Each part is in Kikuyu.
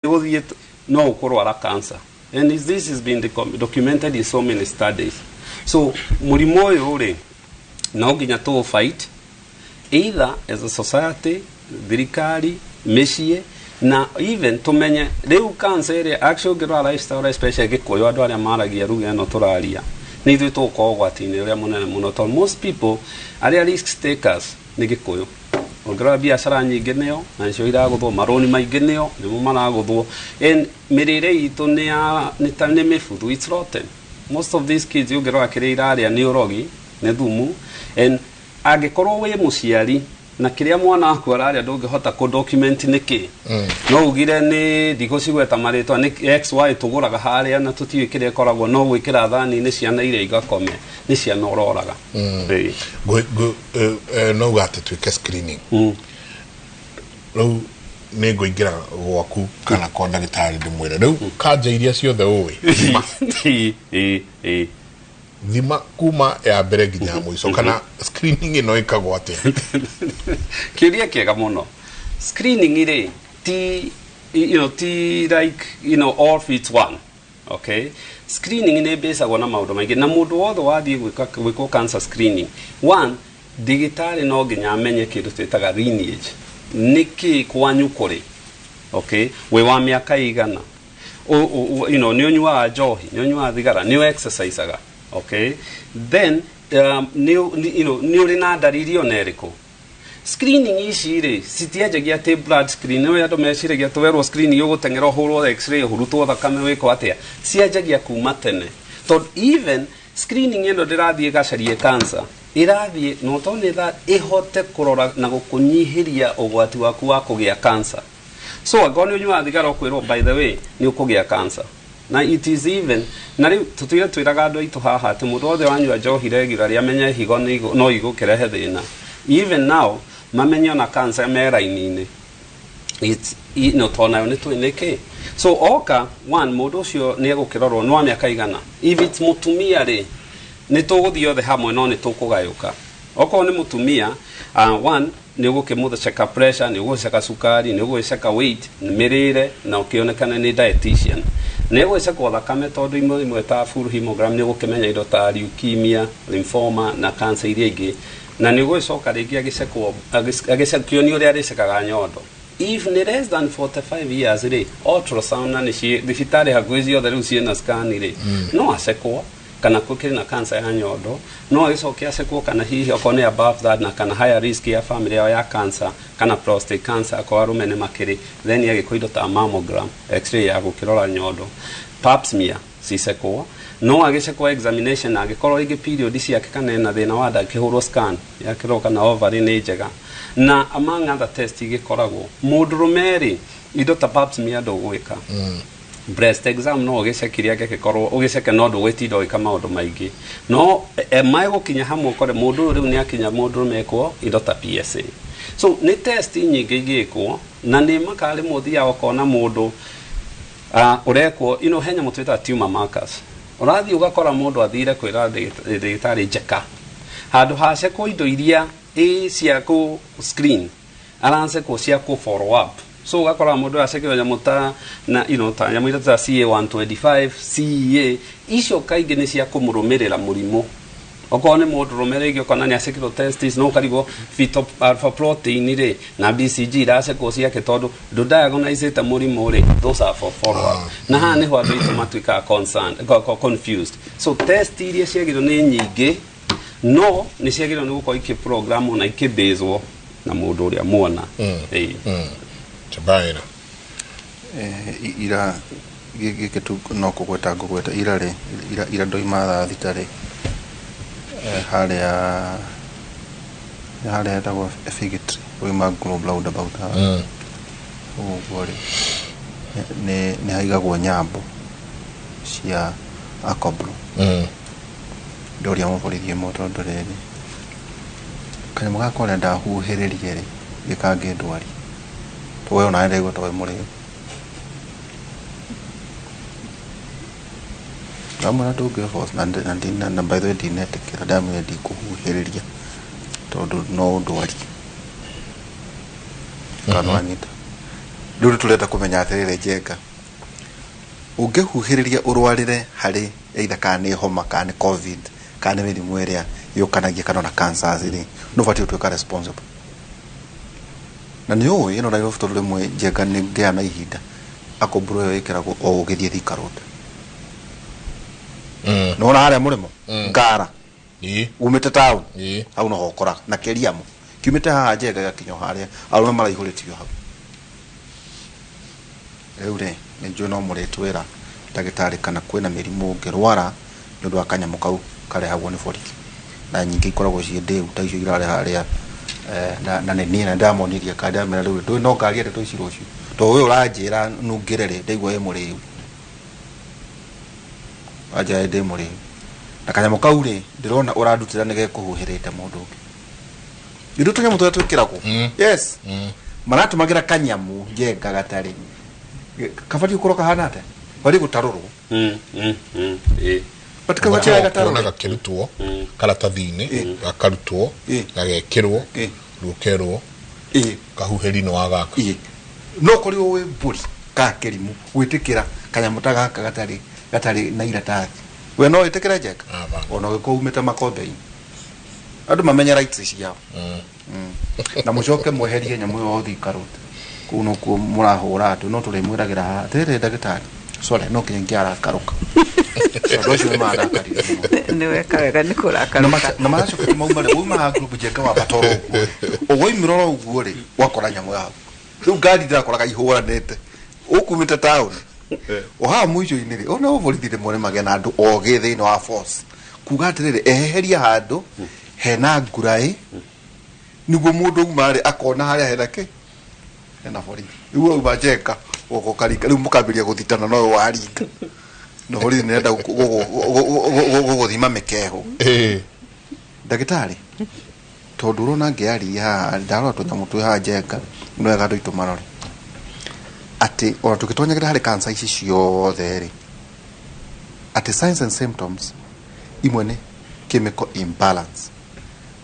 Gũthiĩ no ũkũrwara cancer, and this has been documented in so many studies. So mũrimũ ũyũ rĩ, no nginya tũ fight either as a society, thirikari, mĩciĩ, na even tũmenye rĩu cancer ĩrĩa actually ũngĩrora lifestyle, especially Gĩkũyũ, andũ arĩa maragia ruga ĩno tũraria, nĩ ithuĩ tũgũkorwo ũgwati-inĩ ũrĩa mũnene mũno, tondũ most people arĩa risk takers nĩ Gĩkũyũ. Ũngĩrora biacara nyingĩ nĩo na nĩcio iragũthwo, marũni maingĩ nĩo nĩmo maragũthwo, and mĩrĩre itũ nĩ ya nĩ ta nĩ mĩbuthu, it's rotten. Most of these kids, ũngĩrora kĩrĩa irarĩa nĩ ũrogi, nĩ thumu, and angĩkorwo wĩ mũciari na kĩrĩa mwana waku ararĩa ndũngĩhota kũ document nĩkĩ, no ugire nĩ ndigũcigweta marĩtwa, nĩ XY tũgũraga harĩa na tũtiũĩ kĩrĩa ĩkoragwo, no gwĩkĩra thani-inĩ ciana iria igakome, nĩ ciana ũroraga. Ĩĩ. No uga atĩ twĩke screening. Rĩu nĩ ngũingĩra gwaku kana kwa ndagĩtarĩ ndĩmwĩre rĩu kanja iria ciothe ũĩ thima. Ĩĩ, ĩĩ, ĩĩ. Thima kuma ya mbere nginya ya mũico, kana screening ĩno ĩkagwo atĩa? Kĩũria kĩega mũno. Screening rĩ, ti ti like all fits one. Okay, screening nĩ ĩbĩcagwo na maũndũ maingĩ, na mũndũ wothe wathiĩ gwĩka gwĩkwo cancer screening, one, ndagĩtarĩ no nginya amenye kĩndũ twĩtaga lineage, nĩkĩ kwanyu kũrĩ. Okay, wĩ wa mĩaka igana, nĩ ũnyuaga njohi, nĩ ũnyuaga thigara, nĩ exercisaga? Okay, then nĩ ũrĩ na ndariri ona ĩrĩkũ? Screening ici rĩ, citianjagia atĩ blood screen nĩ andũ meciragia twerwo screening ũgũteng'era ũhũrwo X-ray, ũhurutwo thakame, wĩkwo atĩa. Cianjagia kuma tene, tondũ even screening ĩno ndĩrathiĩ ĩgacarie cancer, ĩrathiĩ not only that, ĩhote kũrora na gũkũnyihĩria ũgwati waku wa kũgĩa cancer. So angĩkorwo nĩ ũnyuaga thigara, ũkwĩrwo, "By the way, nĩ ũkũgĩa cancer." Na it is even na rĩu tũtũire twĩraga andũ aitũ haha atĩ mũndũ wothe wanyua njohi regularly amenye higo no igũkĩrehe thĩna. Even now mamenye ona cancer me raini-inĩ. It's tondũ nayo nĩ tũĩ nĩkĩ. So oka one, mũndũ ũcio nĩ egũkĩrorwo nĩ wa mĩaka igana. If it's mũtumia rĩ, nĩ tũgũthiĩ othe hamwe, no nĩ tũkũgayũka. Okorwo nĩ mũtumia, one, nĩ ũgũkĩmũceka pressure, nĩ ũgũceka cukari, nĩ ũgũgĩceka weight, mĩrĩre, na ũkĩonekane nĩ dietitian. Nĩ ũgũgĩcekwo thakame, tondũ imwe imwe ta full hemogram nĩ ũgũkĩmenya indo ta leukemia, lymphoma na cancer iria ingĩ, na nĩ ũgũgĩcoka rĩngĩ agĩcekwo, agĩcekio ũrĩa arĩcekaga nyondo. If nĩ less than 45 years rĩ, ultrasound, na nĩ thibitarĩ hakuhĩ ciothe rĩu ciĩna scan rĩ, no acekwo kana gũkĩrĩ na cancer ya nyondo. No agĩcoke acekwo kana hihi okorwo nĩ above that na kana higher risk ya family yao ya cancer kana prostate cancer, akorwo arũme nĩ makĩrĩ, then agĩkwo indo ta mammogram, X-ray ya gũkĩrora nyondo, pap smear cicekwo. No agĩcekwo examination, angĩkorwo rĩngĩ period ciake kana ena thĩna wa nda, akĩhũrwo scan yakĩrorwo kana ovary nĩ njega, na among other test igĩkoragwo. Mũndũrũme rĩ, indo ta pap smear ndũgwĩka, breast exam no ũgĩcekire, angĩkorwo ũgĩceke no ndũgwĩtinda ũgĩka maũndũ maingĩ, no megũkinya hamwe ũkore mũndũ ũyũ rĩu nĩ akinya mũndũrũme ekwo indo ta PSA. So nĩ test nyingĩ igĩkwo, na nĩ makaga rĩmwe ũthiaga ũkona mũndũ ũrekwo he nyamũ twĩtaga tumor markers. Ũrathiĩ ũgakora mũndũ athire kwĩra ndagĩtarĩ njeka, handũ hacekwo indo iria ĩ cia kũ screen, aracekwo cia kũ follow up. So ũgakora mũndũ acekwo nyamũ ta na ta nyamũ iria ta CA125, CEA, icio kaingĩ nĩ cia kũmũrũmĩrĩra mũrimũ. Okorwo nĩ mũndũrũme rĩngĩ ũkona nĩ acekirwo testis, no ũkarigwo fetal alpha protein rĩ na BCG iracekwo ciake tondũ ndũ-diagnosĩte mũrimũ rĩ. Those are for follow up, na haha nĩho andũ aitũ matuĩkaga concerned, confused. So test iria ciagĩrĩirwo nĩ nyingĩ, no nĩ ciagĩrĩirwo nĩ gũkorwo ikĩprogramwo na ikĩbĩzwo na mũndũ ũrĩa muona. Ĩĩ. Chabaira. Ira gĩkĩ tu no kũgweta ngũgweta ira rĩ, ira ndoima thaa 6 rĩ, harĩa harĩa hetagwo Fig Tree, wauma Globe roundabout haha ũguo rĩ, nĩ haigagwo nyambo cia akobro. Ndoria mũborithi ũmwe, tondũ rĩrĩ kanyamũ gaka ũrĩa ndahuhĩrĩrie rĩ, gĩkangĩndwari we ona ndaigua ta wĩ mũrĩu. Ndamwĩra ndũngĩ force na by the way ndinetĩkĩra, ndamwĩra ndikũhuhĩrĩria tondũ no ũndwarie kana wanyita. Rĩu nĩ tũrenda kũmenya atĩrĩrĩ, Njenga, ũngĩhuhĩrĩria ũrwarĩre harĩ either kana nĩ homa, kana nĩ COVID, kana nĩ mĩrimũ ĩrĩa yũkanagia, kana ona cancers rĩ, nĩ ũbatiĩ gũtuĩka responsible. Na nĩ ũĩ ĩno Nairobi, tondũ rĩmwe, Njenga, nĩ ngĩa na ihinda akũmbũrũ ĩyo ĩkĩragwo o ũgĩthiĩ Thika Road. Nĩwona harĩa mũrĩmo ngara umĩte town, hau noho ũkoraga na kĩriamo kiumĩte haha, Njenga, gĩgakinya o harĩa arũme maraihũrĩtio hau. Rĩu rĩ, nĩ njũĩ no mũrĩtwĩra, ndagĩtarĩ, kana kwĩna mĩrimũ ũngĩrwara nĩ ũndũ wa kanyamũ kau karehagwo nĩ borithi, na nyingĩ ikoragwo ciĩ ndĩu ta icio irarĩ harĩa. Na nĩ niĩ na ndamonirie kandi ndamera rĩu ndũĩ no ngaria ndeto ici rũciũ, tondũ ũyũ ũranjĩra nungĩre rĩ, ndaigua ĩ mũrĩu, wanjĩra ndĩ mũrĩu na kanyamũ kau rĩ, ndĩrona ũrandutĩra nĩ gekũhuhĩrĩte mũndũ ũngĩ. Ithuĩ tũnyamũ tũrĩa twĩkĩragwo, yes, maratũmagĩra kanyamũ, Njenga, gatarĩ kabatiĩ gũkorwo kahana atĩa, batiĩ gũtarũrwo. But kabatiĩ gatarũrwo. Kuona gakĩrutwo karatathi-inĩ, gakarutwo, gagekĩrwo, rĩu ũkerwo kahuhĩri-inĩ wa gaka. Ĩ, no korirwo wĩ mbũri ka kĩrimũ gwĩtĩkĩra kanyamũ ta gaka gatarĩ na iratathi. We no wĩtĩkĩre, Njenga? Hapana. Ona ũgĩkorwo umĩte makombe-inĩ, andũ mamenye rights ciao. Na mũcoke mweherie nyamũ ĩyo Thika Road, kũu nokuo mũrahũra andũ. No tũrĩmwĩragĩra haha atĩrĩrĩ, ndagĩtarĩ, sorry, no kinya ingĩarakarũka tondũ acio nĩ marakarire mũno. Nĩ weka wega nĩ Na kũrakarũka. Na maracoka mauma rĩ, wauma haha group, Njenga, wa batoro ũguo rĩ, ũgwoimĩra oro ũguo rĩ, wakora nyamũ yaku. Rĩu ngari ndĩrakoraga ihũranĩte ũkumĩte taũni o haha mũico-inĩ rĩ, ona borithi rĩmwe nĩ magĩa na andũ ogĩ thĩinĩ wa force kuga atĩrĩrĩ, eheria handũ hena nguraĩ nĩguo mũndũ uma rĩ akona harĩa hena kĩ, hena borithi. Rĩu wauma, Njenga, ũgoka ũkaringa, rĩu mũkambĩrĩria gũthitana no waringa na borithi nĩrenda gũgũthima mĩkeho. Ndagĩtarĩ, tondũ ũrona ngĩaria haha, ndarora tũnyamũ twĩ haha, Njenga, nĩ wega andũ aitũ marore atĩ ona tũgĩtonyagĩra harĩ cancer ici ciothe rĩ, atĩ signs and symptoms imwe nĩ chemical imbalance,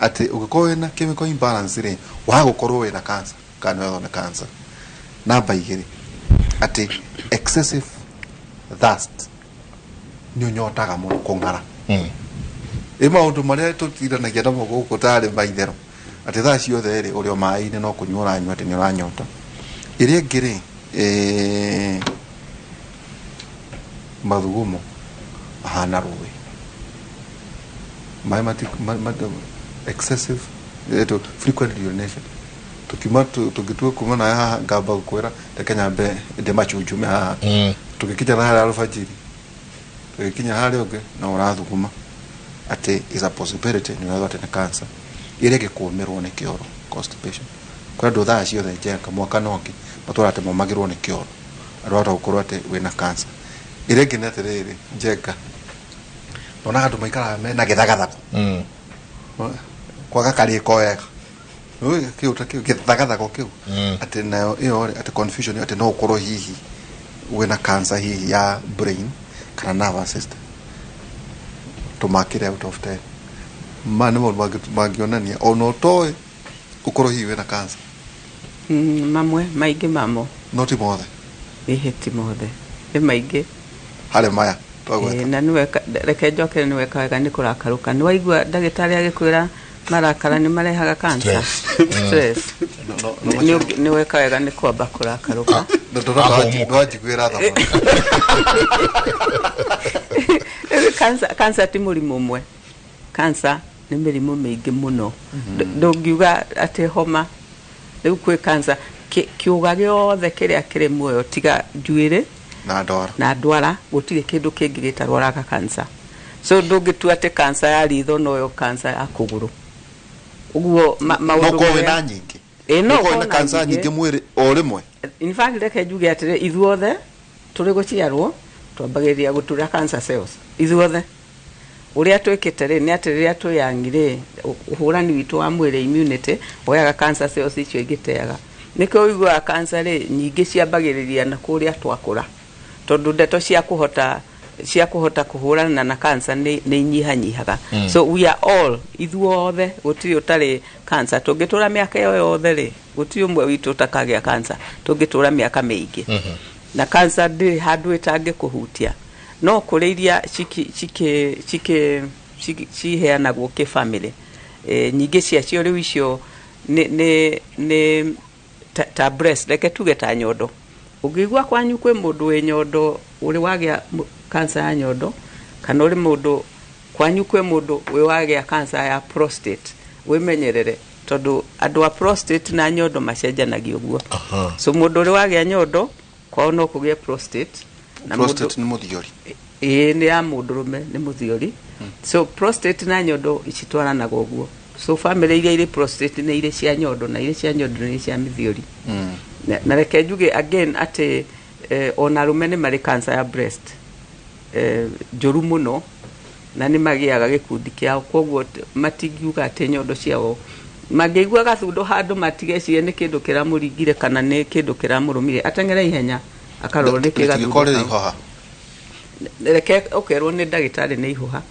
atĩ ũngĩkorwo wĩna chemical imbalance rĩ, wagũkorwo wĩna cancer kana nĩ nĩ cancer. Namba 2, atĩ excessive thirst, nĩ ũnyotaga mũno, kũng'ara. Ĩ maũndũ marĩa tũtiranagia namo gũkũ tarĩ maitherũ, atĩ thaa ciothe rĩ, ũrĩ o maĩ-inĩ, no kũnyua ũranyua, atĩ nĩ ũranyota. Ĩrĩa ĩngĩ rĩ, mathugumo mahana rũĩ, maĩ mati, excessive, frequent urination. Tukiuma tũngĩtua kuma nayo haha, ngamba gũkwĩra reke nyambe ndĩmachunjume haha. Tũgĩkinya na harĩa alfajiri, tũgĩkinya harĩa ũngĩ no ũrathuguma, atĩ is a possibility nĩ ũrathwo atĩ nĩ cancer. Ĩrĩa ĩngĩ, kũũmĩrwo nĩ kĩoro, constipation. Kwĩ andũ thaa ciothe, Njenga, mwaka na ũngĩ matũra atĩ momagĩrwo nĩ kĩoro, andũ ahota gũkorwo atĩ wĩna cancer. Ĩrĩa ĩngĩ nĩ atĩrĩrĩ, Njenga, nonaga andũ maikaraga mena gĩthagathago, kwaga karĩko wega. Ũĩ, kĩu ta kĩu gĩthagathago kĩu, atĩ nayo ĩyo rĩ, atĩ confusion, atĩ no ũkorwo hihi wĩna cancer hihi ya brain kana nervous system. Tũmakĩre out of 10, maya nĩ maũndũ mangĩonania ona ũtoĩ ũkorwo hihi wĩna cancer. Mamwe maingĩ mamo. No ti mothe. Ĩhĩ, ti mothe, nĩ maingĩ. Harĩ maya twagweta. Na nĩweka, reke njokere, nĩweka wega nĩ kũrakarũka. Nĩ waigua ndagĩtarĩ agĩkwĩra marakara nĩ marehaga cancer, stress. No, Nĩ weka wega nĩ kwamba kũrakarũka. Ahũmũka. Nĩwanjiguĩra tha mũno. Cancer ti mũrimũ ũmwe, cancer nĩ mĩrimũ mĩingĩ mũno. Ndũngiuga atĩ homa rĩu kwĩ cancer. Kĩũga gĩothe kĩrĩa kĩrĩ muoyo tiga njuĩrĩ na ndwara na ndwara, gũtirĩ kĩndũ kĩngĩ gĩtarwaraga cancer. So ndũngĩtua atĩ cancer ya ritho noyo cancer ya kũgũrũ ũguo no maũndũ korwo marĩa- wĩna nyingĩ. Ĩ, no no korwo ũkorwo wĩna cancer nyingĩ mwĩrĩ o rĩmwe. In fact, reke njuge atĩrĩ, ithuothe tũrĩ gũciarwo twambagĩrĩria gũtura cancer cells ithuothe. Ũrĩa twĩkĩte rĩ, nĩ atĩ rĩrĩa twĩ young rĩ, ũhũrani witũ wa mwĩrĩ, immunity, woyaga cancer cells icio igĩteaga. Nĩkĩo ũiguaga cancer rĩ, nyingĩ ciambagĩrĩria na kũrĩa twakũra, tondũ ndeto cia kũhota Cia kũhota kũhũrana na cancer nĩ inyihanyihaga. So we are all, ithuothe gũtirĩ ũtarĩ cancer. Tũngĩtũra mĩaka ĩyo yothe rĩ, gũtirĩ ũmwe witũ ũtakagĩa cancer tũngĩtũra mĩaka mĩingĩ. Na cancer ndĩrĩ handũ ĩtangĩkũhutia, no kũrĩ iria ciheanagwo kĩbamĩrĩ. Nyingĩ ciacio rĩu icio nĩ ta breast, reke tuge ta nyondo. Ũngĩigua kwanyu kwĩ mũndũ wĩ nyondo ũrĩ wagĩa cancer ya nyondo, kana ũrĩ mũndũ kwanyu kwĩ mũndũ wĩ wagĩa cancer ya prostate, wĩmenyerere, tondũ andũ a prostate na nyondo macenjanagia ũguo. So mũndũ ũrĩ wagĩa nyondo, kwao no kũgĩe prostate na mũndũ Prostate nĩ mũthiori? Ĩĩ, nĩ ya mũndũrũme, nĩ mũthiori. So prostate na nyondo citwaranaga ũguo. So family iria irĩ prostate nĩ irĩ cia nyondo, na irĩ cia nyondo nĩ irĩ cia mĩthiori. Na reke njuge again atĩ ona arũme nĩ marĩ cancer ya breast njũru mũno, na nĩ magĩaga gĩkundi kĩao. Koguo matingiuga atĩ nyondo ciao mangĩigua gathundo handũ matigecirie nĩ kĩndũ kĩramũringire kana nĩ kĩndũ kĩramũrũmire, ateng'ere ihenya akarorwo nĩ kĩ gathundo Rĩtingĩkorwo rĩrĩ kau. ihũha? Reke ũkerwo nĩ ndagĩtarĩ nĩ ihũha,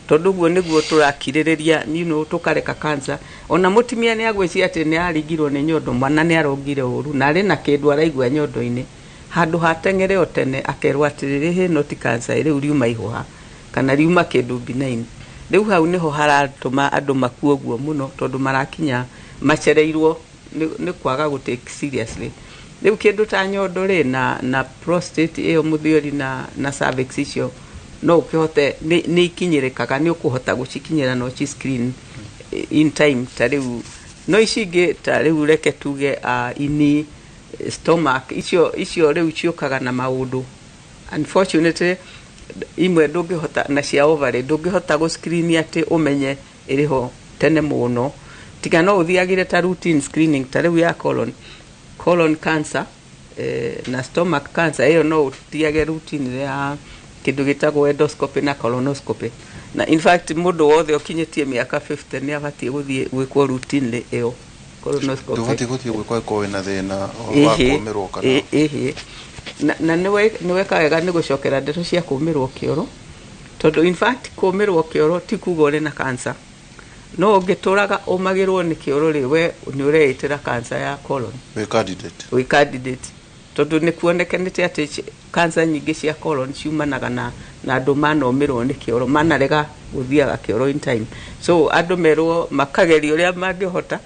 tondũ ũguo nĩguo tũrakirĩrĩria, tũkareka cancer. Ona mũtumia nĩ agwĩciria atĩ nĩ aringirwo nĩ nyondo, mwana nĩ arongire ũru na arĩ na kĩndũ araigua nyondo-inĩ. Handũ hateng'ere o tene akerwo atĩrĩrĩ, ĩno ti cancer, rĩu riuma ihũha kana riuma kĩndũ benign. Rĩu hau nĩho haratũma andũ makue ũguo mũno, tondũ marakinya macereirwo nĩ kwaga gũ take seriously. Rĩu kĩndũ ta nyondo rĩ, na prostate ĩyo mũthiori na cervix, icio no ũkĩhote nĩ ikinyĩrĩkaga, nĩ ũkũhota gũcikinyĩra na ũci screen in time. Ta rĩu no ici ingĩ, ta rĩu reke tuge ini, stomach, icio rĩu ciũkaga na maũndũ, unfortunately imwe ndũngĩhota, na cia ovary ndũngĩhota gũ screen atĩ ũmenye ĩrĩ ho tene mũno, tiga no ũthiagĩre ta routine screening ta rĩu ya colon cancer na stomach cancer. Ĩyo no ũthiage routine ya kĩndũ gĩtagwo endoscopy na colonoscopy. Na in fact mũndũ wothe ũkinyĩtie mĩaka 50 nĩ abatiĩ gũthiĩ gwĩkwo routinely ĩyo colonoscopy. Ndũbatiĩ gũthiĩ gwĩkwo ĩkorwo wĩna thĩna wa kũũmĩrwo kana? Ĩhĩ, na nĩweka wega nĩ gũcokera ndeto cia kũũmĩrwo kĩoro, tondũ in fact kũũmĩrwo kĩoro ti kuga ũrĩ na cancer. No ũngĩtũraga ũmagĩrwo nĩ kĩoro rĩ, we nĩ ũreĩtĩra cancer ya colon. Wĩ candidate. Wĩ candidate, tondũ nĩ kuonekanĩte atĩ cancer nyingĩ cia colon ciumanaga na andũ manomĩrwo nĩ kĩoro, manarega gũthiaga kĩoro in time. So andũ merwo makageria ũrĩa mangĩhota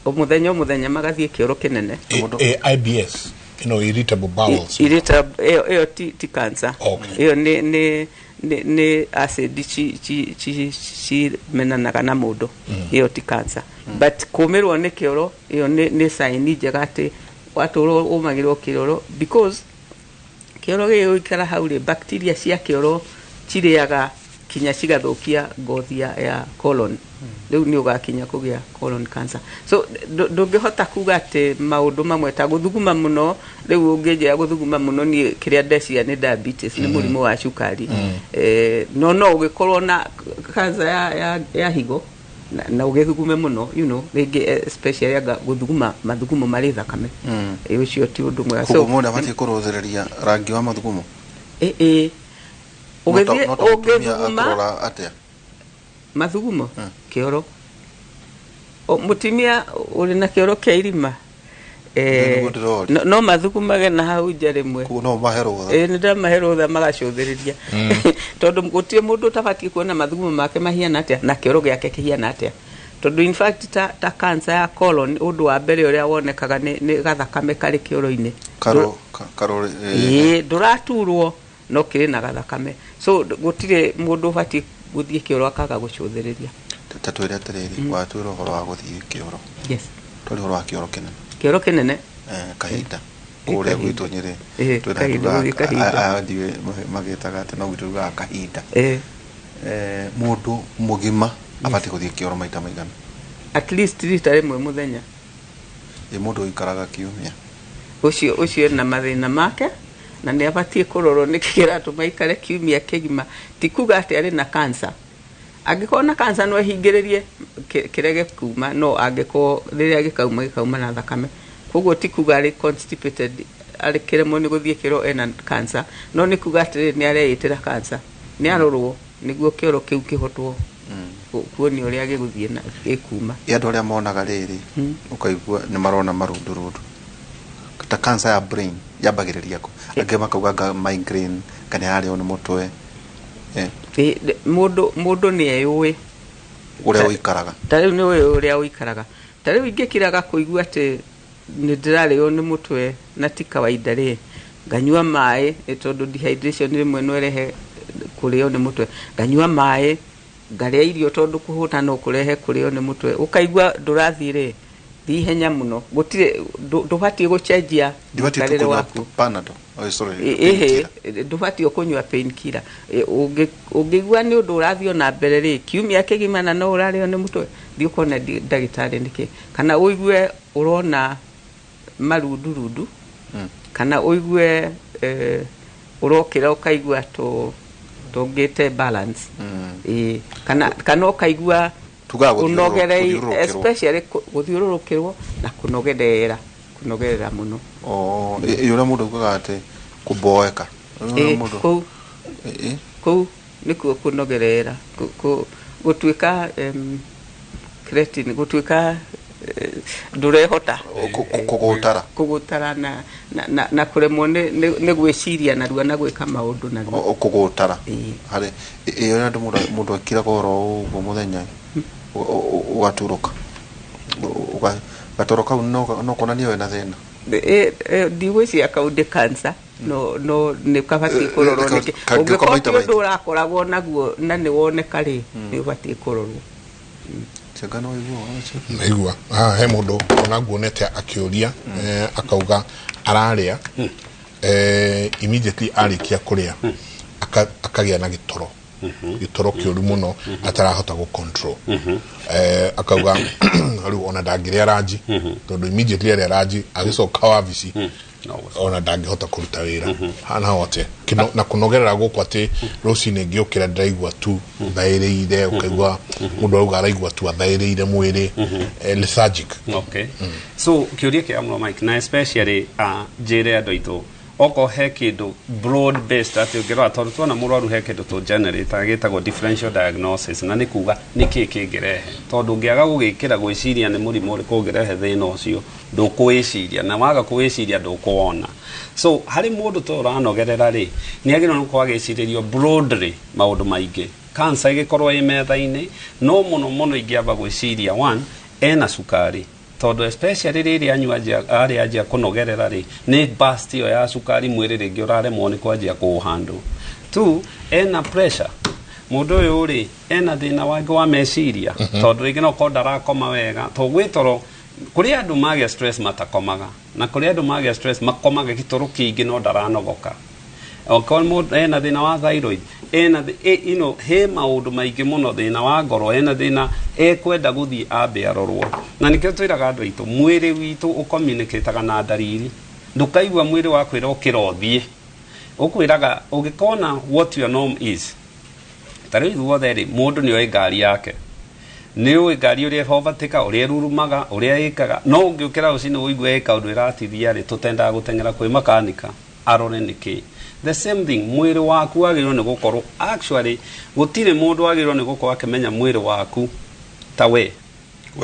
o mũthenya o mũthenya magathiĩ kĩoro kĩnene. IBS, irritable bowels. Irritable ĩyo ti cancer. Ĩyo nĩ acid ci cimenanaga na mũndũ. Ĩyo ti cancer, but kũmĩrwo nĩ kĩoro ĩyo nĩ sign njega atĩ watũrwo ũmagĩrwo kĩoro, because kĩoro gĩgũikara hau rĩ, bacteria cia kĩoro cirĩaga kinya cigathũkia ngothi ya colon. Rĩu nĩ ũgakinya kũgĩa colon cancer. So ndũngĩhota kuga atĩ maũndũ mamwe ta gũthuguma mũno. Rĩu ũngĩnjĩra gũthuguma mũno, niĩ kĩrĩa ndeciria nĩ diabetes, nĩ mũrimũ wa cukari. No ũgĩkorwo na cancer ya higo na ũgĩthugume mũno, rĩngĩ especially anga gũthuguma mathugumo marĩ thakame. Ũcio ti ũndũ mwega. Koguo mũndũ abatiĩ kũrũthĩrĩria rangi wa mathugumo? Ĩ ũgĩthiĩ No ta mũtumia ũngĩthuguma akũrora atĩa? Mathugumo kĩoro. O, mũtumia ũrĩ na kĩoro kĩa irima Nĩguo ndĩroria. no mathugumage na hau nja rĩmwe. Koguo no mahe rũtha? Ĩ, nĩ ndamahe rũtha magacũthĩrĩria, tondũ gũtirĩ mũndũ ũtabatiĩ kuona mathugumo make mahiana atĩa na kĩoro gĩake kĩhiana atĩa, tondũ in fact ta cancer ya colon, ũndũ wa mbere ũrĩa wonekaga nĩ gathakame karĩ kĩoro-inĩ. Karo karo. Ĩĩ, ndũraturwo no kĩrĩ na gathakame. So gũtirĩ mũndũ ũbatiĩ gũthiĩ kĩoro akaga gũcũthĩrĩria. Ta twĩre atĩrĩrĩ, watwĩra ũhoro wa gũthiĩ kĩoro, Yes. twari ũhoro wa kĩoro kĩnene. Kĩoro kĩnene. Kahinda kũrĩa kahinda. gwitũ Nyĩrĩ twĩna Kahinda, tugaga gũthiĩ kahinda. Ndiũĩ magĩtaga atĩ no gwitũ tugaga kahinda. Mũndũ mũgima abatiĩ gũthiĩ kĩoro maita maigana? At least rita rĩmwe mũthenya. Ĩ mũndũ ũikaraga kiumia? Ũcio ena mathĩna make na nĩ abatiĩ kũrorwo nĩkĩ kĩratũma aikare kiumia kĩgima. Ti kuga atĩ arĩ na cancer. Angĩkorwo na cancer no ĩhingĩrĩrie kĩrege kuma, no angĩkorwo rĩrĩa gĩkauma, gĩkauma na thakame. Koguo ti kuga arĩ constipated. arĩkĩremwo nĩ gũthiĩ kĩoro ena cancer, no nĩ kuga atĩrĩrĩ nĩ areĩtĩra cancer, nĩ arorwo nĩguo kĩoro kĩu kĩhotwo kuonio ũrĩa gĩgũthiĩ na gĩkuma. Ĩ andũ arĩa monaga rĩrĩ, ũkaigua nĩ marona marundurundu ta cancer ya brain yambagĩrĩria kũ? Angĩ makauga nga migraine kana yarĩo nĩ mũtwe. Mũndũ nĩ eyũĩ ũrĩa ũikaraga. Ta rĩu nĩ ũĩ ũrĩa ũikaraga. Ta rĩu ingĩkiraga kũigua atĩ nĩ ndĩrarĩo nĩ mũtwe na ti kawaida rĩ, nganyua maĩ, tondũ dehydration rĩmwe no ĩrehe kũrĩo nĩ mũtwe, nganyua maĩ, ngarĩa irio tondũ kũhũta no kũrehe kũrĩo nĩ mũtwe, ũkaigua ndũrathiĩ rĩ, thiĩ ihenya mũno, gũtirĩ ndũbatiĩ gũcenjia mũikarĩre waku. Panadol. Oh, sorry. Ĩhĩ, ndũbatiĩ kũnyua painkiller. Ũngĩigua nĩ ũndũ ũrathiĩ ona mbere rĩ, kiumia kĩgima na no ũrarĩo nĩ mũtwe, thiĩ ũkone ndagĩtarĩ nĩkĩ. Kana ũigue ũrona marundurundu, kana ũigue ũrokĩra ũkaigua tũngĩte balance. Kana ũkaigua ũnogereire, especially gũthiũrũrũkĩrwo na kũnogerera mũno. Ĩ ũrĩa mũndũ augaga atĩ kũboeka. Kũu nĩkuo kũnogerera, gũtuĩka creatine, gũtuĩka ndũrehota kũgũtara na kũremwo nĩ gwĩciria narua na gwĩka maũndũ narua. Kũgũtara harĩ ĩ ũrĩa andũ mũndũ akiraga oro ũguo mũthenya ũgaturũka, gatoro kau no konania wĩna thĩna. Ndigwĩciria kau ndĩ cancer, no nĩ kabatiĩ kũrorwo nĩkĩ. Ũngĩkorwo ti ũndũ ũrakoragwo naguo na nĩ woneka rĩ, nĩ ũbatiĩ kũrorwo. Naigua he mũndũ ona nguonete akĩũria, akauga ararĩa, immediately arĩkia kũrĩa akagĩa na gĩtoro, gĩtoro kĩũru mũno atarahota gũ control. Akauga rĩu ona ndangĩrĩa ranji, tondũ immediately arĩa ranji agĩcoka wabici ona ndangĩhota kũruta wĩra. Hana hote na kũnogerera gũkũ atĩ rũcinĩ ngĩũkĩra ndĩraigua tu thaĩrĩire, ũkaigua mũndũ arauga araigua tu athaĩrĩire mwĩrĩ, lethargic. Okay. So kĩũria kĩa mũno Mike, na especially njĩre andũ aitũ oko he kĩndũ broad based atĩ ũngĩrora, tondũ tuona mũrwaru he kĩndũ tũ generate gĩtagwo differential diagnosis, na nĩ kuga nĩ kĩĩ kĩngĩrehe, tondũ ũngĩaga gũgĩkĩra gwĩciria nĩ mũrimũ ũrĩkũ ũngĩrehe thĩna ũcio, ndũkũwĩciria, na waga kũwĩciria ndũkũwona. So harĩ mũndũ ta ũranogerera rĩ, nĩ agĩrĩirwo nĩ gũkorwo agĩcirĩrio broadly maũndũ maingĩ. Cancer ĩgĩkorwo ĩ metha-inĩ, no mũno mũno ingĩamba gwĩciria one, ena cukari, tondũ especially rĩrĩa anyua arĩa anjia kũnogerera rĩ, nĩ burst ĩyo ya cukari mwĩrĩ rĩngĩ ũraremwo nĩ kwanjia kũũhandle. Two, ena pressure. Mũndũ ũyũ rĩ, ena thĩna wake wa meciria, tondũ rĩngĩ no korwo ndarakoma wega, tondũ gwĩ toro kũrĩ andũ magĩa stress matakomaga, na kũrĩ andũ magĩa stress makomaga gĩtoro kĩingĩ no ndaranogoka. Okorwo mũndũ ena thĩna wa thyroid, ena you know, he maũndũ maingĩ mũno, thĩna wa ngoro, ena thĩna ekwenda gũthiĩ ambe arorwo. Na nĩkĩo twĩraga andũ aitũ mwĩrĩ witũ ũcommunicataga na ndariri. Ndũkaigua mwĩrĩ wakwĩra ũkĩra ũthiĩ, ũkwĩraga ũngĩkona what your norm is. Ta rĩu ithuothe rĩ, mũndũ nĩ oĩ ngari yake, nĩ ũĩ ngari ũrĩa ĩhobatĩka, ũrĩa ĩrurumaga, ũrĩa ĩkaga, no ũngĩũkĩra rũcinĩ ũigue ĩ kaũndũ ĩratithia rĩ, tũtendaga gũteng'era kwĩ makanika arore nĩkĩ. The same thing, mwĩrĩ waku wagĩrĩirwo nĩ gũkorwo, actually gũtirĩ mũndũ wagĩrĩirwo nĩ gũkorwo akĩmenya mwĩrĩ waku ta we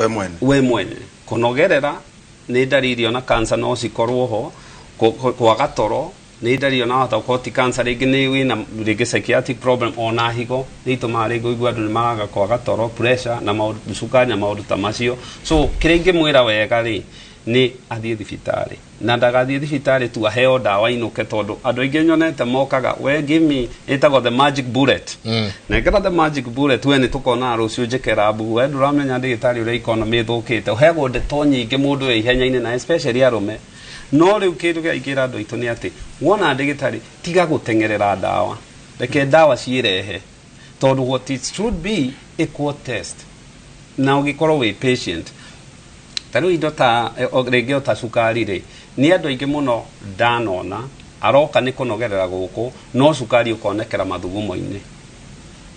mwene. We mwene. Kũnogerera nĩ ndariri ona cancer no cikorwo ho, kwaga toro nĩ ndariri ona wahota gũkorwo ti cancer, rĩngĩ nĩ wĩna rĩngĩ psychiatric problem, ona higo nĩ itũmaga rĩngĩ ũigue andũ nĩ maraga kwaga toro, pressure na maũndũ, cukari na maũndũ ta macio. So kĩrĩa ingĩmwĩra wega rĩ, nĩ athiĩ thibitarĩ, na ndagathiĩ thibitarĩ tu aheo ndawa inũke, tondũ andũ aingĩ nyonete mokaga, we give me, ĩtagwo the magic bullet. Nengera the magic bullet, we nĩ tũkona rũciũ njĩke rabu, we ndũramenya ndagĩtarĩ ũrĩa economy ĩthũkĩte, ũheagwo ndeto nyingĩ mũndũ wĩ ihenya-inĩ na especially arũme. No rĩu kĩndũ kĩrĩa ingĩra andũ aitũ nĩ atĩ wona ndagĩtarĩ tiga gũteng'erera ndawa, reke ndawa ciĩrehe, tondũ what it should be equal test, na ũngĩkorwo wĩ patient. Ta rĩu indo ta rĩngĩ o ta cukari rĩ, nĩ andũ aingĩ mũno ndanona aroka nĩ kũnogerera gũkũ, no cukari ũkonekera mathugumo-inĩ.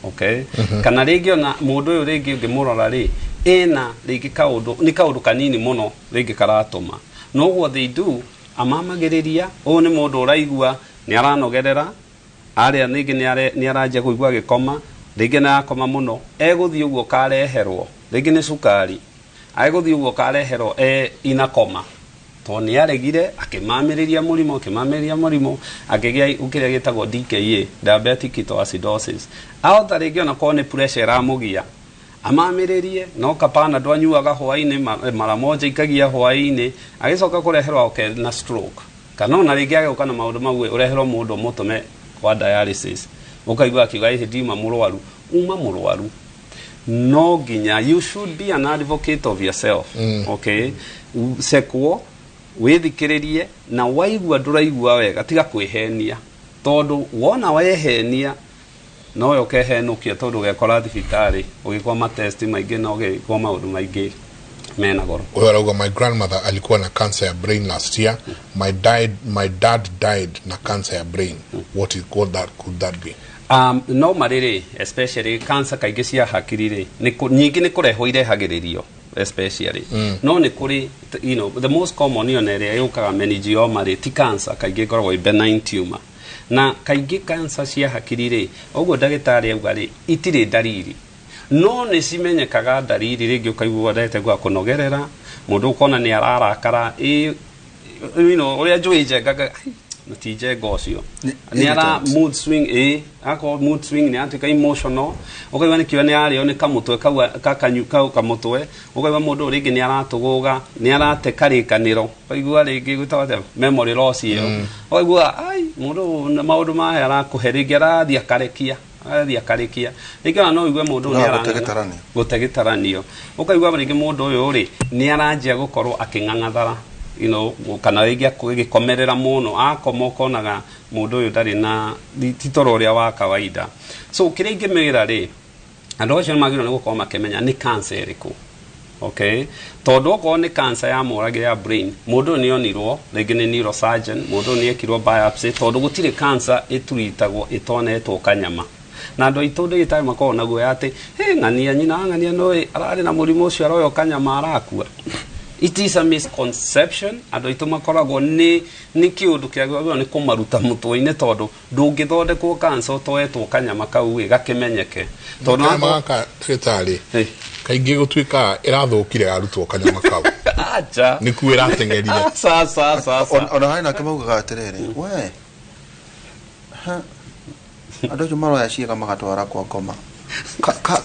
Okay? Kana rĩngĩ ona mũndũ ũyũ rĩngĩ ũngĩmũrora rĩ, ena rĩngĩ kaũndũ, nĩ kaũndũ kanini mũno rĩngĩ karatũma. No what they do, Amamagĩrĩria ũyũ nĩ mũndũ ũraigua nĩ aranogerera arĩa rĩngĩ nĩ aranjia kũigua agĩkoma, rĩngĩ nĩ arakoma mũno, egũthiĩ ũguo kareherwo, rĩngĩ nĩ cukari, egũthiĩ ũguo kareherwo e inakoma tondũ nĩ aregire akĩmamĩrĩria mũrimũ, akĩmamĩrĩria mũrimũ, akĩgĩa kĩrĩa gĩtagwo DKA, diabetic ketoacidosis. Ahota rĩngĩ ona korwo nĩ pressure ĩramũgia, amamĩrĩrie no kapana ndwanyuaga hwaĩ-inĩ mara moja ikagia hwaĩ-inĩ, agĩcoka kũreherwo oke na stroke, kana ona rĩngĩ agĩũka na maũndũ mau, ũreherwo mũndũ ũmũtũme kwa dialysis, ũkaigua akiuga ĩhĩ ndiuma mũrwaru, uma mũrwaru. No nginya you should be an advocate of yourself. Okay, cekwo wĩthikĩrĩrie, na waigua ndũraigua wega tiga kwĩhenia, tondũ wona wehenia nowe ũkehenũkia, tondũ ũgekora thibitarĩ ũgĩkwo matest maingĩ na ũgĩkwo maũndũ maingĩ mena goro. Huyo arauga, "My grandmother alikuwa na cancer ya brain last year. My dad died na cancer ya brain. What that could that be?" No marĩrĩ, especially cancer kaingĩ cia hakiri rĩ, nyingĩ nĩ kũrehwo irehagĩrĩrio especially, no nĩ kũrĩ the most common ona ĩrĩa yũkaga meningioma rĩ, ti cancer, kaingĩ ĩkoragwo ĩ benign tumor. Na kaingĩ cancer cia hakiri rĩ, ũguo ndagĩtarĩ auga rĩ, itirĩ ndariri, no nĩ cimenyekaga ndariri. Rĩngĩ ũkaigua ndagĩtarĩ gwa kũnogerera, mũndũ ũkona nĩ ararakara ĩ ũrĩa njũĩ njengaga, ai, na ti njenga ũcio. Nĩ ara Irritant. Mood swing, ĩ akorwo mood swing nĩ atuĩka emotional, ũkaigua nĩkĩo nĩ arĩo nĩ kamũtwe kau kakanyu kau kamũtwe, ũkaigua mũndũ ũyũ rĩngĩ nĩ aratũgũga, nĩ arate karĩkanĩro, ũkaigua rĩngĩ gwĩtagwo atĩa, memory loss ĩyo, ũkaigua ai mũndũ ũyũ na maũndũ maya arakũhe, rĩngĩ arathiĩ akarekia, arathiĩ akarĩkia, rĩngĩ ona no ũigue mũndũ ũyũ nĩ No, arang'ang'a. gũtegĩtaranio. Gũtegĩtaranio, ũkaigua rĩngĩ mũndũ ũyũ rĩ nĩ aranjia gũkorwo akĩng'ang'athara kana rĩngĩ agĩkomerera mũno, akoma ũkonaga mũndũ ũyũ ndarĩ na ti toro ũrĩa wa kawaida. So kĩrĩa ingĩmĩra rĩ, andũ acio nĩ magĩrĩirwo nĩ gũkorwo makĩmenya nĩ cancer ĩrĩkũ, okay, tondũ okorwo nĩ cancer ya morage ya brain, mũndũ ũyũ nĩ onirwo rĩngĩ nĩ neurosurgeon, mũndũ ũyũ nĩ ekirwo biopsy, tondũ gũtirĩ cancer ĩturitagwo ĩtonetwo kanyama. Na andũ aitũ ndagĩtarĩ makoragwo na guoya atĩ hĩ ng'ania nyina wa ng'ania nĩ ararĩ na mũrimũ ũcio aroyo kanyama arakua. It is a misconception. Andũ aitũ makoragwo nĩ kĩũndũ kĩagĩrĩirwo nĩ kũmaruta mũtwe-inĩ, tondũ ndũngĩthondekwo cancer ũtoetwo kanyama kau ĩ gakĩmenyeke, tondũ Kanyama gaka, ndagĩtarĩ, kaingĩ gũtuĩka ĩrathũkire yarutwo kanyama kau. Acha. Nĩkuo ĩrateng'erire. Aca, aca, aca, aca. Ona harĩ nake maugaga atĩrĩrĩ, we ha, andũ acio maroya ciĩga magatwara kwa ngoma.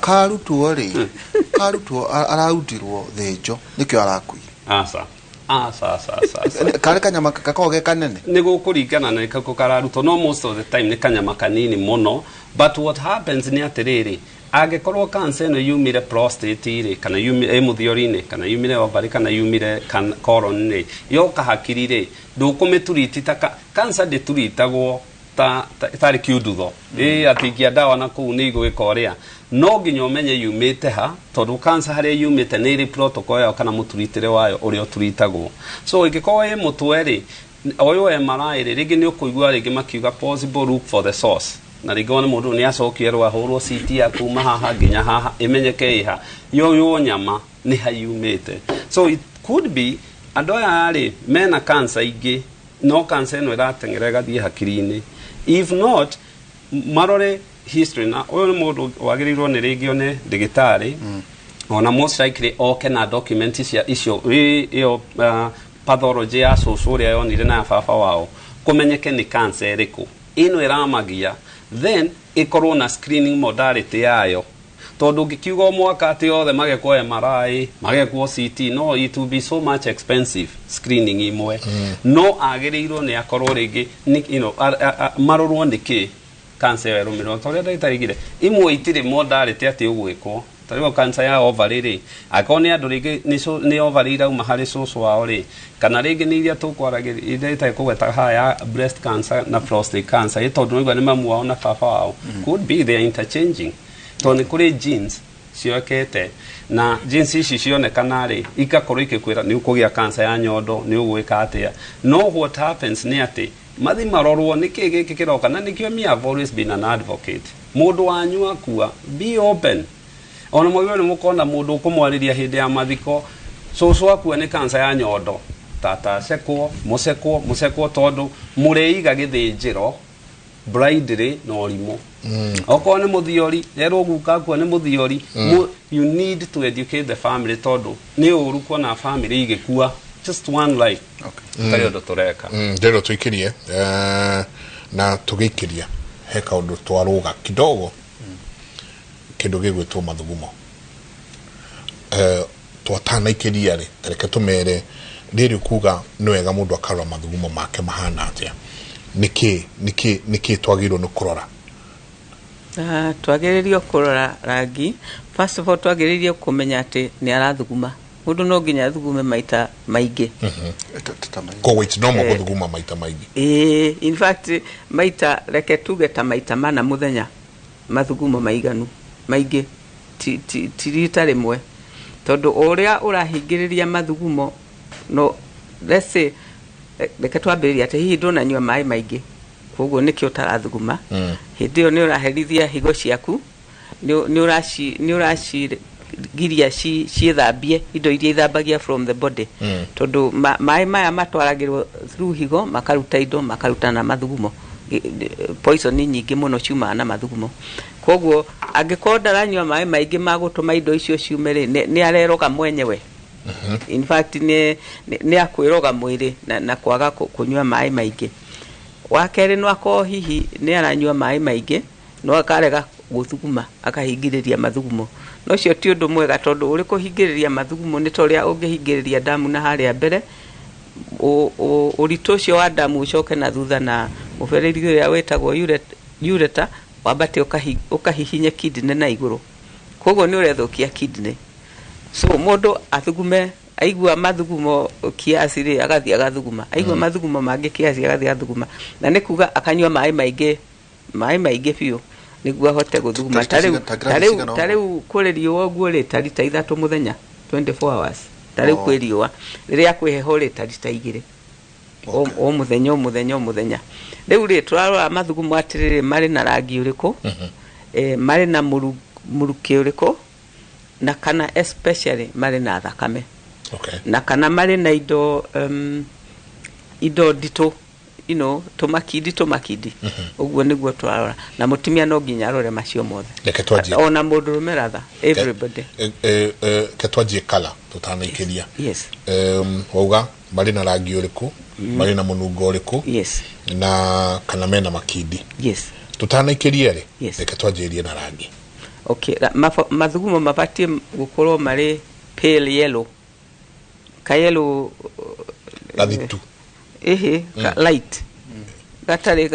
Karutwo rĩ, karutwo arautirwo thĩnjo nĩkĩo arakuire. Aca, aca, aca, aca, aca. Karĩ kanyama gakoragwo ge kanene. Nĩ gũkũringana na nĩkako kararutwo, no most of the time nĩ kanyama kanini mũno. But what happens nĩ atĩrĩrĩ, angĩkorwo cancer ĩno yumire prostate rĩ, kana yumire ĩ mũthiori-inĩ, kana yumire ovary, kana yumire colon rĩ, yoka hakiri rĩ, ndũkũmĩturiti ta cancer ndĩturitagwo ta tarĩ kiundutho ĩ atĩ ingia ndawa na kũu nĩ igwĩka ũrĩa. No nginya ũmenye yumĩte ha, tondũ cancer harĩa yumĩte nĩ ĩrĩ protocol yayo kana mũturitĩre wayo ũrĩa ũturitagwo. So ĩngĩkorwo ĩ mũtwe rĩ, oyo MRI rĩ, rĩngĩ nĩ ũkũigua rĩngĩ makiuga possible look for the source, na rĩngĩ wone mũndũ nĩ acokire ahũrwo CT ya kuma haha nginya haha ĩmenyeke ĩha yoywo nyama nĩ hayumĩte. So it could be andũ aya rĩ mena cancer ingĩ, no cancer ĩno ĩrateng'era ĩgathiĩ hakiri-inĩ. If not, marore history, na ũyũ nĩ mũndũ wagĩrĩirwo nĩ rĩngĩ one ndagĩtarĩ, ona most likely oke na document cia icio ĩyo pathology ya cũcũ ũrĩa yonire na ya baba wao, kũmenyeke nĩ cancer ĩrĩkũ ĩno ĩramagia, then ĩkorwo na screening modality yayo, tondũ ũngĩkiuga o mwaka atĩ othe magekwo MRI, magekwo CT, no it will be so much expensive screening imwe. No agĩrĩirwo nĩ akorwo rĩngĩ marorwo nĩkĩ cancer ĩyo ĩrũmĩrĩrwo, ta ũrĩa ndagĩtarĩ aigire, imwe itirĩ modality atĩ ũgwĩkwo. Ta rĩu cancer ya ovary rĩ, angĩkorwo nĩ andũ rĩngĩ nĩ ovary irauma harĩ cũcũ wao rĩ, kana rĩngĩ nĩ iria tũkwaragĩria ndagĩtarĩ kũgweta haha ya breast cancer na prostate cancer, ĩ tondũ nĩigua nĩ mamu wao na baba wao, could be they are interchanging, tondũ nĩ kũrĩ genes ciokete, na genes ici cionekana rĩ, igakorwo ikĩkwĩra nĩ ũkũgĩa cancer ya nyondo, nĩ ũgwĩka atĩa. No what happens nĩ atĩ mathi marorwo nĩkĩ gĩkĩ kĩroka, na nĩkĩo me have always been an advocate, mũndũ wanyu akua, be open. Ona mwagĩrĩirwo nĩ mũkona mũndũ ũkũmwarĩria hĩndĩ ya mathiko, cũcũ akua nĩ cancer ya nyondo. Tata acekwo, mũcekwo, mũcekwo, tondũ mũrĩiga gĩthĩnjĩro blindly na ũrimũ. Okorwo nĩ mũthiori, erwo guka akua nĩ mũthiori. You need to educate the family, tondũ nĩ ũru kuona family igĩkua just one life. Tarĩ ũndũ tũreka. Ndĩrwo tũikĩrie, na tũgĩikĩria he kaũndũ twarũga kidogo, kĩndũ gĩgwĩtwo mathugumo. Twatanaikĩria rĩ, tareke tũmere rĩrĩ kuga nĩ wega mũndũ akarora mathugumo make mahana atĩa, nĩkĩ nĩkĩ nĩkĩ twagĩrĩirwo nĩ kũrora? Twagĩrĩirio kũrora rangi. First of all, twagĩrĩirio kũmenya atĩ nĩ arathuguma. Mũndũ no nginya athugume maita maingĩ. Koguo it's normal gũthuguma maita maingĩ? Ĩĩ, in fact maita, reke tuge ta maita 4 mũthenya, mathugumo maiganu maingĩ, ti rita rĩmwe, tondũ o ũrĩa ũrahingĩrĩria mathugumo, no let's say, reke twambĩrĩrie atĩ hihi ndũnanyua maĩ maingĩ, koguo nĩkĩo ũtarathuguma. Hĩndĩ ĩyo nĩ ũraherithia higo ciaku, nĩ ũracigiria ciĩthambie indo iria ithambagia from the body, tondũ maĩ maya matwaragĩrwo through higo, makaruta indo, makaruta na mathugumo. Poison nyingĩ mũno ciumaga na mathugumo. Koguo angĩkorwo ndaranyua maĩ maingĩ ma gũtũma indo icio ciume rĩ, nĩ areroga mwenyewe. In fact nĩ akwĩroga mwĩrĩ na kwaga kũnyua maĩ maingĩ. Wa kerĩ, no akorwo hihi nĩ aranyua maĩ maingĩ no akarega gũthuguma, akahingĩrĩria mathugumo. No ũcio ti ũndũ mwega, tondũ ũrĩ kũhingĩrĩria mathugumo nĩ ta ũrĩa ũngĩhingĩrĩria ndamu na harĩa mbere, ũritũ ũcio wa ndamu ũcoke na thutha na mũberethi ũrĩa wĩtagwo ureter wambate ũkahihinye kidney na igũrũ, koguo nĩ ũrethũkia kidney. So mũndũ athugume, aigua mathugumo kiasi rĩ, agathiĩ agathuguma, aigua mathugumo mangĩ kiasi, agathiĩ agathuguma, na nĩ kuga akanyua maĩ maingĩ, maĩ maingĩ biũ nĩguo ahote gũthuguma. Ta rĩu kũrĩ riũa ũguo rĩ, ta rita 3 mũthenya, 24 hours. Ta rĩu kwĩ riũa, rĩrĩa kwĩ heho rĩ, ta rita 2 o mũthenya, o mũthenya, o mũthenya. Rĩu rĩ, tũrarora mathugumo atĩrĩrĩ, marĩ na rangi ũrĩkũ, marĩ na mũrukĩ ũrĩkũ, na kana especially marĩ na thakame, na kana marĩ na indo indo nditũ, tũmakindi tũmakindi. Ũguo nĩguo tũrarora, na mũtumia no nginya arore macio mothe. Reke twanjie. Ona mũndũrũme, rather everybody. Ke twanjie kala tũtanaikĩria. Yes. Wauga marĩ na rangi ũrĩkũ, marĩ na mũnungo ũrĩkũ, na kana mena makindi. Yes. Tũtanaikĩria rĩ, Yes. reke twanjĩrĩrie na rangi. Okay, mathugumo mabatiĩ gũkorwo marĩ pale yellow, ka yellow. Gathitu. Ĩhĩ, light, gatarĩ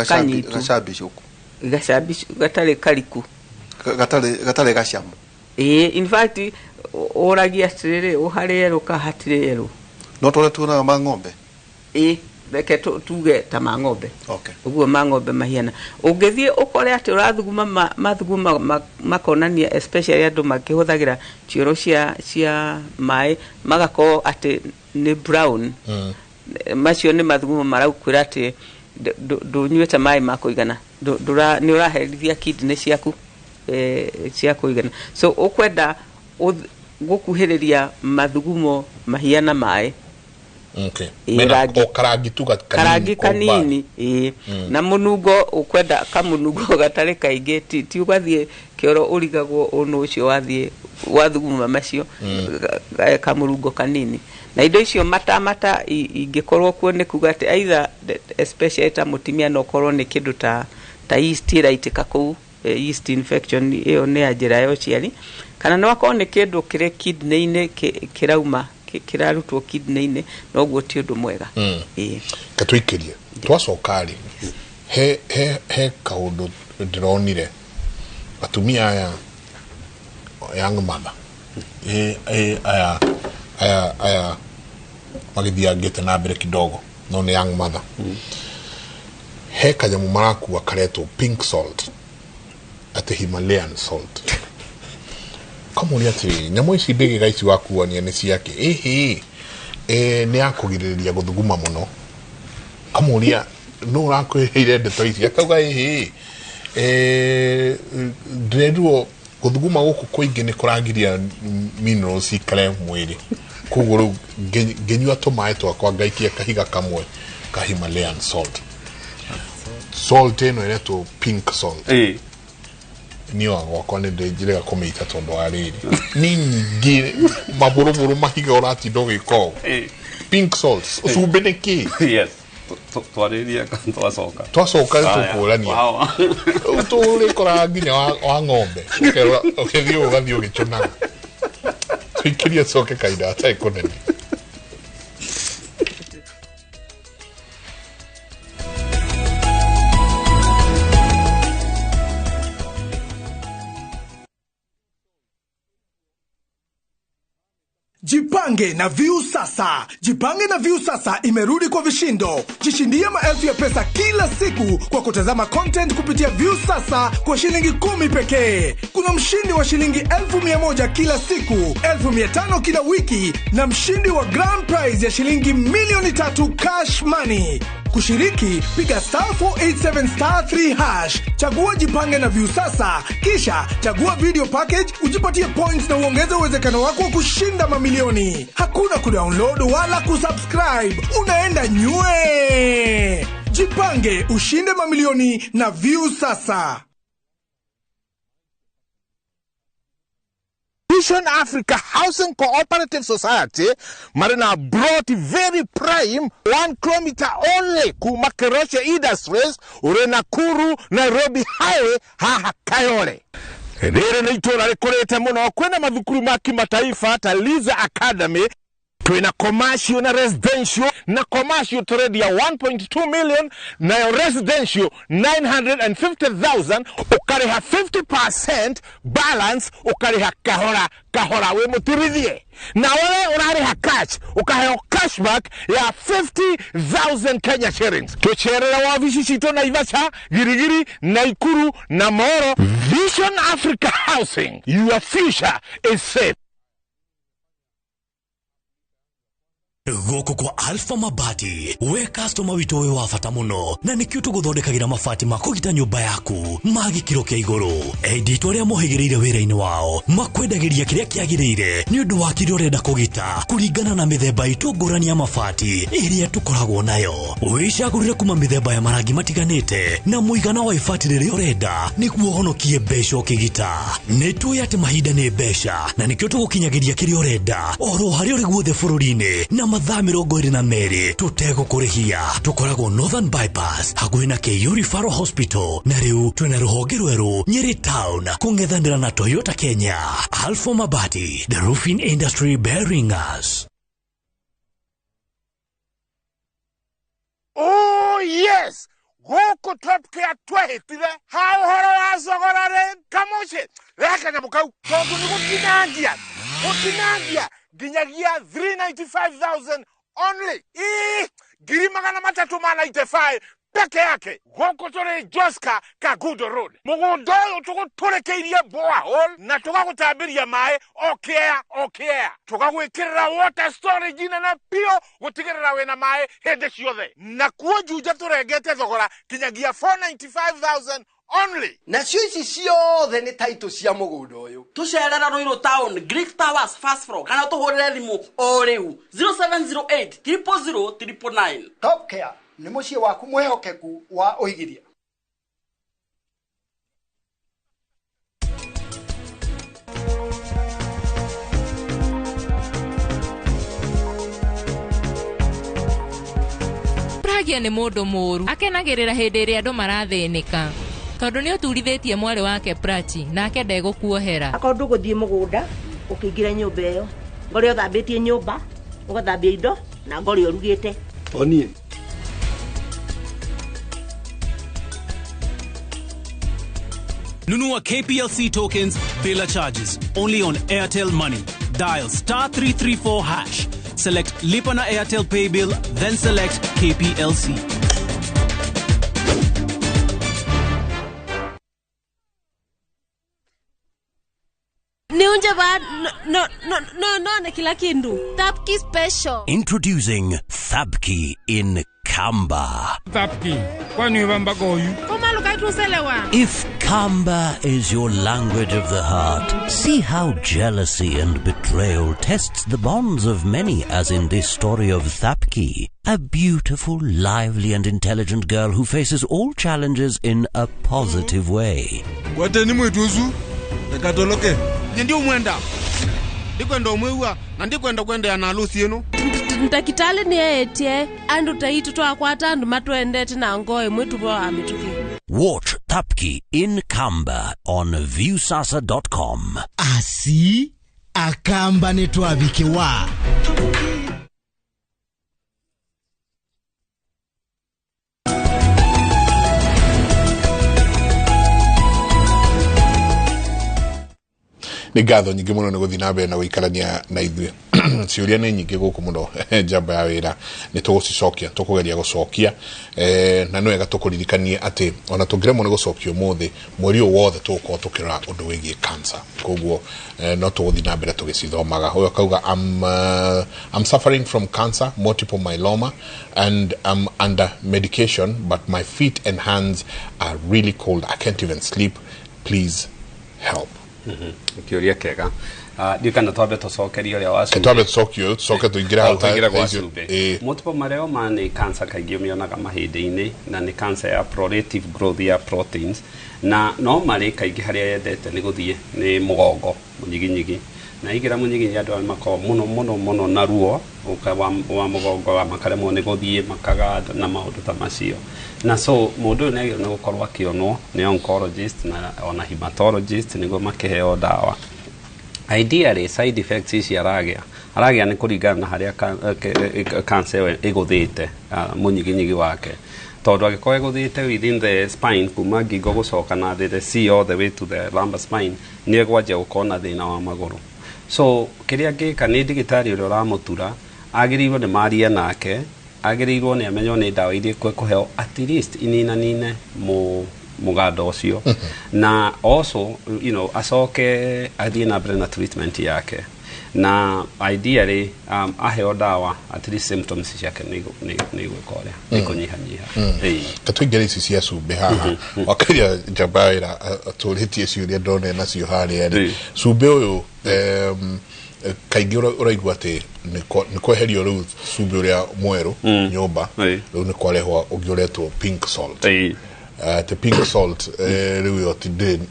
kanyitu. Gacambi cuku. Gacambi gatarĩ kariku. Gatarĩ gacamu. Ĩĩ, in fact ũragia atĩrĩrĩ, ũharĩ yellow ka hatirĩ yellow? No tũrĩa tuonaga ma ng'ombe. Ĩĩ, reke tuge ta ma ng'ombe. Ũguo ma ng'ombe mahiana. Ũngĩthiĩ ũkore atĩ ũrathuguma mathugumo makonania, especially andũ makĩhũthagĩra cioro cia maĩ, magakorwo atĩ nĩ brown, macio nĩ mathugumo maraukwĩra atĩ ndũnyuĩte maĩ ma kũigana, nĩ ũraherithia kidney ciaku cia kũigana. So ũkwenda gũkuhĩrĩria mathugumo mahiana maĩ. Ĩĩ, mena rangi. O karangi tu kanini. Karangi kwa umbali. Kanini, ĩĩ, na mũnungo ũkwenda kamũnungo gatarĩ kaingĩ, ti ũgathiĩ kĩoro ũrigagwo ũnũ ũcio wathiĩ wathuguma macio, kamũrungo kanini. Na indo icio matamata ingĩkorwo kuo, nĩ kuga atĩ either especially ta mũtumia, no ũkorwo nĩ kĩndũ ta yeast ĩraitĩka kũu, yeast infection ĩyo nĩ ya njĩra ya ũciari, kana no akorwo nĩ kĩndũ kĩrĩ kidney-inĩ kĩrauma, kĩrarutwo kidney-inĩ, noguo ti ũndũ mwega. Ĩĩ. Ke tũikĩrie, twacoka rĩ, he kaũndũ ndĩronire atumia aya young mother, aya magĩthiangĩte na mbere kidogo, no nĩ young mother, he kanyamũ marakua karetwo pink salt, atĩ Himalayan salt. Kamũria atĩrĩrĩ, nyamũ ici mbĩgĩga ici wakuania nĩ ciake? Ĩhĩ, nĩ ya kũgirĩrĩria gũthuguma mũno. Kamũria, nũ ũrakwĩrĩire ndeto ici? Akauga ĩhĩ, ndĩrerirwo gũthuguma gũkũ kũingĩ nĩ kũragiria minerals cikare mwĩrĩ. Koguo rĩu ngĩnyua tũmaĩ twakwa, ngaikia kahiga kamwe ka Himalayan salt. Salt ĩno ĩretwo pink salt. Niĩ wa gwakwa nĩ ndĩnjĩrĩga kũmĩita tondũ wa rĩrĩ, nĩ nyingĩ, mabũrũbũrũ, mahiga ũratinda ũgĩka ũũ. Pink salt, cumbĩ nĩ kĩ? Yes. Twarĩrie twacoka. Twacoka tũkũrania. Rĩu tũrĩkoraga nginya wa ng'ombe. Ũkĩthiĩ ũgathiĩ ũgĩcũnaga. Tũikĩrie coke kahinda gatarĩ kũnene. Jipange na View Sasa. Jipange na View Sasa imerudi kwa vishindo. Jishindie maelfu ya pesa kila siku kwa kutazama content kupitia View Sasa kwa shilingi 10 pekee. Kuna mshindi wa shilingi 1,100 kila siku, 5,000 kila wiki na mshindi wa grand prize ya shilingi 3,000,000 cash money. Kushiriki, piga star 487 star 3#, chagua Jipange na View Sasa, kisha chagua video package, ujipatie points na uongeze uwezekano wako wa kushinda mamilioni. Hakuna kudownload wala kusubscribe, unaenda nywe. Jipange ushinde mamilioni na View Sasa. Vision Africa Housing Cooperative Society marina brought very prime 1 kilometer only kuma Keroche Industries uri Nakuru Nairobi Highway haha Kayole. Rĩrĩ nĩ itũũra rĩkũrĩte mũno, kwĩna mathukuru ma kimataifa ta Liza Academy, twĩna commercial na residential, na commercial tũrendia 1.2 million, nayo residential 950,000, ũkarĩha 50% balance, ũkarĩha kahora kahora wĩ mũtirithie. Na wewe ũrarĩha cash, ũkaheo cashback ya 50,000 Kenya shillings. Tũcerere wabici citũ Naivasha, Girigiri, Naikuru na Moro. Vision Africa Housing, your future is safe. Gũkũ kwa Alpha Mabati, we customer witũ wĩ wa bata mũno, na nĩkĩo tũgũthondekagĩra mabati ma kũgita nyũmba yaku ma gĩkĩro kĩa igũrũ. Enditũ arĩa mohĩgĩrĩire wĩra-inĩ wao makwendagĩria kĩrĩa kĩagĩrĩire nĩ ũndũ wa kĩrĩa ũrenda kũgita kũringana na mĩthemba itũ ngũrani ya mabati ĩrĩa tũkoragwo nayo. Wĩcagũrĩre kuma mĩthemba ya marangi matiganĩte na mũigana wa ibati rĩrĩa ũrenda nĩguo ũhonokie mbeca ũkĩgita. Nĩ tũĩ atĩ mahinda nĩ mbeca na nĩkĩo tũgũkinyagĩria kĩrĩa ũrenda oro harĩa ũrĩ guothe bũrũri-inĩ na mathaa 22 tũtegũkũrĩhia. Tũkoragwo Northern Bypass hakuhĩ na KU Referral Hospital, na rĩu twĩna rũhonge rwerũ Nyeri Town kũng'ethanĩra na Toyota Kenya. Alpha Mabati, the roofing industry bearing us. Oh yes, gũkũ Top Care twehĩtire ha ũhoro wa thogora rĩ kamũciĩ rehe kanyamũ kau tondũ nĩ gũtinangia gũtinangia nginyagia 395,000 only. Ii, 395,000 peke yake. Gũkũ tũrĩ Joska Kagudo Road. Mũgũnda ũyũ tũgũtũrĩkĩirie borehole na tũgagũtambĩria maĩ o kĩea o kĩea, tũgagwĩkĩrĩra water storage nene biũ gũtigĩrĩra wĩna maĩ hĩndĩ ciothe. Na kuo Juja tũrengete thogora kinyagia 495,000 only. Nacio ici ciothe nĩ taitũ cia mũgũnda ũyũ. Tũcerera Ruiru Town, Greek Towers first floor, kana tũhũrĩre thimũ o rĩu 0708 000 999. Top Care nĩ mũciĩ waku mwĩhokeku wa ũigithia. Pragia nĩ mũndũ mũũru, akenagĩrĩra hĩndĩ ĩrĩa andũ marathĩnĩka tondũ nĩ ũturithĩtie mwarĩ wake Prachi nake ndegũkuohera. Akorwo ndũgũthiĩ mũgũnda ũkĩingĩra nyũmba ĩyo, ngorĩ ũthambĩtie nyũmba, ũgathambia indo na ngorĩ ũrugĩte. Onie. Nunua KPLC tokens bila charges only on Airtel Money. Dial star 334#. Select Lipa na Airtel Pay Bill, then select KPLC. Niunje ba no no no no na kila kindu. Thabki special. Introducing Thabki in Kamba. If Kamba is your language of the heart, see how jealousy and betrayal tests the bonds of many, as in this story of Thapki, a beautiful, lively and intelligent girl who faces all challenges in a positive way. Ndakitali ni etie andu taitu twakwata andu matwendete na ngoe mwitu bwa amituki. Watch Thapki in Kamba on viewsasa.com. Asi akamba netwabikiwa. Nĩ ngatho nyingĩ mũno nĩ gũthiĩ na mbere na gũikarania na ithuĩ. Ciũria nĩ nyingĩ gũkũ mũno njamba ya wĩra nĩ tũgũcicokia, tũkũgeria gũcokia, na nĩ wega tũkũririkanie atĩ ona tũngĩremwo nĩ gũcokia ũmũthĩ, mweri ũyũ wothe tũgũkorwo tũkĩrora ũndũ wĩgiĩ cancer, koguo no tũgũthiĩ na mbere tũgĩcithomaga. Ũyũ akauga I'm suffering from cancer, multiple myeloma, and I'm under medication, but my feet and hands are really cold. I can't even sleep. Please help. Kĩũria kĩega. Ndirikana twambe tũcokerie ũrĩa wa cumbĩ. Twambe tũcokie, tũcoke tũingĩre hau tũingĩre gwa cumbĩ. Multiple myeloma nĩ cancer kaingĩ ũmĩonaga mahĩndĩ-inĩ, na nĩ cancer ya proliferative growth ya proteins, na no marĩ kaingĩ harĩa yendete nĩ gũthiĩ nĩ mũgongo, mũnyiginyigi. Na ingĩra mũnyiginyi andũ arĩa makoragwo mũno mũno mũno na ruo wa mũgongo wa makaremwo nĩ gũthiĩ makaganda na maũndũ ta macio. Na so mũndũ ũyũ nĩ agĩrĩirwo nĩ gũkorwo akĩonwo nĩ oncologist na ona hematologist nĩguo makĩheo ndawa. Ideally side effects ici aragĩa nĩ kũringana na harĩa cancer ĩyo ĩgũthĩte mũnyiginyigi wake, tondũ angĩkorwo ĩgũthĩte within the spine kuma ngingo gũcoka na thĩ, the C all the way to the lumbar spine, nĩ egwanjia gũkorwo na thĩna wa magũrũ. So kĩrĩa angĩka nĩ ndagĩtarĩ ũrĩa ũramũtura agĩrĩirwo nĩ marie nake, agĩrĩirwo nĩ amenywo nĩ ndawa iria ekũheo at least ininanine mũganda ũcio, na also you know acoke athiĩ na mbere na treatment yake, na ideally aheo ndawa at least symptoms ciake nĩ igwĩka ũrĩa nĩ kũnyihanyiha. Tũingĩre ici cia cumbĩ haha wakaria njamba wĩra atũrĩtie ciũria ndona nacio harĩa rĩ, cumbĩ ũyũ kaingĩ ũraigua atĩ nĩ kweherio rĩu cumbĩ ũrĩa mwerũ nyũmba, rĩu nĩ kwarehwo ũngĩ ũretwo pink salt. The pink salt rĩu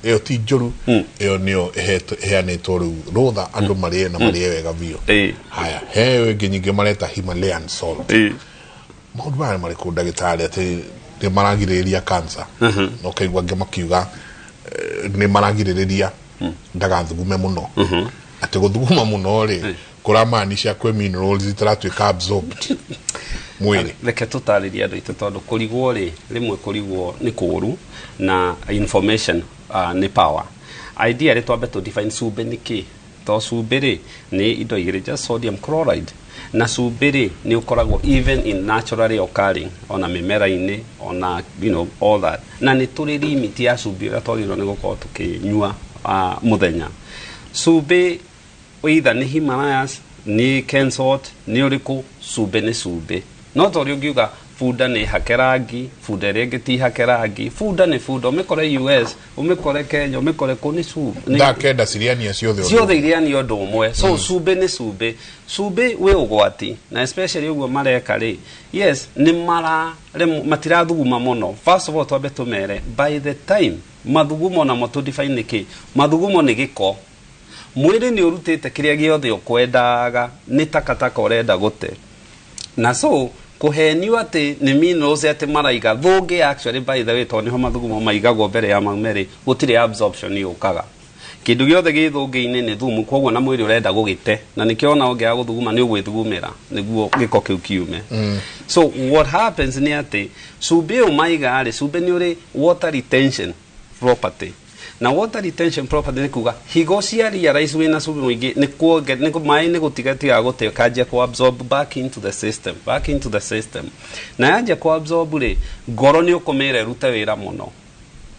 ĩyo ti njũru, ĩyo nĩyo ĩheanĩtwo rĩu rũtha andũ marĩe na marĩe wega biũ. Haya, he ĩyo ĩngĩ nyingĩ mareta Himalayan salt. Maũndũ maya nĩ marĩkũ ndagĩtarĩ atĩ nĩ maragirĩrĩria cancer? Na ũkaigua angĩ makiuga nĩ maragirĩrĩria ndagathugume mũno, atĩ gũthuguma mũno rĩ kũramaanisha kwĩ minerals itaratuĩka absorbed mwĩrĩ. Reke tũtarĩrie andũ aitũ tondũ kũrigwo rĩ, rĩmwe kũrigwo nĩ kũũru na information nĩ power. Ideally twambe tũ define cumbĩ nĩ kĩ, to cumbĩ rĩ nĩ indo igĩrĩ, just sodium chloride, na cumbĩ rĩ nĩ ũkoragwo even in naturally occurring ona mĩmera-inĩ ona you know all that, na nĩ tũrĩ limit ya cumbĩ ũrĩa twagĩrĩirwo nĩ gũkorwo tũkĩnyua mũthenya. Cumbĩ either nĩ Himalayas, nĩ Ken salt, nĩ ũrĩkũ, cumbĩ nĩ cumbĩ. No ta ũrĩa ũngiuga bunda nĩ hake rangi, bunda ĩrĩa ĩngĩ ti hake rangi, bunda nĩ bunda, ũmĩkore US, ũmĩkore Kenya, ũmĩkore kũ, nĩ cumbĩ. Thaa kenda ciriania ciothe ciothe iriania ũndũ ũmwe. So cumbĩ nĩ cumbĩ. Cumbĩ wĩ ũgwati, na especially ũguo mareka rĩ, yes, nĩ matirathuguma mũno. First of all twambe tũmere by the time mathugumo namo tũ define nĩ kĩ, mathugumo nĩ gĩko. Mwĩrĩ nĩ ũrutĩte kĩrĩa gĩothe ũkwendaga, nĩ takataka ũrenda gũte. Na so kũhenio atĩ nĩ minerals atĩ maraiga thũngĩ, actually by the way tondũ nĩho mathugumo maigagwo mbere ya maume rĩ, gũtirĩ absorption yũkaga. Kĩndũ gĩothe gĩ thũngĩ-inĩ nĩ thumu, koguo na mwĩrĩ ũrenda gũgĩte, na nĩkĩo ona ũngĩaga gũthuguma nĩ ũgwĩthugumĩra nĩguo gĩko kĩu kiume. So what happens nĩ atĩ cumbĩ ũyũ maiga rĩ, cumbĩ nĩ ũrĩ water retention property. Na water retention property nĩ kuga higo cia realize wĩna cumbĩ mũingĩ nĩ kuonge nĩ maĩ nĩ gũtiga gũte kanjia ku absorb back into the system, back into the system. Na yanjia ku absorb rĩ, ngoro nĩ ũkũmĩra ĩrute wĩra mũno.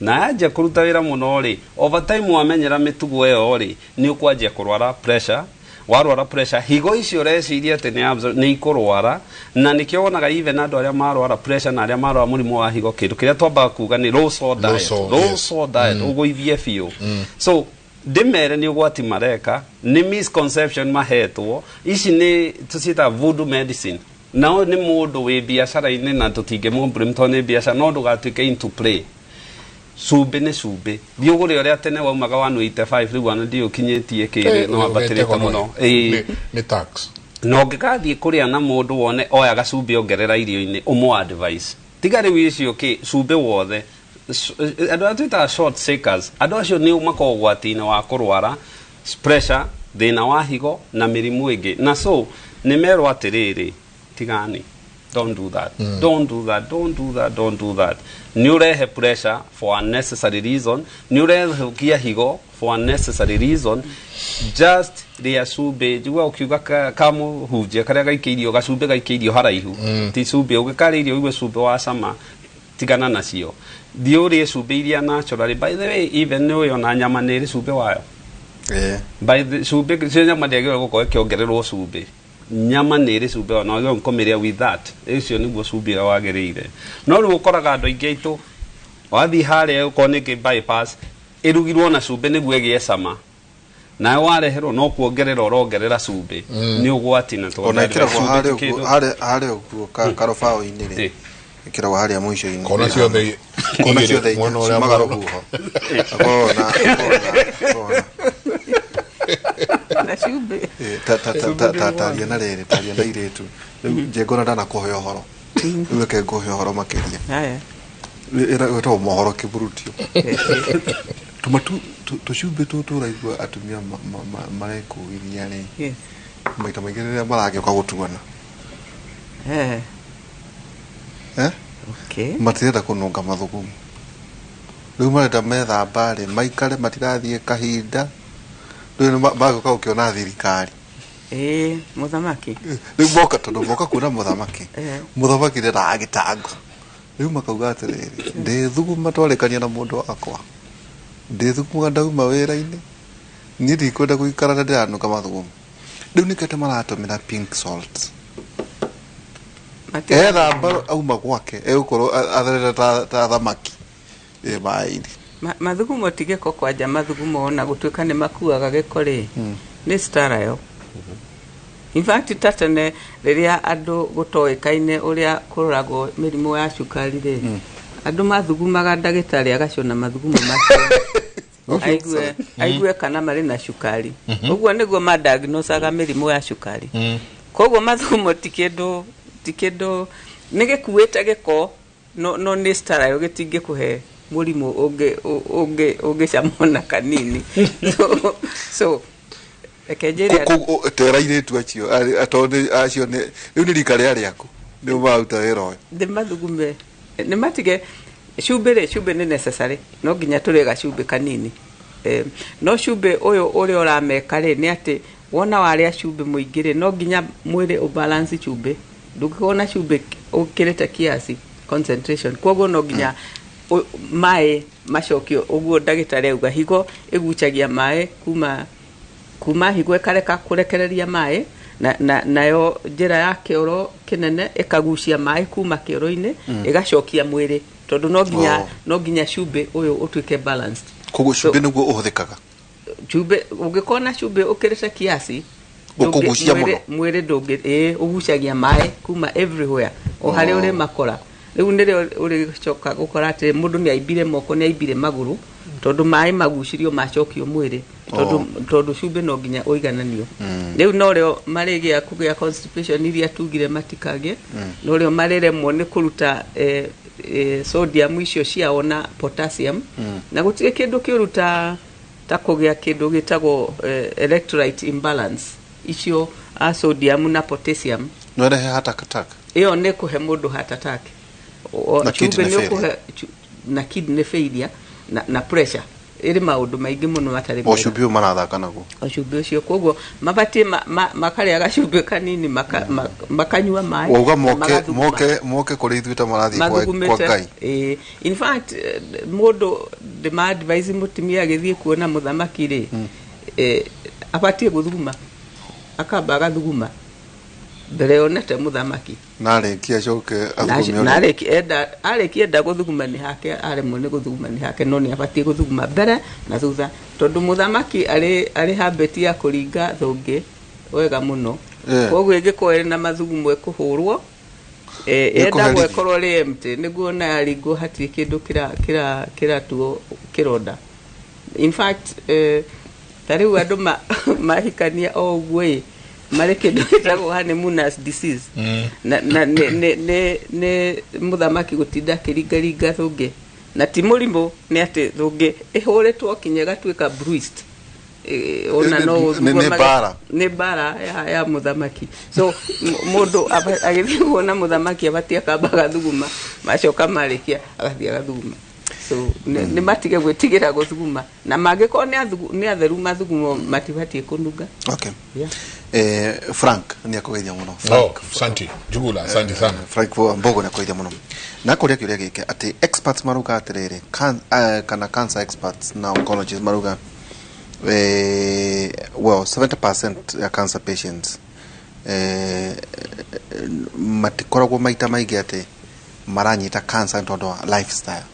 Na yanjia kũruta wĩra mũno rĩ, over time wamenyera mĩtugo ĩyo rĩ, nĩ ũkwanjia kũrwara pressure, Warwara pressure, higo icio ũreciria atĩ nĩ nĩ ikũrwara. Na nĩkĩo wonaga even andũ arĩa marwara pressure na arĩa marwara mũrimũ wa higo, kĩndũ kĩrĩa twambaga kuga nĩ low salt Low diet. salt, Low yes. salt diet, ũgũithie biũ. So ndĩmere nĩ ũgwati mareka, nĩ misconception mahetwo. Ici nĩ tũciĩtaga voodoo medicine. Nao nĩ mũndũ wĩ biacara-inĩ, na tũtingĩmũ tondũ nĩ biacara, no ndũgatuĩke into play. Cumbĩ nĩ cumbĩ. Thiĩ ũgũre ũrĩa tene waumaga 185, rĩu ona ndiũ ũkinyĩtie kĩrĩ, no wambatĩrĩte mũno. Ĩĩ. Nĩ tax. Na ũngĩgathiĩ kũrĩa na mũndũ wone oya gacumbĩ ongerera irio-inĩ, ũmũ advice tiga rĩu icio kĩ cumbĩ wothe. Andũ arĩa twĩtaga short shakers, andũ acio nĩ makoragwo ũgwati-inĩ wa kũrwara pressure, thĩna wa higo na mĩrimũ ĩngĩ. Na so nĩ merwo atĩrĩrĩ, tigani, don't do that. Don't do that, don't do that, don't do that. Nĩ ũrehe pressure for unnecessary reason, nĩ ũrethũkia higo for unnecessary reason. Just rĩa cumbĩ. Njigua ũkiuga kamũhunjia karĩa gaikĩirio gacumbĩ, gaikĩirio haraihu. Ti cumbĩ ũgĩkarĩa irio ũigue cumbĩ wa cama, tigana nacio. Thiĩ ũrĩe cumbĩ iria naturally. By the way, even nĩ ũĩ ona nyama nĩ ĩrĩ cumbĩ wayo. By the cumbĩ cio, nyama ndĩagĩrĩirwo gũkorwo ĩkĩongererwo cumbĩ. Nyama nĩ ĩrĩ cumbĩ wayo, na wagĩrĩirwo kũmĩrĩa with that. Ũcio nĩguo cumbĩ ũrĩa wagĩrĩire. No rĩu ũkoraga andũ aingĩ aitũ wathiĩ harĩa, ũkorwo nĩ kĩ bypass, ĩrugirwo na cumbĩ nĩguo ĩgĩe cama, nawe wareherwo no kuongerera ũrongerera cumbĩ. Nĩ ũgwati na Ona ĩkĩragwo cumbĩ harĩa ti ũguo kĩndũ. Harĩa ũguo karũbaũ-inĩ rĩ, ĩkĩragwo harĩa mũico-inĩ. Kona ciothe Kona igĩrĩ, ciothe inya, mwena ũrĩa ciumaga mwena. Rũhuho. Kona, kona, kona. Na cumbĩ. Taria na rĩrĩ, taria na irĩtu rĩu njengona ndanakũhe ũhoro. Rĩu reke ngũhe ũhoro makĩria. Haya. Ĩtagwo mohoro kĩburutio. Tũma tũcumbĩ tũtũ ũraigua atumia marekũgithia rĩ, maita maingĩ rĩrĩa maragĩũka gũtuana, eh? Okay. Matirenda kũnunga mathugumo. Rĩu marenda methamba rĩ, maikare matirathiĩ kahinda. Rĩu nĩ magĩũka gũkĩona thirikari. Ĩĩ, mũthamaki. Rĩu moka, tondũ moka kuona mũthamaki, mũthamaki ndendaga gĩtango. Rĩu makauga atĩrĩrĩ, ndĩthuguma twarĩkania na mũndũ wakwa, ndĩthugumaga ndauma wĩra-inĩ, niĩ ndikwenda gũikara na ndĩranunga mathugumo. Rĩu nĩkĩo maratũmĩra pink salt. Ethamba auma gwake egũkorwo atherete ta thamaki ĩ maĩ-inĩ. Mathugumo ti gĩko. Kwanja mathugumo ona gũtuĩka nĩ makuaga gĩko rĩ, nĩ sterile. In fact, ta tene rĩrĩa andũ gũtoĩkaine ũrĩa kũroragwo mĩrimũ ya cukari rĩ, andũ mathugumaga, ndagĩtarĩ agacũna mathugumo macio aigue kana marĩ na cukari. Ũguo nĩguo madiagnosaga mĩrimũ ya cukari. Koguo mathugumo ti kĩndũ nĩ gĩkuĩte gĩko, no nĩ sterile, gĩtingĩkũhe mũrimũ ũngĩ ũngĩcamwo na kanini. So reke njĩre Tera irĩtu acio tondũ acio rĩu nĩ rika rĩa rĩaku nĩ maruta wĩra ũyũ. Nĩ mathugume, nĩ matige cumbĩ rĩ. Cumbĩ nĩ necessary, no nginya tũrĩe gacumbĩ kanini. No cumbĩ ũyũ ũrĩa ũrameka rĩ, nĩ atĩ wona warĩa cumbĩ mũingĩ rĩ, no nginya mwĩrĩ ũbalance cumbĩ. Ndũngĩkorwo na cumbĩ ũkĩrĩte kiasi concentration, koguo no nginya maĩ macokio. Ũguo ndagĩtarĩ auga higo ĩgucagia maĩ kuma higo, ĩkareka kũrekereria maĩ, na nayo njĩra ya kĩoro kĩnene ĩkagucia maĩ kuma kĩoro-inĩ, ĩgacokia mwĩrĩ, tondũ no nginya no nginya cumbĩ ũyũ ũtuĩke balanced. Koguo cumbĩ nĩguo ũhũthĩkaga. Cumbĩ, ũngĩkorwo na cumbĩ ũkĩrĩte kiasi, Ũkũgucia mũno. Mwĩrĩ ndũngĩ, ĩĩ, ũgucagia maĩ kuma everywhere o harĩa ũrĩ makora. Rĩu nĩrĩo ũrĩcoka gũkora atĩ mũndũ nĩ aimbire moko, nĩ aimbire magũrũ, tondũ maĩ magucirio macokio mwĩrĩ, tondũ cumbĩ no nginya ũigananio. Rĩu norĩo marĩgĩa kũgĩa constipation iria tugire matikagĩe. Norĩo marĩremwo nĩ kũruta sodium icio ciao na potassium. Na gũtirĩ kĩndũ kĩũru ta kũgĩa kĩndũ gĩtagwo electrolyte imbalance, icio a sodium na potassium. No ĩrehe heart attack. Ĩyo nĩ kũhe mũndũ heart attack. Na Cumbĩ kidney nĩ failure. ũkũhe na kidney failure na pressure, ĩrĩ maũndũ maingĩ mũno matarĩ O mega. cumbĩ ũyũ marathaka naguo. O cumbĩ ũcio. Koguo mabatiĩ makarĩa gacumbĩ kanini, makanyua maĩ, Wauga na moke magathuguma. Moke kũrĩ ithuĩ ta marathiĩ kwa Mathugumĩte. Ngai. Ĩĩ. In fact, mũndũ ndĩma advise mũtumia agĩthiĩ kuona mũthamaki rĩ, abatiĩ gũthuguma. Akamba agathuguma mbere onete mũthamaki. Na arĩkia acoke athugume. Na arĩkia enda gũthuguma nĩ hake, aremwo nĩ gũthuguma nĩ hake, no nĩ abatiĩ gũthuguma mbere na thutha, tondũ mũthamaki arĩ habit ya kũringa thũngĩ wega mũno. Koguo ĩngĩkorwo ĩrĩ na mathugumo ĩkũhũrwo, yendagwo ĩkorwo ĩrĩ empty, nĩguo ona yaringwo hatirĩ kĩndũ kĩratuo kĩronda. In fact, ta rĩu andũ mahikania o ũguo ĩ, marĩ kĩndũ gĩtagwo honeymooners disease. Na nĩ mũthamaki gũtinda akĩringaringa thũngĩ, na ti mũrimũ, nĩ atĩ thũngĩ ĩhũrĩtwo kinya ĩgatuĩka bruised. Ona no nĩ mbara ya mũthamaki. So mũndũ agĩthiĩ kuona mũthamaki abatiĩ akamba agathuguma, macoka marĩkia agathiĩ agathuguma. So nĩ matige gwĩtigĩra gũthuguma, na mangĩkorwo nĩ atheru mathugumo matibatiĩ kũnunga. Okay. Yeah. Frank nĩ akũgeithia mũno. Frank, asante Jugula, asante sana. Frank Mbogo nĩ akũgeithia mũno. Na kũrĩa kĩũria gĩkĩ atĩ experts maruga atĩrĩrĩ, kana cancer experts na oncologists maruga well 70% ya cancer patients matikoragwo maita maingĩ atĩ maranyita cancer tondũ wa lifestyle.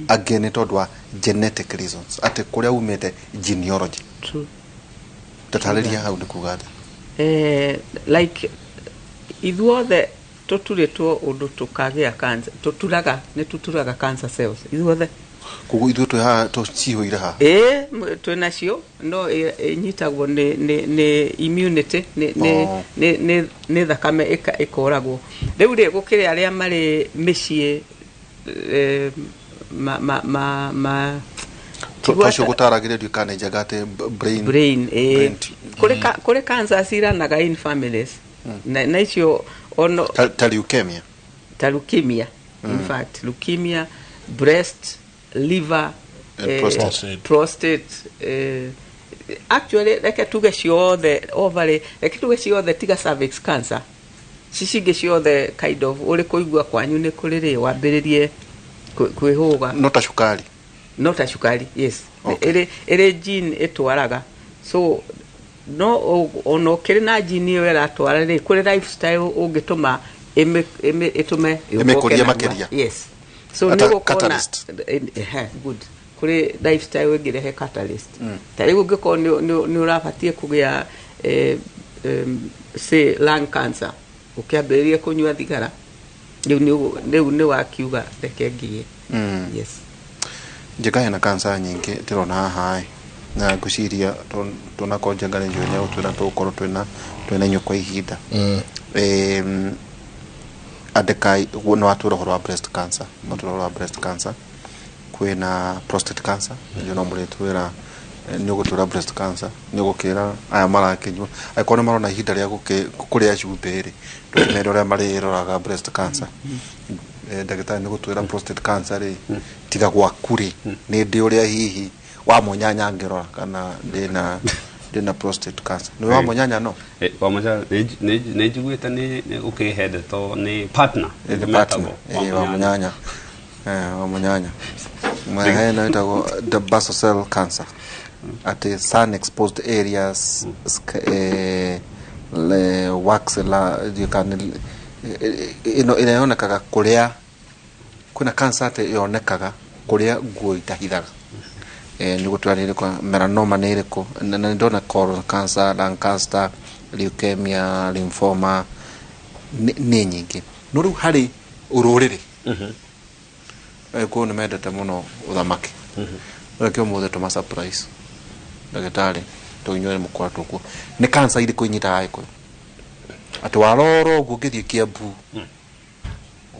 Angĩ nĩ tondũ wa genetic reasons, atĩ kũrĩa umĩte genealogy. True. Tatarĩria hau nĩ kuga atĩa? Like ithuothe tũturĩtwo ũndũ tũkagĩa cancer, tũturaga, nĩ tũturaga cancer cells ithuothe. Koguo ithuĩ twĩ haha tũcihũire haha? Ĩĩ, twĩ nacio, no ĩnyitagwo nĩ immunity, nĩ thakame ĩkoragwo. Rĩu rĩ, gũkĩrĩ arĩa marĩ mĩciĩ ma twacio gũtaragĩrĩrio kana njaga atĩ brain kũrĩ cancer ciranaga in families. Na icio ono ta leukemia, in fact leukemia, breast, liver, prostate, actually reke tuge ciothe, ovary, reke tuge ciothe tiga cervix cancer. Cicingĩ ciothe kind of ũrĩ kũigua kwanyu nĩ kũrĩ rĩ wambĩrĩrie kwĩhũga. No ta cukari. No ta cukari, yes. Okay. Ĩrĩ gene ĩtwaraga. So no ono kĩrĩ na gene ĩyo ĩratwara rĩ, kũrĩ lifestyle ũngĩtũma ĩtũme ĩmĩkũrie makĩria. Yes. So nĩ gũkorwo na good. Kũrĩ lifestyle ĩngĩrehe catalyst. Ta rĩu ũngĩkorwo nĩ ũrabatiĩ kũgĩa say lung cancer, ũkĩambĩrĩria kũnyua thigara, rĩu nĩ wakiuga reke ngiye. Yes. Njega hena cancer nyingĩ ndĩrona haha na ngwĩciria tunakorwo Njenga nĩ njũĩ nĩegũtwĩra tũgũkorwo twĩna inyuĩ kwa ihinda. Andĩkai nĩ watwĩra ũhoro wa breast cancer, watwĩra ũhoro wa breast cancer, kwĩna prostate cancer, nĩyo no mũrĩtwĩra nĩ ũgũtwĩra breast cancer, nĩ ũgũkĩra aya marakĩnyua angĩkorwo nĩ marona ihinda rĩa kũrĩa cumbĩ rĩ, ndũkĩmere ũrĩa marĩroraga breast cancer. Ndagĩtarĩ nĩ gũtwĩra prostate cancer rĩ, tiga gwaku rĩ, nĩ ndĩ ũrĩa hihi wa mũnyanya ngĩrora kana ndĩna prostate cancer. Nĩ wa mũnyanya no? Wa mũnyanya nĩ njiguĩte nĩ ũkĩhe ndeto nĩ partner. Wa mũnyanya. Wa mũnyanya. Hena ĩtagwo the basal cell cancer. Atĩ sun exposed areas, wax la ĩno ĩrĩa yonekaga kũrĩa kwĩna cancer atĩ yonekaga kũrĩa nguo itahithaga. Nĩ gũtwĩra nĩ ĩrĩkũ, melanoma nĩ ĩrĩkũ, na nĩ ndona colon cancer, lung cancer, leukemia, lymphoma, nĩ nyingĩ. No rĩu harĩ ũrũrĩrĩ, Agĩkũyũ nĩ mendete mũno ũthamaki. Reke ũmũthĩ tũma surprise ndagĩtarĩ tondũ inyuĩ mũkoretwo kuo. Nĩ cancer irĩkũ inyitaga Agĩkũyũ? Atĩ warora ũguo ũngĩthiĩ Kiambu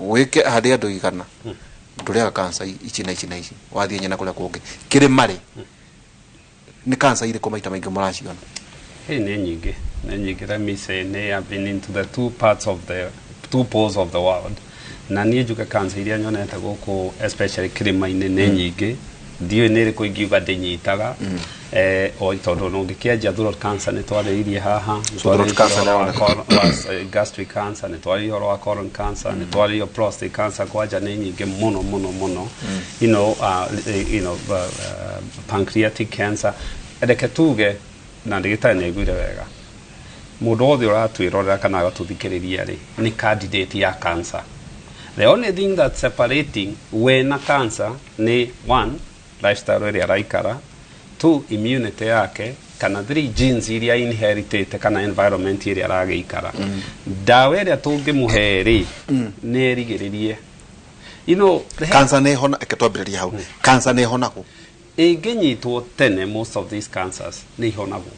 wĩke harĩ andũ igana ndũrĩaga cancer ici na ici na ici, wathiĩ nyina kũrĩa kũngĩ kĩrĩma rĩ, nĩ cancer irĩkũ maita maingĩ mũraciona? Hey, nĩ nyingĩ, nĩ nyingĩ. Let me say, nĩ I've been into the two parts of the two poles of the world. Na niĩ njuge cancer iria nyonete gũkũ especially kĩrĩma-inĩ nĩ nyingĩ. Ndiũĩ nĩ ĩrĩkũ ingiuga ndĩnyitaga, o tondũ ũngĩkĩanjia throat cancer nĩ twarĩrĩirie haha, throat cancer nĩ gastric cancer nĩ twarĩrĩirie ũhoro wa colon cancer, nĩ twarĩrĩirie prostate cancer, kwanja nĩ nyingĩ mũno mũno mũno. You know, pancreatic cancer. Reke tuge na ndagĩtarĩ nĩ aiguire wega, Mũndũ wothe ũratwĩrorera kana agatũthikĩrĩria rĩ, nĩ candidate ya cancer. The only thing that's separating we na cancer nĩ one, lifestyle ĩrĩa araikara, two, immunity yake, kana three, genes iria inheritĩte kana environment ĩrĩa aragĩikara. Ndawa ĩrĩa tũngĩmũhe rĩ, nĩ ĩrigĩrĩrie the Cancer nĩ hona, reke twambĩrĩrie hau. Cancer nĩ ĩhonagwo? Ĩngĩnyitwo tene, most of these cancers nĩ ihonagwo.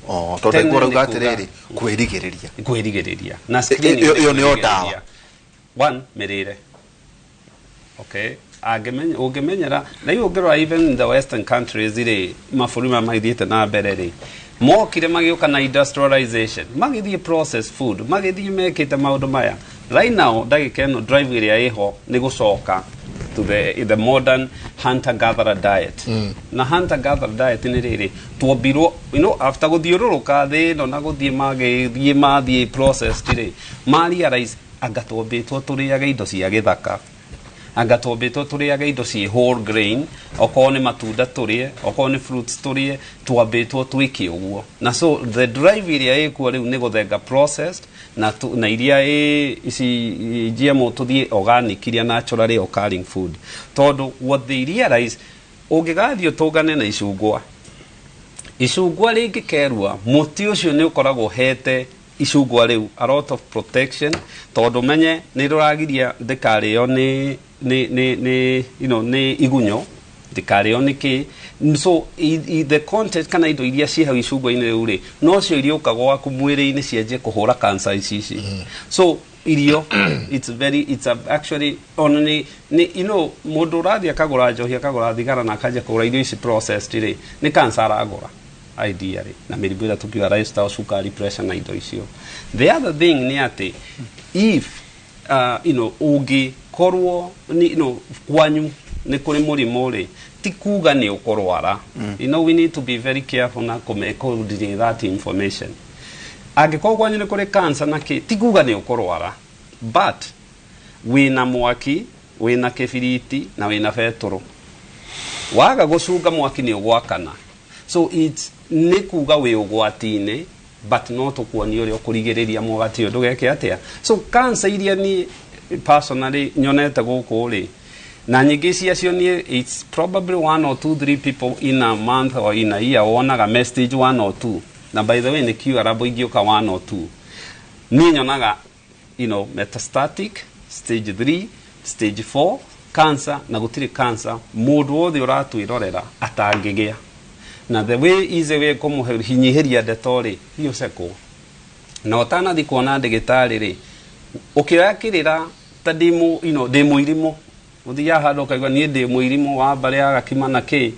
Oh, tondũ Tene aigua ũrauga nĩ kuga- atĩrĩrĩ, kwĩrigĩrĩria. Kwĩrigĩrĩria na screening nĩ Ĩyo nĩyo kwĩrigĩrĩria. ndawa. One, mĩrĩre. Okay, angĩmenya ũngĩmenyera na iu ũngĩrora even in the western countries rĩ, mabũrũri maya magĩthiĩte na mbere rĩ, mokire magĩũka na industrialization, magĩthiĩ process food, magĩthiĩ mekĩte maũndũ maya. Right now ndagĩka ĩno drive ĩrĩa ĩho nĩ gũcoka to the modern hunter gatherer diet. Na hunter gatherer diet nĩ rĩrĩ twombirwo after gũthiũrũrũka thĩ ĩno na gũthiĩ magĩthiĩ mathiĩ processed rĩ, ma realize anga twombĩtwo tũrĩage indo cia gĩthaka, anga twombĩtwo tũrĩage indo ciĩ whole grain, okorwo nĩ matunda tũrĩe, okorwo nĩ fruits tũrĩe, twambĩtwo twĩke ũguo. Na so the drive ĩrĩa ĩkuo rĩu nĩ gũthenga processed na iria ĩ ici GMO, tũthiĩ organic, iria naturally occurring food, tondũ what they realize, ũngĩgathiĩ ũtũngane na icungwa, icungwa rĩngĩkerua, mũtĩ ũcio nĩ ũkoragwo hete icungwa rĩu a lot of protection, tondũ menye nĩ rũragiria ndĩkarĩo nĩ nĩ igunyo, ndĩkarĩo nĩ kĩ. So the content kana indo iria ciĩ hau icungwa-inĩ rĩu rĩ, nocio iriũka gwaku mwĩrĩ-inĩ cianjie kũhũra cancer ici. So irio, it's very it's a, actually ona nĩ mũndũ ũrathiĩ akagũra njohi, akagũra thigara na akanjia kũgũra irio ici processed rĩ, nĩ cancer aragũra ideally, na mĩrimũ ĩrĩa tũkiuga lifestyle, cukari, pressure na indo icio. The other thing nĩ atĩ if ũngĩkorwo nĩ kwanyu nĩ kũrĩ mũrimũ rĩ, ti kuga nĩ ũkũrwara. We need to be very careful na kũmekũndire that information. Angĩkorwo kwanyu nĩ kũrĩ cancer na kĩ, ti kuga nĩ ũkũrwara, but wĩna mwaki, wĩna kĩbiriti na wĩna betũrũ, waga gũcunga mwaki nĩ ũgwakana. So it's nĩ kuga wĩ ũgwati-inĩ, but no tũkuonia ũrĩa ũkũrigĩrĩria mwagati ũyũ ndũgeke atĩa. So cancer iria ni personally nyonete gũkũ rĩ, na nyingĩ ciacio niĩ it's probably one or two three people in a month or in a year wonaga me stage one or two. Na by the way, nĩ curable ingĩũka one or two. Niĩ nyonaga metastatic stage 3, stage 4 cancer, na gũtirĩ cancer mũndũ wothe ũratwĩrorera atangĩgĩa. Na the way easy way kũmũhinyihĩria ndeto rĩ, thiĩ ũcekwo na ũtanathi kuona ndĩgĩtarĩ rĩ, ũkĩoya kĩrĩra ta ndĩ ndĩ mũirimũ, ũthiaga handũ ũkaigua niĩ ndĩ mũirimũ wa mbarĩ ya gakima na kĩ,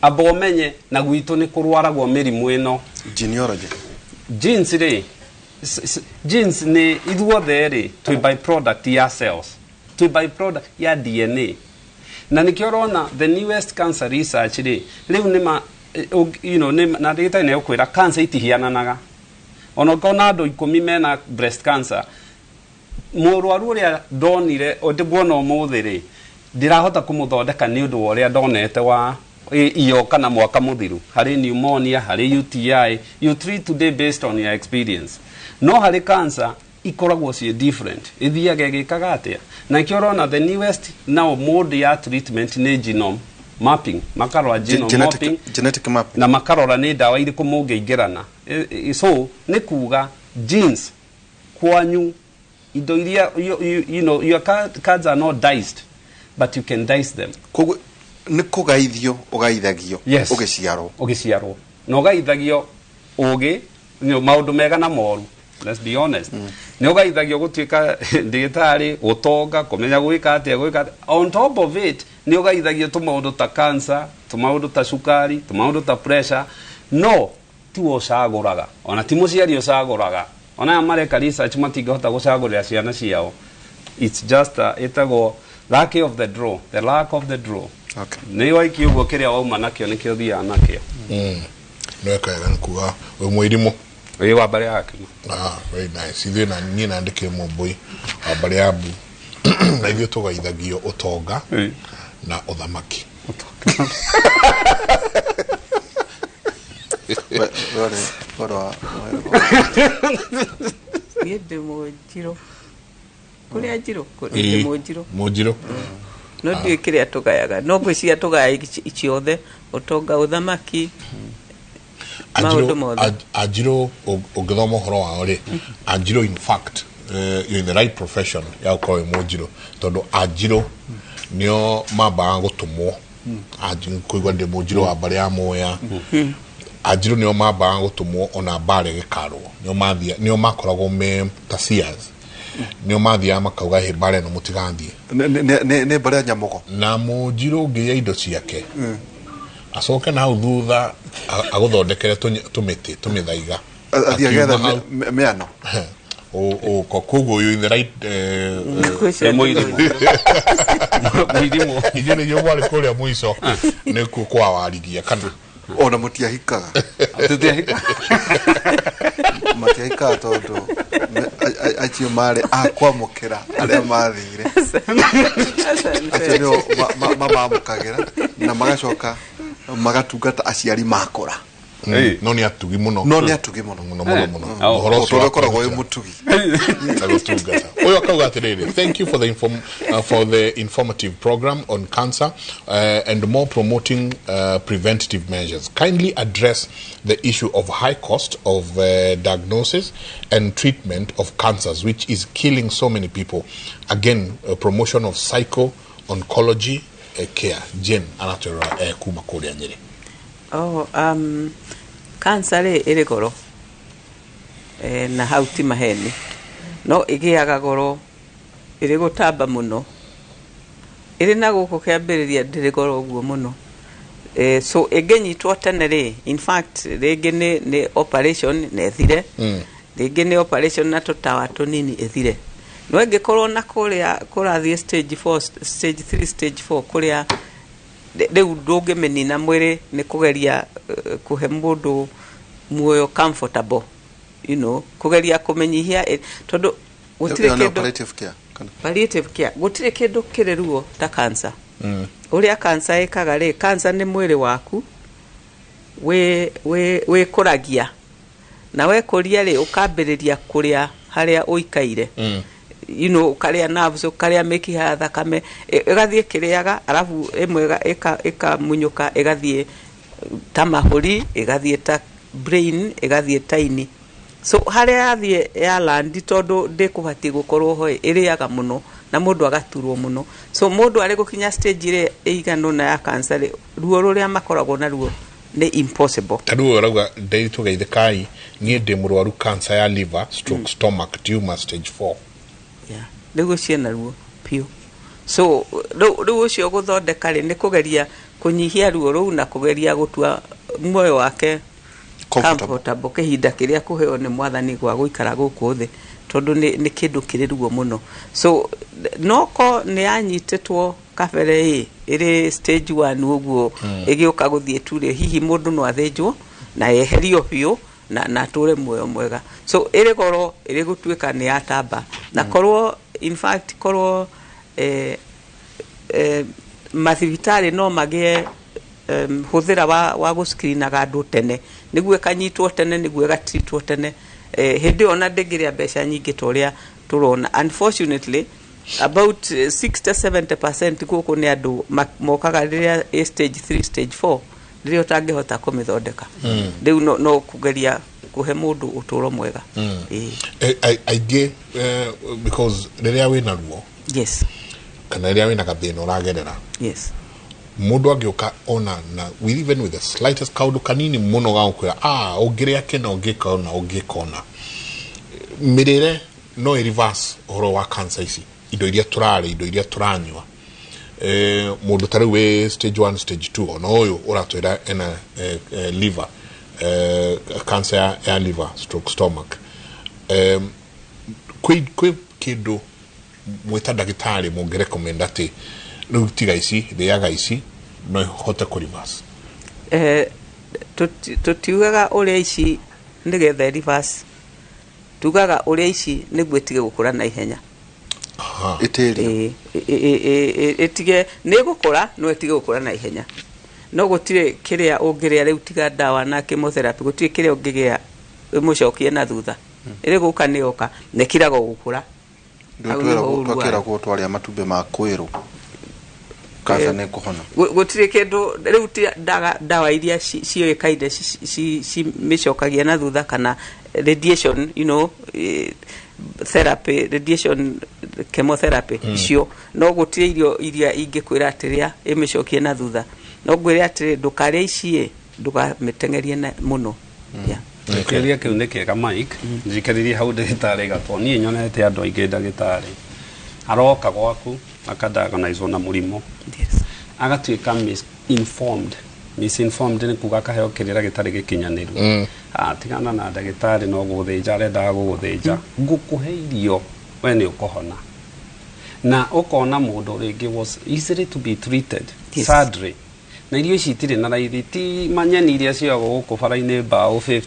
amba ũmenye na gwitũ nĩ kũrwaragwo mĩrimũ ĩno. Genealogy. Genes rĩ, genes nĩ ithuothe rĩ twĩ by product ya cells, twĩ by product ya DNA. Na nĩkĩo ũrona the newest cancer research rĩ, rĩu nĩ ma nĩ na ndagĩtarĩ nĩ egũkwĩra cancer itihiananaga. Ona ũngĩona andũ 10 mena breast cancer, mũrwaru ũrĩa ndonire ndĩmuona ũmũthĩ rĩ, ndirahota kũmũthondeka nĩ ũndũ wa ũrĩa ndonete wa iyo kana mwaka mũthiru. Harĩ pneumonia, harĩ UTI, you treat today based on your experience. No harĩ cancer ikoragwo ciĩ different, ithiaga ĩgĩkaga atĩa. Na nĩkĩo ũrona the newest now mode ya treatment nĩ genome mapping, makarora genome mapping, genetic mapping, na makarora nĩ ndawa irĩkũ mũngĩingĩrana. So nĩ kuga genes kwanyu indo iria your cards are not diced, but you can dice them. Koguo nĩ kũgaithio ũgaithagio? Yes. Ũgĩciarwo. Ũgĩciarwo na ũgaithagio ũgĩ maũndũ mega na moru, let's be honest. Nĩ ũgaithagio gũtuĩka ndagĩtarĩ, gũtonga, kũmenya gwĩka atĩa, gwĩka atĩa. On top of it nĩ ũgaithagio tũmaũndũ ta cancer, tũmaũndũ ta cukari, tũmaũndũ ta pressure. No tiwe ũcagũraga, ona ti mũciari ũcagũraga. Ona aya mareka research matingĩhota gũcagũrĩra ciana ciao. It's just ĩtagwo luck of the draw, the luck of the draw. Nĩ waiki ũguo, kĩrĩa wauma nakĩo nĩkĩo ũthiaga nakĩo. Nĩ wega nĩ kuga wĩ mũirimũ. Wĩ wa mbarĩ ya Gakima. Ah, very nice. Ithuĩ na niĩ na ndĩkĩrĩ mũmbũi wa mbarĩ ya Mbu, na ithuĩ tũgaithagio ũtonga na ũthamaki. Wore wa Niĩ ndĩ Mũnjirũ. Kũrĩa Njirũ? Ndĩ Mũnjirũ. Mũnjirũ. No ndiũĩ kĩrĩa tũgayaga, no ngwĩciria tũgaya ciothe, ũtonga, ũthamaki, maũndũ mothe. Anjirũ, ũngĩthoma ũhoro wao rĩ, Anjirũ, in fact, you're in the right profession ya gũkorwo wĩ Mũnjirũ, tondũ Anjirũ nĩo mambaga gũtũmwo. Kũigua ndĩ Mũnjirũ wa mbarĩ ya Mũya. Anjirũ nĩo mambaga gũtũmwo ona mbara ĩgĩkarwo, nĩo makoragwo me ta seers, nĩo mathiaga makauga hĩ mbara ĩno mũtigathiĩ. Nĩ mbarĩ ya Nyamugo. Na Mũnjirũ ũngĩiya indo ciake, acoke na hau thutha agũthondekere tũmĩtĩ tũmĩthaiga. Athiĩ agetha mĩano. Koguo you in the right. Mũirimũ. Inyuĩ nĩ inyuĩ mwarĩ kũrĩa mũico nĩ kwawarigia kana ona mũtiahikaga. Matiahikaga tondũ acio marĩ a kwamũkĩra arĩa mathire, acio nĩo mamamũkagĩra na magacoka magatungata aciari makũra. No nĩ atugi mũno. No nĩ atugi mũno. Mũno mũno mũno. Ũhoro ũcio ũkoragwo wĩ mũtugi na gũtungata. Ũyũ akauga atĩrĩrĩ, thank you for the informative program on cancer and more promoting preventative measures. Kindly address the issue of high cost of diagnosis and treatment of cancers, which is killing so many people. Again, promotion of psycho-oncology care. Jane aratwĩra kuma kũrĩa Nyĩrĩ. Oh, cancer rĩ ĩrĩ goro, na hau ti maheni, no ĩgĩaga goro ĩrĩ gũtamba mũno, ĩrĩ na gũkũ kĩambĩrĩria ndĩrĩ goro ũguo mũno. So ĩngĩnyitwo tene rĩ, in fact rĩngĩ nĩ operation na ĩthire, rĩngĩ nĩ operation na tũtawa tũnini ĩthire. No ĩngĩkorwo na kũrĩa kũrathiĩ stage 4, stage 3, stage 4, kũrĩa rĩu ndũngĩmĩnina mwĩrĩ, nĩ kũgeria kũhe mũndũ muoyo comfortable, you know, kũgeria kũmenyihia, tondũ gũtirĩ kĩndũ palliative care, palliative care, gũtirĩ kĩndũ kĩrĩ ruo ta cancer. Ũrĩa cancer ĩkaga rĩ, cancer nĩ mwĩrĩ waku wĩkũragia, na wekũria rĩ, ũkambĩrĩria kũrĩa harĩa ũikaire, you know, ũkarĩa nerves, ũkarĩa mĩkiha ya thakame, ĩgathiĩ kĩrĩaga, arabu ĩmwe ĩkamunyũka, ĩgathiĩ ta mahũri, ĩgathiĩ ta brain, ĩgathiĩ ta ini. So harĩa yathiĩ ya landi, tondũ ndĩkũbatiĩ gũkorwo ho, ĩrĩaga mũno na mũndũ agaturwo mũno. So mũndũ arĩ gũkinya stage ĩrĩa ĩigana ũna ya cancer rĩ, ruo rũrĩa makoragwo naruo nĩ impossible. Ta rĩu ũrauga ndĩtũgeithĩkai, niĩ ndĩ mũrwaru cancer ya liver, stroke, stomach tumor stage 4. Yeah, rĩu ũcio naruo piũ. So rĩu ũcio gũthondeka rĩ, nĩ kũgeria kũnyihia ruo rũu na kũgeria gũtua muoyo wake comfortable kĩhinda kĩrĩa kũheo nĩ mwathani gwa gũikara gũkũ thĩ, tondũ nĩ kĩndũ kĩrĩ ruo mũno. So noko nĩ yanyitĩtwo kabere ĩrĩ stage 1 ũguo, ĩgĩũka gũthiĩ tu rĩ, hihi mũndũ no athĩnjwo na eherio biũ na atũre muoyo mwega. So ĩrĩ goro, ĩrĩ gũtuĩka nĩ yatamba, na korwo in fact korwo mathibitarĩ no magĩe hũthĩra wa gũscreenaga andũ tene, nĩguo ĩkanyitwo tene, nĩguo ĩgatreatwo tene. Hĩndĩ ĩyo ona ndĩngĩrĩa mbeca nyingĩ ta ũrĩa tũrona. Unfortunately about 60-70% gũkũ nĩ andũ mokaga rĩrĩa ĩ stage 3, stage 4, rĩrĩa ũtangĩhota kũmĩthondeka. Rĩu no kũgeria kũhe mũndũ ũtũro mwega. Aingĩ, because rĩrĩa wĩna ruo, yes, kana rĩrĩa wĩna gathĩna ũragerera, yes, mũndũ angĩũka ona na with even with the slightest kaũndũ kanini mũno ga gũkwĩra, ũngĩrĩa kĩna, ũngĩka ũna, ũngĩka ũna, mĩrĩre no ĩ reverse ũhoro wa cancer ici, indo iria tũrarĩa, indo iria tũranyua. Mũndũ ta rĩu wĩ stage 1, stage 2, ona ũyũ ũratwĩra ena liver cancer ya liver, stroke, stomach, kwĩ kĩndũ mwĩta ndagĩtarĩ mũngĩrecommend atĩ rĩu tiga ici, rĩaga ici, no ihote kũ reverse? Tũtiugaga ũrĩa ici nĩgetha reverse, tugaga ũrĩa ici nĩguo ĩtige gũkũra na ihenya. Ĩtige nĩ gũkũra, no ĩtige gũkũra na ihenya. No gũtirĩ kĩrĩa ũngĩrĩa rĩu tiga ndawa na chemotherapy, gũtirĩ kĩrĩa ũngĩgĩa ĩmũcokie na thutha. Ĩrĩ gũka nĩ yoka na ĩkiraga gũkũra. Hau nĩho ũru wayo. Twakĩragwo twarĩa matumbĩ ma kwĩrũ kansa nĩ kũhona. Gũtirĩ kĩndũ rĩu ti ndawa iria ciũĩkaine cimĩcokagia na thutha kana radiation, therapy, radiation, chemotherapy icio, no gũtirĩ irio iria ingĩkwĩra atĩrĩa ĩmĩcokie na thutha. No ngwĩre atĩrĩ, ndũkarĩe ici, ndũkamĩteng'erie mũno. Yeah. Kĩũria kĩu nĩ kĩega, Mike. Njikĩrĩrie hau ndagĩtarĩ gatwa. Niĩ nyonete andũ aingĩ, ndagĩtarĩ aroka gwaku akadiagnoswo na mũrimũ, agatuĩka misinformed. Misinformed nĩ kuga akaheo kĩrĩra gĩtarĩ gĩkinyanĩru. Ah, tigana na ndagĩtarĩ, no gũgũthĩnja arendaga gũgũthĩnja, ngũkũhe irio we nĩ ũkũhona. Na ũkona mũndũ rĩngĩ was easily to be treated surgery na irio ici itirĩ na raithi, ti manyeni iria cioyagwo gũkũ bara-inĩ mbaũ 50,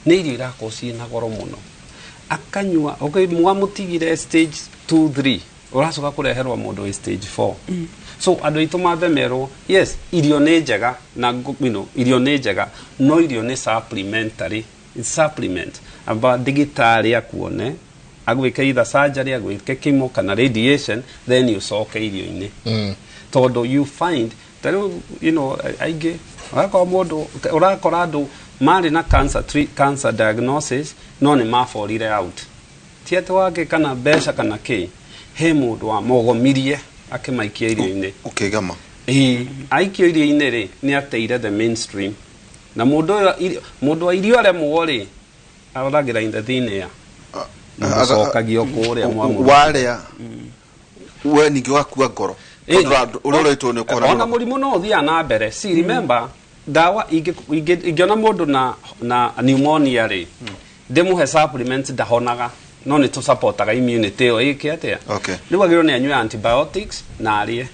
nĩ irio irakorwo ciĩ na goro mũno. Akanyua, okay, mwamũtigire stage 2 3, ũracoka kũreherwo mũndũ wĩ stage 4. So andũ aitũ mambe merwo, yes, irio nĩ njega na irio nĩ njega, no irio nĩ supplementary. It's supplement. Amba ndagĩtarĩ akuone, agwĩke either surgery, agwĩke chemo kana radiation, then ũcoke irio-inĩ. Tondũ you find ta rĩu aingĩ ũrakora mũndũ, ũrakora andũ marĩ na cancer, cancer diagnosis, no nĩ maborire out, ti atĩ wake kana mbeca kana kĩ, he mũndũ wamogomirie akĩmaikia irio-inĩ. Ũkĩgama. Ĩĩ, aikio irio-inĩ rĩ, nĩ ateire the mainstream. Na mũndũ ũyũ mũndũ wa irio aremwo rĩ, aroragĩra in the thin air. Mũcokagio kũrĩa mwamũruta. Warĩa we ningĩ wakua ngoro tondũ ũrĩa ũretwo nĩ ũkũhona. Ona mũrimũ no ũthiaga na mbere. See, remember, ndawa ingĩona mũndũ na pneumonia rĩ, ndĩmũhe supplements, ndahonaga, no nĩ tũsupportaga immunity ĩyo ĩke atĩa. Rĩu agĩrĩirwo nĩ anyue antibiotics na arĩe,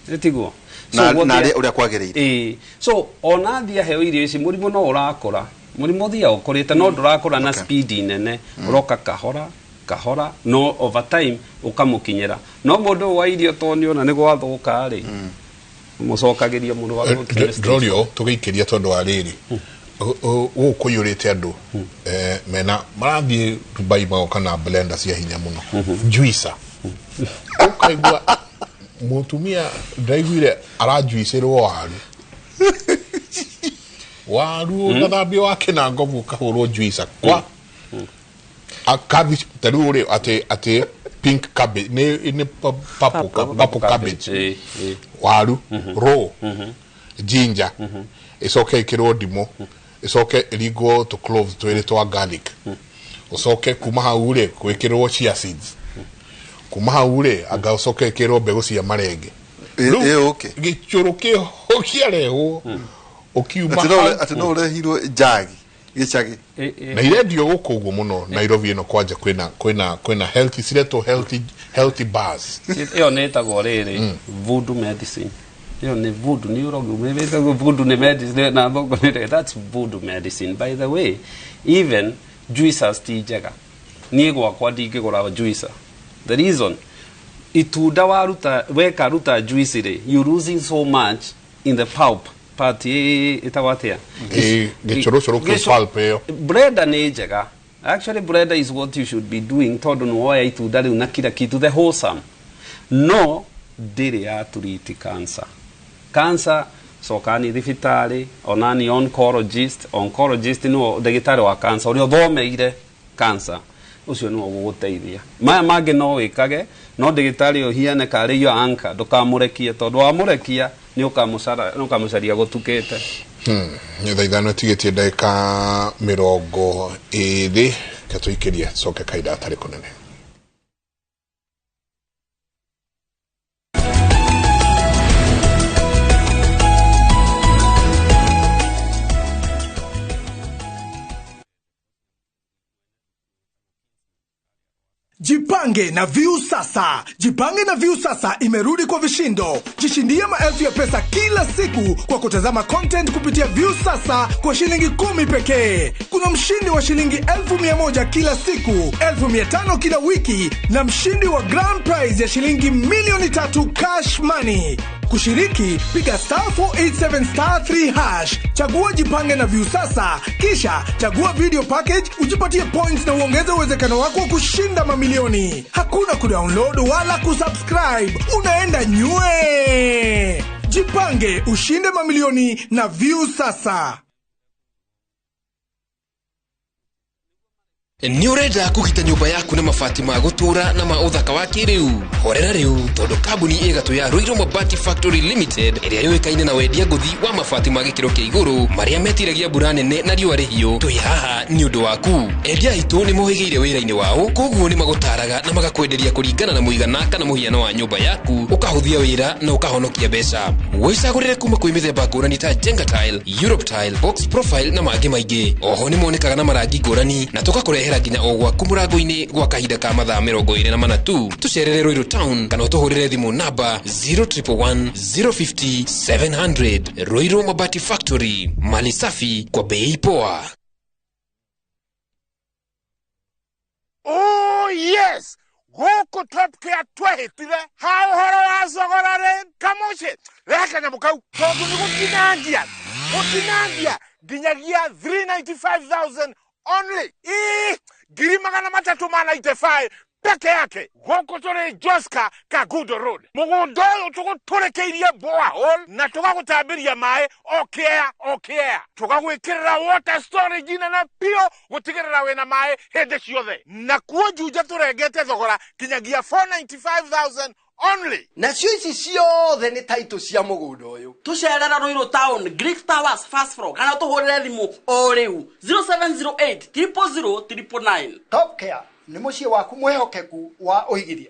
nĩ tiguo? So, na arĩe ũrĩa kwagĩrĩire. Ĩĩ. So ona athiĩ aheo irio ici, mũrimũ no ũrakũra, mũrimũ ũthiaga ũkũrĩte, no ndũrakũra na speed nene, ũroka kahora kahora, no over time ũkamũkinyĩra. No mũndũ ũyũ wa irio, to nĩona nĩ gwathũka rĩ, mũcokagĩria mũrwaru. Ndrorio tũgĩikĩria tondũ wa rĩrĩ gũkũ kũiyũrĩte andũ mena marathiĩ Dubai magoka na blender cia hinya mũno, juicer. Ũkaigua mũtumia ndaiguire arajuicĩrwo waru, waru ũgathambio wake na ngobu, ũkahũrwo juicer kwa a cabbage. Ta rĩu rĩ, atĩ pink cabbage nĩ purple cabbage, waru raw, ginger, ĩcoke ĩkĩrwo ndimũ, ĩcoke ĩringwo tũ cloves twĩrĩ twa garlic, ũcoke kuma hau rĩ gwĩkĩrwo chia seeds, kuma hau rĩ anga ũcoke ĩkĩrwo mbegũ cia marenge. Rĩu gĩcũrũ kĩho kĩarehwo ũkiuma hau. Atĩ no ũrehirwo njagi gĩcagi. Na irendio gũkũ ũguo mũno Nairobi ĩno kwanja, kwĩna healthy, ciretwo healthy bars. Ĩyo nĩ ĩtagwo rĩrĩ voodoo medicine. Ĩyo nĩ voodoo, nĩ ũrogi ĩtagwo voodoo, nĩ medicine na thongo nĩ, that's voodoo medicine. By the way, even juicers ti njega. Niĩ gwakwa ndingĩgũra juicer. The reason, itunda waruta weka ruta juice rĩ, you losing so much in the pulp part. Ĩtagwo atĩa? Ĩ, gĩcũrũcũrũ kĩu, pulp ĩyo. Blender nĩ njega. Actually, blender is what you should be doing, tondũ nĩ woya itunda rĩu na kila kitu, the wholesome. No ndĩrĩ ya treat cancer. Cancer cokani thibitarĩ, onani oncologist. Oncologist nĩwe ndagĩtarĩ wa cancer ũrĩa ũthomeire cancer, ũcio nĩwe ũgũgũteithia. Maya mangĩ no wĩkage, no ndagĩtarĩ ũhiane karĩ yo anka, ndũkamũrekie, tondũ wamũrekia nĩ ũkamũcaria gũtukĩte. Nĩ thaa 5 ĩtigĩtie ndagĩka 20. Ke tũikĩrie, coke kahinda gatarĩ kũnene. Jipange na Viusasa. Jipange na Viusasa imerudi kwa vishindo. Jishindie maelfu ya pesa kila siku kwa kutazama content kupitia Viusasa kwa shilingi 10 pekee. Kuna mshindi wa shilingi 1,100 kila siku, 1,500 kila wiki, na mshindi wa grand prize ya shilingi 3,000,000 cash money. Kushiriki, piga star 487 star 3 hash, chagua Jipange na Viusasa, kisha chagua video package, ujipatie points na uongeze uwezekano wako wa kushinda mamilioni. Hakuna kudownload wala kusubscribe, unaenda nywe. Jipange ushinde mamilioni na Viusasa. Nĩ ũrenda kũgita nyũmba yaku na mabati ma gũtũũra na ma ũthaka wa kĩrĩu? Horera rĩu tondũ kambuni ĩgatũ ya Ruiru Mabati Factory Limited ĩrĩa yũĩkaine na wendia ngũthi wa mabati ma gĩkĩro kĩa igũrũ marĩa metiragia mbura nene na riũa rĩhiũ, twĩ haha nĩ ũndũ waku. Endia aitũ nĩ mohĩgĩire wĩra-inĩ wao, koguo nĩ magũtaraga na magakwenderia kũringana na mũigana kana mũhiano wa nyũmba yaku, ũkahũthia wĩra na ũkahonokia mbeca. Wĩcagũrĩre kuma kwĩ mĩthemba ngũrani ta Jenga Tile, Europe Tile, Box Profile na mangĩ maingĩ. Oho nĩ monekaga na marangi ngũrani na tũgakũrehera nginya o gwaku mũrango-inĩ gwa kahinda ka mathaa 24 tu. Tũcerere Ruiru Town kana ũtũhũrĩre thimũ namba 0111 050 700. Ruiru Mabati Factory, mali safi kwa bei poa. Oh yes, gũkũ Top Care twehĩtire ha ũhoro wa thogora rĩ kamũciĩ rehe kanyamũ kau tondũ nĩ gũtinangia nginyagia 395,000 only. Ii, 395 peke yake. Gũkũ tũrĩ Joska Kagundo Road. Mũgũnda ũyũ tũgũtũrĩkĩirie borehole na tũgagũtambĩria maĩ o kĩea o kĩea. Tũgagwĩkĩrĩra water storage nene biũ gũtigĩrĩra wĩna maĩ hĩndĩ ciothe. Na kuo Juja tũrengete thogora kinyagia 495,000 only. Nacio ici ciothe nĩ taitũ cia mũgũnda ũyũ. Tũcerera Ruiru Town, Greek Towers first floor, kana tũhũrĩre thimũ o rĩu 0708 000 999. Top Care nĩ mũciĩ waku mwĩhokeku wa ũigithia.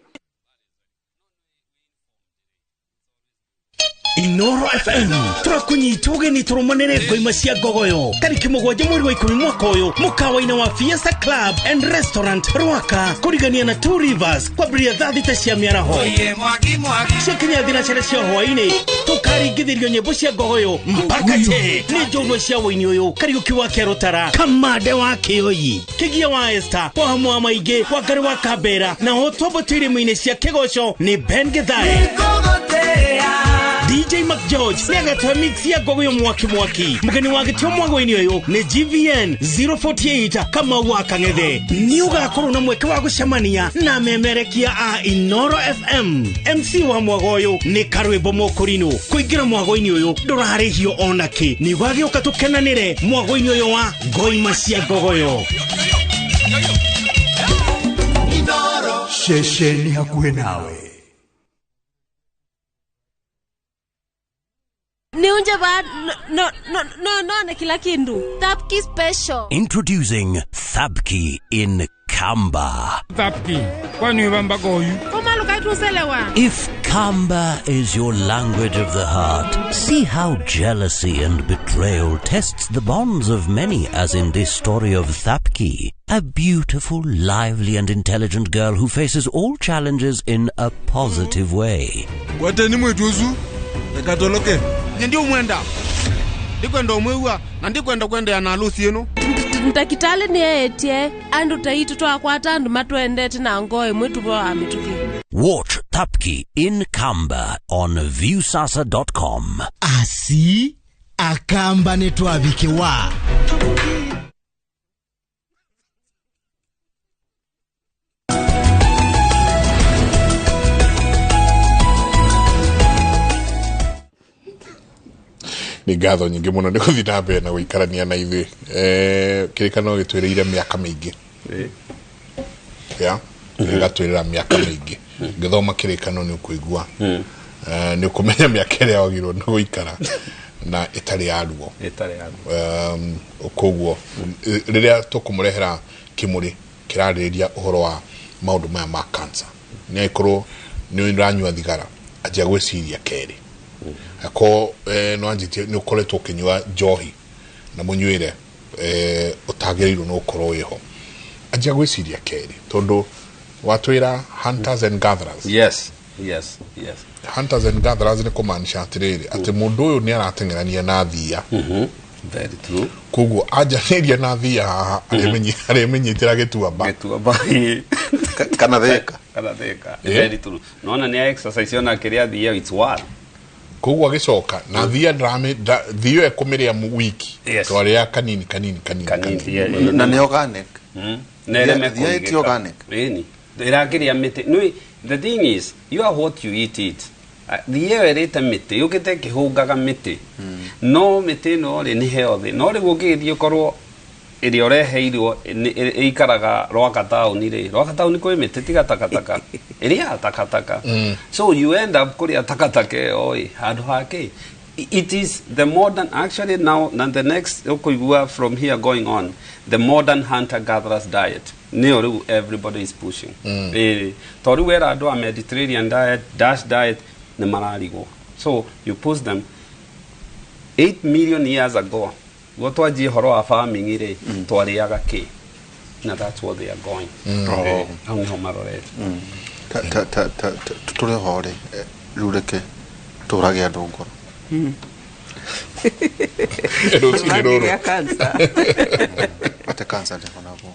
Inoro FM turakunyita ugeni turumanire ngoima cia ngogoyo tariki 7 mweri wa 10 mwaka uyu mukawa-inĩ wa Fiesta Club and Restaurant Rwaka kurigania na Two Rivers kwambĩrĩria thaa 6 cia mĩaraho ciakinya thinacara cia hwaĩ-inĩ tukaringithĩrio nyĩmbo cia ngogoyo mpaka che nĩ njorua cia wũini ũyũ Kariũki wa Kĩarũtara Kamande wa Kĩoi Kĩgia wa Esther wa hamwe wa maingĩ wa Ngarĩ wa Kambera na ũtwambũtĩ irĩma-inĩ cia Kĩgoco nĩ Ben Githae. DJ McGeorge nĩagatũhe mix ya ngogoyo mwaki mwaki. Mũgeni wa gĩtĩo mwago-inĩ ũyũ nĩ GVN 048 Kamau wa Kang'ethe. Nĩ ũgakorwo na mweke wa gũcemania na memerekia a Inoro FM. MC wa mwago ũyũ nĩ Karwĩmbo Mũkũrinũ. Kũingĩra mwago-inĩ ũyũ ndũrarĩhio onakĩ. Nĩ ũgagĩũka tũkenanĩre mwago-inĩ ũyũ wa ngoima cia ngogoyo. Ceceni hakuhĩ nawe. Niunje ba no no no no na kila kindu. Thapki special. Introducing Thapki in Kamba. Thapki, kwani wamba goyu? If Kamba is your language of the heart, see how jealousy and betrayal tests the bonds of many, as in this story of Thapki, a beautiful, lively and intelligent girl who faces all challenges in a positive way. Gwateni mwetuzu, ekatoloke. Ndio mwenda. Ndikwenda umwewa na ndikwenda kwenda na harusi yenu. Ntakitale ni etie andu taitu twakwata andu matwendete na ngoe mwitu bo amituki. Watch Thapki in Kamba on viewsasa.com. Asi akamba netwabikiwa. Nĩ ngatho nyingĩ mũno nĩ gũthiĩ na mbere na gũikarania na ithuĩ. Kĩrĩkanĩro gĩtwĩrĩire mĩaka mĩingĩ. Ya, gĩgatwĩrĩra mĩaka mĩingĩ. Ngĩthoma kĩrĩkanĩro nĩ ũkũigua. Nĩ ũkũmenya mĩaka ĩrĩa wagĩrĩirwo nĩ gũikara na ĩtarĩ ya ruo. Ĩtarĩ ya ruo. Koguo rĩrĩa tũkũmũrehera kĩmũrĩ kĩrarĩrĩria ũhoro wa maũndũ maya ma cancer. Nĩ angĩkorwo nĩ ũranyua thigara, anjia gwĩciria kerĩ. Ako no anjitie ni ukoretwo ukinyua njohi na munyuire utagĩrĩirwo no ukorwo wĩho, anjia gwĩciria kerĩ tondu watwĩra hunters and gatherers. Yes, yes, yes. Hunters and gatherers nĩ kũmaanisha atĩrĩrĩ atĩ mũndũ ũyũ nĩ arateng'erania na thia. Very true. Koguo anjanĩria na thia haha arĩmĩnyitĩra gĩtuamba. Gĩtuamba. Kana thĩka. Kana thĩka. Very true. Nona nĩ exercise yona kĩrĩa thia it's one. Koguo agĩcoka na thia thio ekũmĩrĩa wiki. Yes. Twarĩa kanini kanini kanini Kanini, yeah, kanini. Na nĩ organic. Na ĩreme Thia ĩti kũigĩka. organic. Ĩni. Ĩrakĩrĩa mĩtĩ. Nĩ, the thing is, you are what you eat it. Thia ĩyo ĩrĩte mĩtĩ, yũkĩte ĩkĩhũngaga mĩtĩ. No mĩtĩ ĩno rĩ nĩ healthy. No rĩu ũngĩgĩthiĩ ũkorwo ĩrĩa ũreheirwo ĩikaraga Rwaka taũni rĩ, Rwaka taũni kwĩ mĩtĩ tiga takataka. Ĩrĩaga takataka. So you end up kũrĩa takataka ĩyo ĩ handũ ha kĩ. It is the modern, actually now, and the next ũkũigua from here going on, the modern hunter-gatherers diet. Nĩyo rĩu everybody is pushing. Ĩĩ, to rĩu wera andũ a Mediterranean diet, DASH diet, nĩ mararigwo. So you push them 8 million years ago, guo twanjie ũhoro wa farming rĩ, twarĩaga kĩ? Na that's what they are going. Oh. Hau nĩho marorete. Tũrĩ ho rĩ, rĩu reke tũrage andũ ngoro. Rũcinĩ rũrũ. Mangĩgĩa cancer. Atĩ cancer ndĩhonagwo.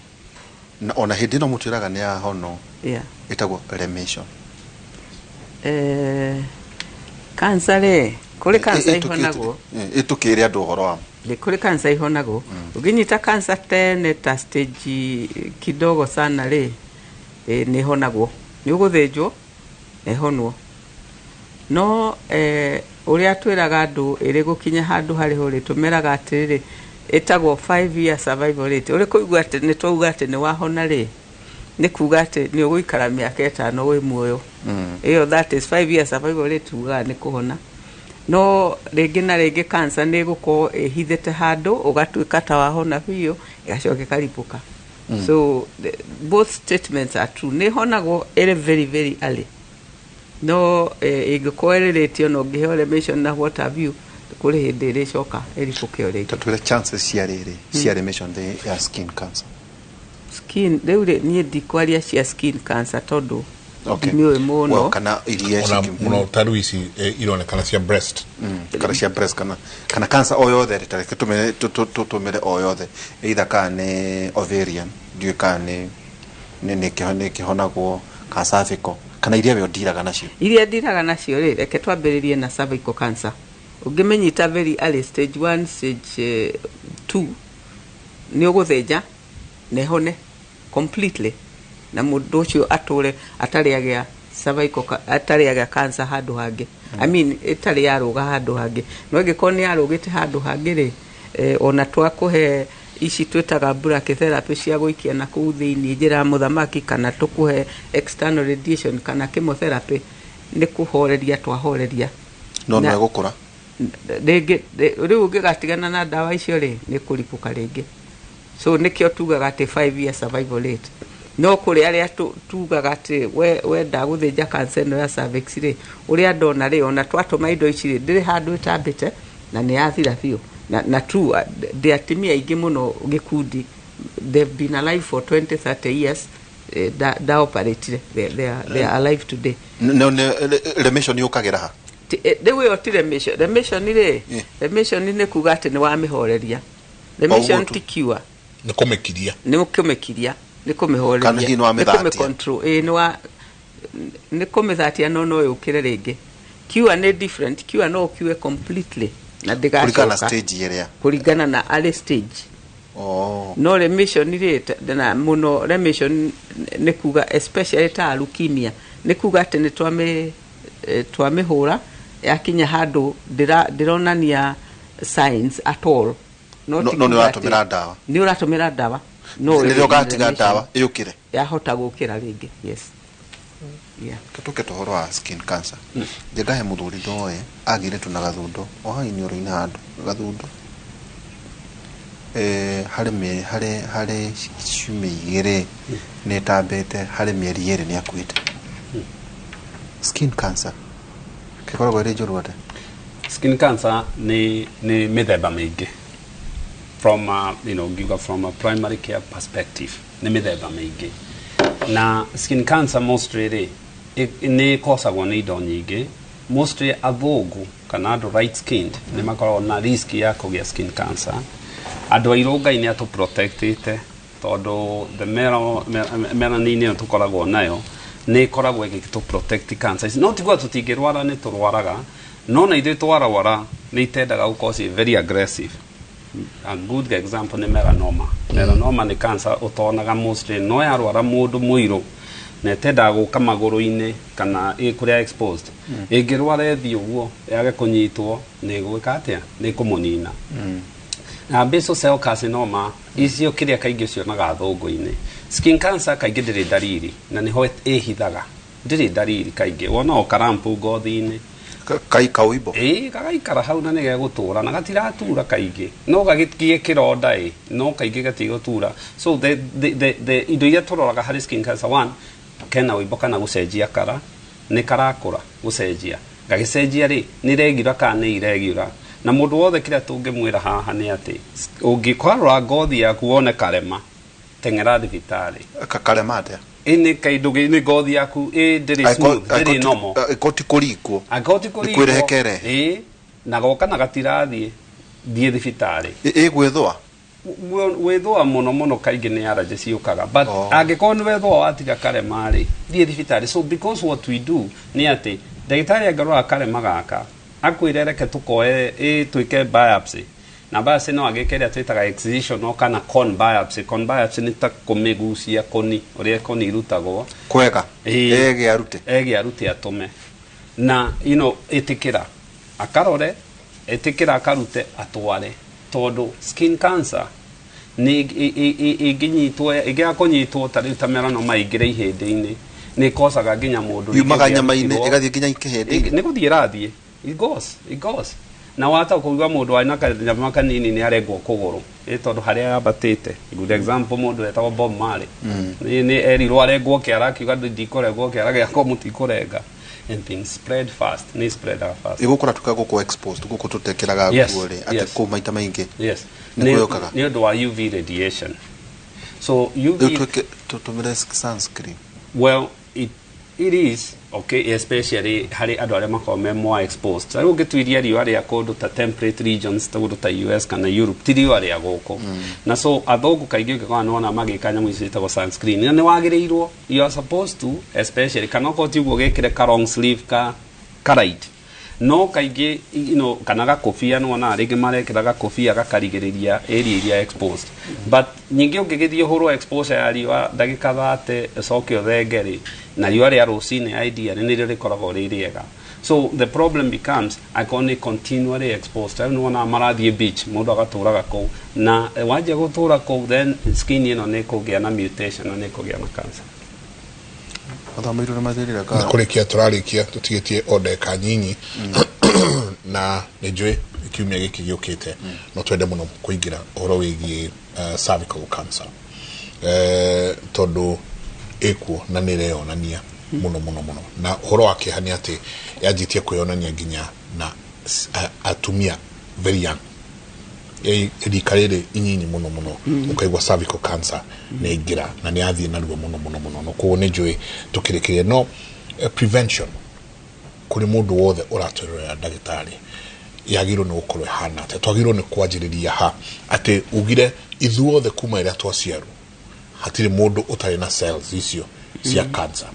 Na ona hĩndĩ ĩno mũtwĩraga nĩ yahonwo, Yeah. ĩtagwo remission. Cancer rĩ, kũrĩ cancer ihonagwo. Ĩtũkĩre andũ ũhoro wa Nĩ kũrĩ cancer ihonagwo. Ũngĩnyita cancer tene ta stage kidogo sana rĩ, nĩ ĩhonagwo. Nĩ ũgũthĩnjwo na ĩhonwo. No ũrĩa twĩraga andũ ĩrĩ gũkinya handũ harĩ ho rĩ, tũmeraga atĩrĩrĩ, ĩtagwo 5 year survival rate. Ũrĩ kũigua atĩ nĩ twauga atĩ nĩ wahona rĩ, nĩ kuga atĩ nĩ ũgũikara mĩaka 5 wĩ muoyo. Ĩyo that is 5 year survival rate tugaga nĩ kũhona. No rĩngĩ na rĩngĩ cancer nĩ ĩgũkorwo ĩhithĩte handũ ũgatuĩka ta wahona biũ ĩgacoka ĩkaribũka. So both statements are true. Nĩ ĩhonagwo ĩrĩ very very early. No ĩngĩkorwo ĩrĩrĩtio na ũngĩheo remission na what have you, kũrĩ hĩndĩ ĩrĩcoka ĩribũke o rĩngĩ. Tatwĩre chances cia rĩrĩ cia remission ya skin cancer. Skin rĩu rĩ, niĩ ndikwaria cia skin cancer tondũ Okay. ndimĩũĩ mũno. Well, kana iria Ona mũno ta rĩu ici ironekana cia breast. Kana cia breast kana cancer o yothe rĩ, ta reke tũmĩre o yothe, either kana nĩ ovarian, ndiũĩ kana nĩ kĩhonagwo, kana cervical, kana iria we ũndiraga nacio. Iria ndiraga nacio rĩ, reke twambĩrĩrie na cervical cancer. Ũngĩmĩnyita very early stage 1, stage 2, nĩ ũgũthĩnja na ĩhone completely, na mũndũ ũcio atũre atarĩ agĩa cervical atarĩ agĩa cancer handũ hangĩ. I mean, ĩtarĩ yarũga handũ hangĩ. No ĩngĩkorwo nĩ yarũgĩte handũ hangĩ rĩ, ona twakũhe ici twĩtaga brachytherapy cia gũikia na kũu thĩinĩ njĩra ya mũthamaki, kana tũkũhe external radiation kana chemotherapy, nĩ kũhoreria twahoreria. No no ĩgũkũra. Rĩngĩ rĩu ũngĩgatigana na ndawa icio rĩ, nĩ kũribũka rĩngĩ. So nĩkĩo tugaga atĩ 5 year survival rate. No kũrĩ arĩa tugaga atĩ wenda gũthĩnja cancer ĩno ya cervix rĩ, ũrĩa ndona rĩ, ona twatũma indo ici rĩ, ndĩrĩ handũ ĩtambĩte na nĩ yathira biũ. Na true, ndĩ atumia aingĩ mũno gĩkundi, they've been alive for 20, 30 years, da operatire, they are alive today. No remission yũkagĩra ha? Rĩu ĩyo ti remission. Remission rĩ, remission nĩ kuga atĩ nĩ wamĩhoreria. Remission ti cure. Nĩ kũmĩkiria. Nĩ kũmĩkiria, nĩ kũmĩhoreria. Kana hihi nĩ wamĩthatia. Nĩ kũmĩcontrol. Ĩĩ, nĩ kũmĩthatia no no yũkĩre rĩngĩ. Cure nĩ different. Cure no ũkiue completely na ndĩgacoka. Kũringana na stage ĩrĩa. Kũringana na early stage. Oh. No remission rĩ, na mũno remission nĩ kuga especially ta leukemia, nĩ kuga atĩ nĩ twamĩhũra yakinya handũ ndĩronania signs at all. No nĩ ũratũmĩra ndawa. Nĩ ũratũmĩra ndawa. No rĩrĩa ũgatiga ndawa ĩũkĩre. Yahota gũkĩra rĩngĩ. Yes. Yeah. Tũke tũhoro wa skin cancer. Njengahe mũthuri ndoĩ agĩire tu na gathundo o hau iniũrũ-inĩ handũ gathundo. Harĩ ciumia igĩrĩ nĩ ĩtambĩte, harĩ mĩeri 2 nĩ akuĩte. Skin cancer kĩkoragwo ĩrĩ njũru atĩa? Skin cancer nĩ mĩthemba mĩingĩ. From a, you know, ngiuga from a primary care perspective nĩ mĩthemba mĩingĩ. Na skin cancer mostly rĩ nĩ ĩkosagwo nĩ indo nyingĩ. Mostly athũngũ kana andũ light skinned nĩ makoragwo na risk ya kũgĩa skin cancer. Andũ airũ Ngai nĩ atũprotectĩte tondũ the melanin ĩyo tũkoragwo nayo nĩ ĩkoragwo ĩgĩtũ protect cancer. No tiguo tũtingĩrwara, nĩ tũrwaraga. No na ithuĩ twarwara nĩ itendaga gũkorwo ciĩ very aggressive. A good example nĩ melanoma. Melanoma nĩ cancer ũtonaga mostly, no yarwara mũndũ mũirũ na ĩtendaga gũka magũrũ-inĩ kana ĩ kũrĩa exposed. Ĩngĩrwara ĩthiĩ ũguo yage kũnyitwo, nĩ ĩgwĩka atĩa? Nĩ ĩkũmũnina. Na basal cell carcinoma icio kĩrĩa kaingĩ cionaga thũngũ-inĩ. Skin cancer kaingĩ ndĩrĩ ndariri, na nĩho ĩhithaga. Ndĩrĩ ndariri, kaingĩ wona o karampu ngothi-inĩ. Kai kauimbo. Ĩĩ, gagaikara hau na nĩgegũtũra na gatiratura kaingĩ, no gagĩkie kĩronda ĩ, no kaingĩ gatigũtura. So the indo iria tũroraga harĩ skin cancer, one, kena ũimbo kana gũcenjia kara, nĩ karakũra, gũcenjia gagĩcenjia rĩ, nĩ regular kana nĩ irregular. Na mũndũ wothe kĩrĩa tũngĩmwĩra haha nĩ atĩ ũngĩkwarora ngothi yaku wone karema, teng'era thibitarĩ. Karema atĩa? Ĩ, nĩ kaindũ nĩ ngothi yaku ĩ ndĩrĩ smooth, ndĩrĩ normal. Angĩkorwo ti kũringwo. Angĩkorwo ti kũringwo. Nĩ kwĩrehe. Ĩ, na goka na gatirathiĩ, thiĩ thibitarĩ. Ĩgwĩthũa. Wĩthũa mũno mũno kaingĩ nĩ allergy ciũkaga, but angĩkorwo nĩ wethũa watiga karema rĩ, thiĩ thibitarĩ. So because what we do nĩ atĩ ndagĩtarĩ angĩrora karema gaka akwĩre reke tũkoe ĩ twĩke biopsy, na biopsy no agĩke ĩrĩa twĩtaga excision no kana cone biopsy. Cone biopsy nĩ ta kũmĩgucia koni, ũrĩa koni irutagwo. Kwega. Ĩĩ. Ege arute. Ege arute atũme na ĩtĩkĩra akarore, ĩtĩkĩra akarute atware, tondũ skin cancer nĩ ĩngĩnyitwo, ĩngĩaga kũnyitwo ta rĩu ta melanoma ĩingĩre ihĩndĩ-inĩ, nĩ ĩkocaga nginya mũndũ Yumaga rĩngĩ nyama-inĩ ĩngĩarutirwo. Ĩgathiĩ nginya kĩhĩndĩ-inĩ. Nĩ gũthiĩ ĩrathiĩ, it goes, it goes. Na wata kũigua mũndũ warĩ na kanyama kanini nĩ arengwo kũgũrũ ĩ tondũ harĩa yambatĩte. Good example, mũndũ wetagwo Bob Marley. Nĩ erirwo arengwo kĩara, akiuga ndikũrengwo kĩara gĩakwa, mũtikũrenga. And things spread fast, nĩ spreadaga fast. Ĩgũkũra tuka gũkũ exposed gũkũ tũtekĩraga nguo rĩ atĩ kũu maita maingĩ. Yes. Nĩ kwĩyũkaga. Nĩ ũndũ wa UV radiation. So UV Rĩu twĩke tũtũmĩre sunscreen. Well, it is okay, especially harĩ andũ arĩa makoragwo me more exposed. Rĩu ũngĩtuiria riũa rĩa kũndũ ta temperate regions, ta kũndũ ta US kana Europe, ti riũa rĩa gũkũ. Na so athũngũ kaingĩ ũngĩkorwo nĩwona magĩka nyamũ icio ciĩtagwo sunscreen, na nĩ wagĩrĩirwo, you are supposed to, especially kana okorwo ti ũguo gĩkĩre ka long sleeve ka light, no kaingĩ kana gakobia, nĩwonaga rĩngĩ marekĩra gakobia gakarigĩrĩria area iria exposed. But nyingĩ ũngĩgĩthiĩ ũhũrwo exposure ya riũa ndagĩka 30 ũcoke ũthenge rĩ, na riũa rĩa rũcinĩ ideally nĩrĩo rĩkoragwo rĩ rĩega. So the problem becomes angĩkorwo nĩ continually exposed. Rĩu nĩwonaga marathiĩ beach, mũndũ agatũraga kũu, na wanjia gũtũra kũu, then skin ĩno nĩ ĩkũgĩa na mutation na nĩ ĩkũgĩa na cancer. Mathomeirwo nĩ mathĩrĩra. Nĩ kũrĩkia tũrarĩkia, tũtigĩtie o ndagĩka nyinyi, na nĩ njũĩ kiumia gĩkĩ gĩũkĩte no twende mũno kũingĩra ũhoro wĩgiĩ cervical cancer, tondũ ĩkuo na nĩ ĩreyonania mũno mũno mũno, na ũhoro wa kĩeha nĩ atĩ yanjĩtie kwĩyonania nginya na atumia very young. Rika rĩrĩ inyinyi mũno mũno, ũkaigua cervical cancer nĩ yaingĩra na nĩ yathiĩ narua mũno mũno mũno. No koguo nĩ njũĩ tũkĩrĩkĩrie no prevention kũrĩ mũndũ wothe ũratwĩrorera, ndagĩtarĩ, yagĩrĩirwo nĩ gũkorwo ĩhana atĩa? Twagĩrĩirwo nĩ kwanjĩrĩria ha, atĩ ugire ithuothe kuma ĩrĩa twaciarwo hatirĩ mũndũ ũtarĩ na cells icio cia cancer?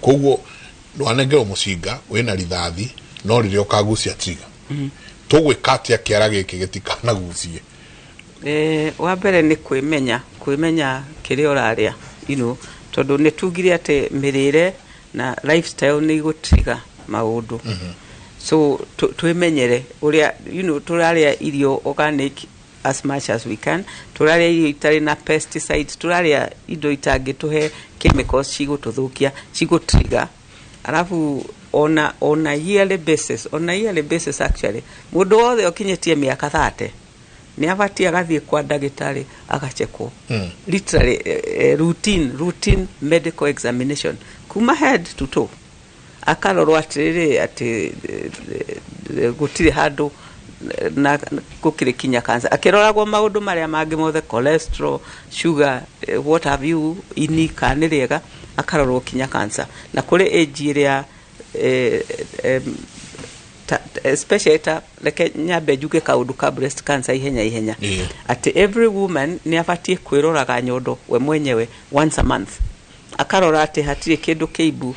Koguo ndwanengerwo mũcinga wĩna rithathi, no rĩrĩa ũkagucia trigger, tũgwĩka atĩa kĩara gĩkĩ gĩtikanagucie? Wa mbere nĩ kwĩmenya kĩrĩa ũrarĩa, tondũ nĩ tugire atĩ mĩrĩre na lifestyle nĩ igũtiga maũndũ. So twĩmenyere ũrĩa tũrarĩa irio organic as much as we can, tũrarĩa irio itarĩ na pesticides, tũrarĩa indo itangĩtũhe chemicals cigũtũthũkia, cigũtriga. Alafu ona yearly basis actually, mũndũ wothe ũkinyĩtie mĩaka 30 nĩ abatie agathiĩ kwa ndagĩtarĩ agachekwo. Literally routine medical examination kuma head to toe, akarorwo atĩrĩrĩ atĩ gũtirĩ handũ na gũkĩrĩ kinya cancer, akĩroragwo maũndũ marĩa mangĩ mothe, cholesterol, sugar, what have you, ini kana nĩ rĩega, akarorwo kinya cancer. Na kũrĩ age ĩrĩa especially ta reke nyambe njuge kaũndũ ka breast cancer ihenya ihenya, atĩ every woman nĩ abatiĩ kwĩroraga nyondo we mwenyewe once a month, akarora atĩ hatirĩ kĩndũ kĩimbu.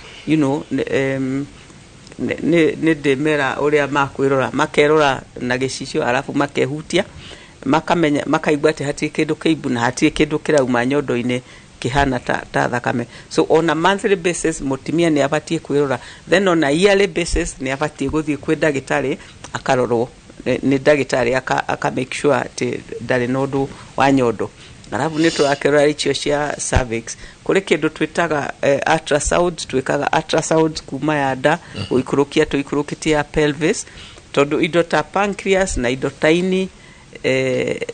Nĩ ndĩmera ũrĩa makwĩrora, makerora na gĩcicio, arabu makehutia, makamenya, makaigua atĩ hatirĩ kĩndũ kĩimbu na hatirĩ kĩndũ kĩrauma nyondo-inĩ kĩhana ta thakame. So on a monthly basis mũtumia nĩ abatiĩ kwĩrora, then on a yearly basis nĩ abatiĩ gũthiĩ kwĩ ndagĩtarĩ akarorwo nĩ ndagĩtarĩ, aka make sure atĩ ndarĩ na ũndũ wa nyondo. Arabu nĩ tũrakĩrora icio cia cervix. Kũrĩ kĩndũ twĩtaga ultrasound, twĩkaga ultrasound kuma ya nda gũikũrũkia, tũikũrũkĩtie ya pelvis, tondũ indo ta pancreas na indo ta ini,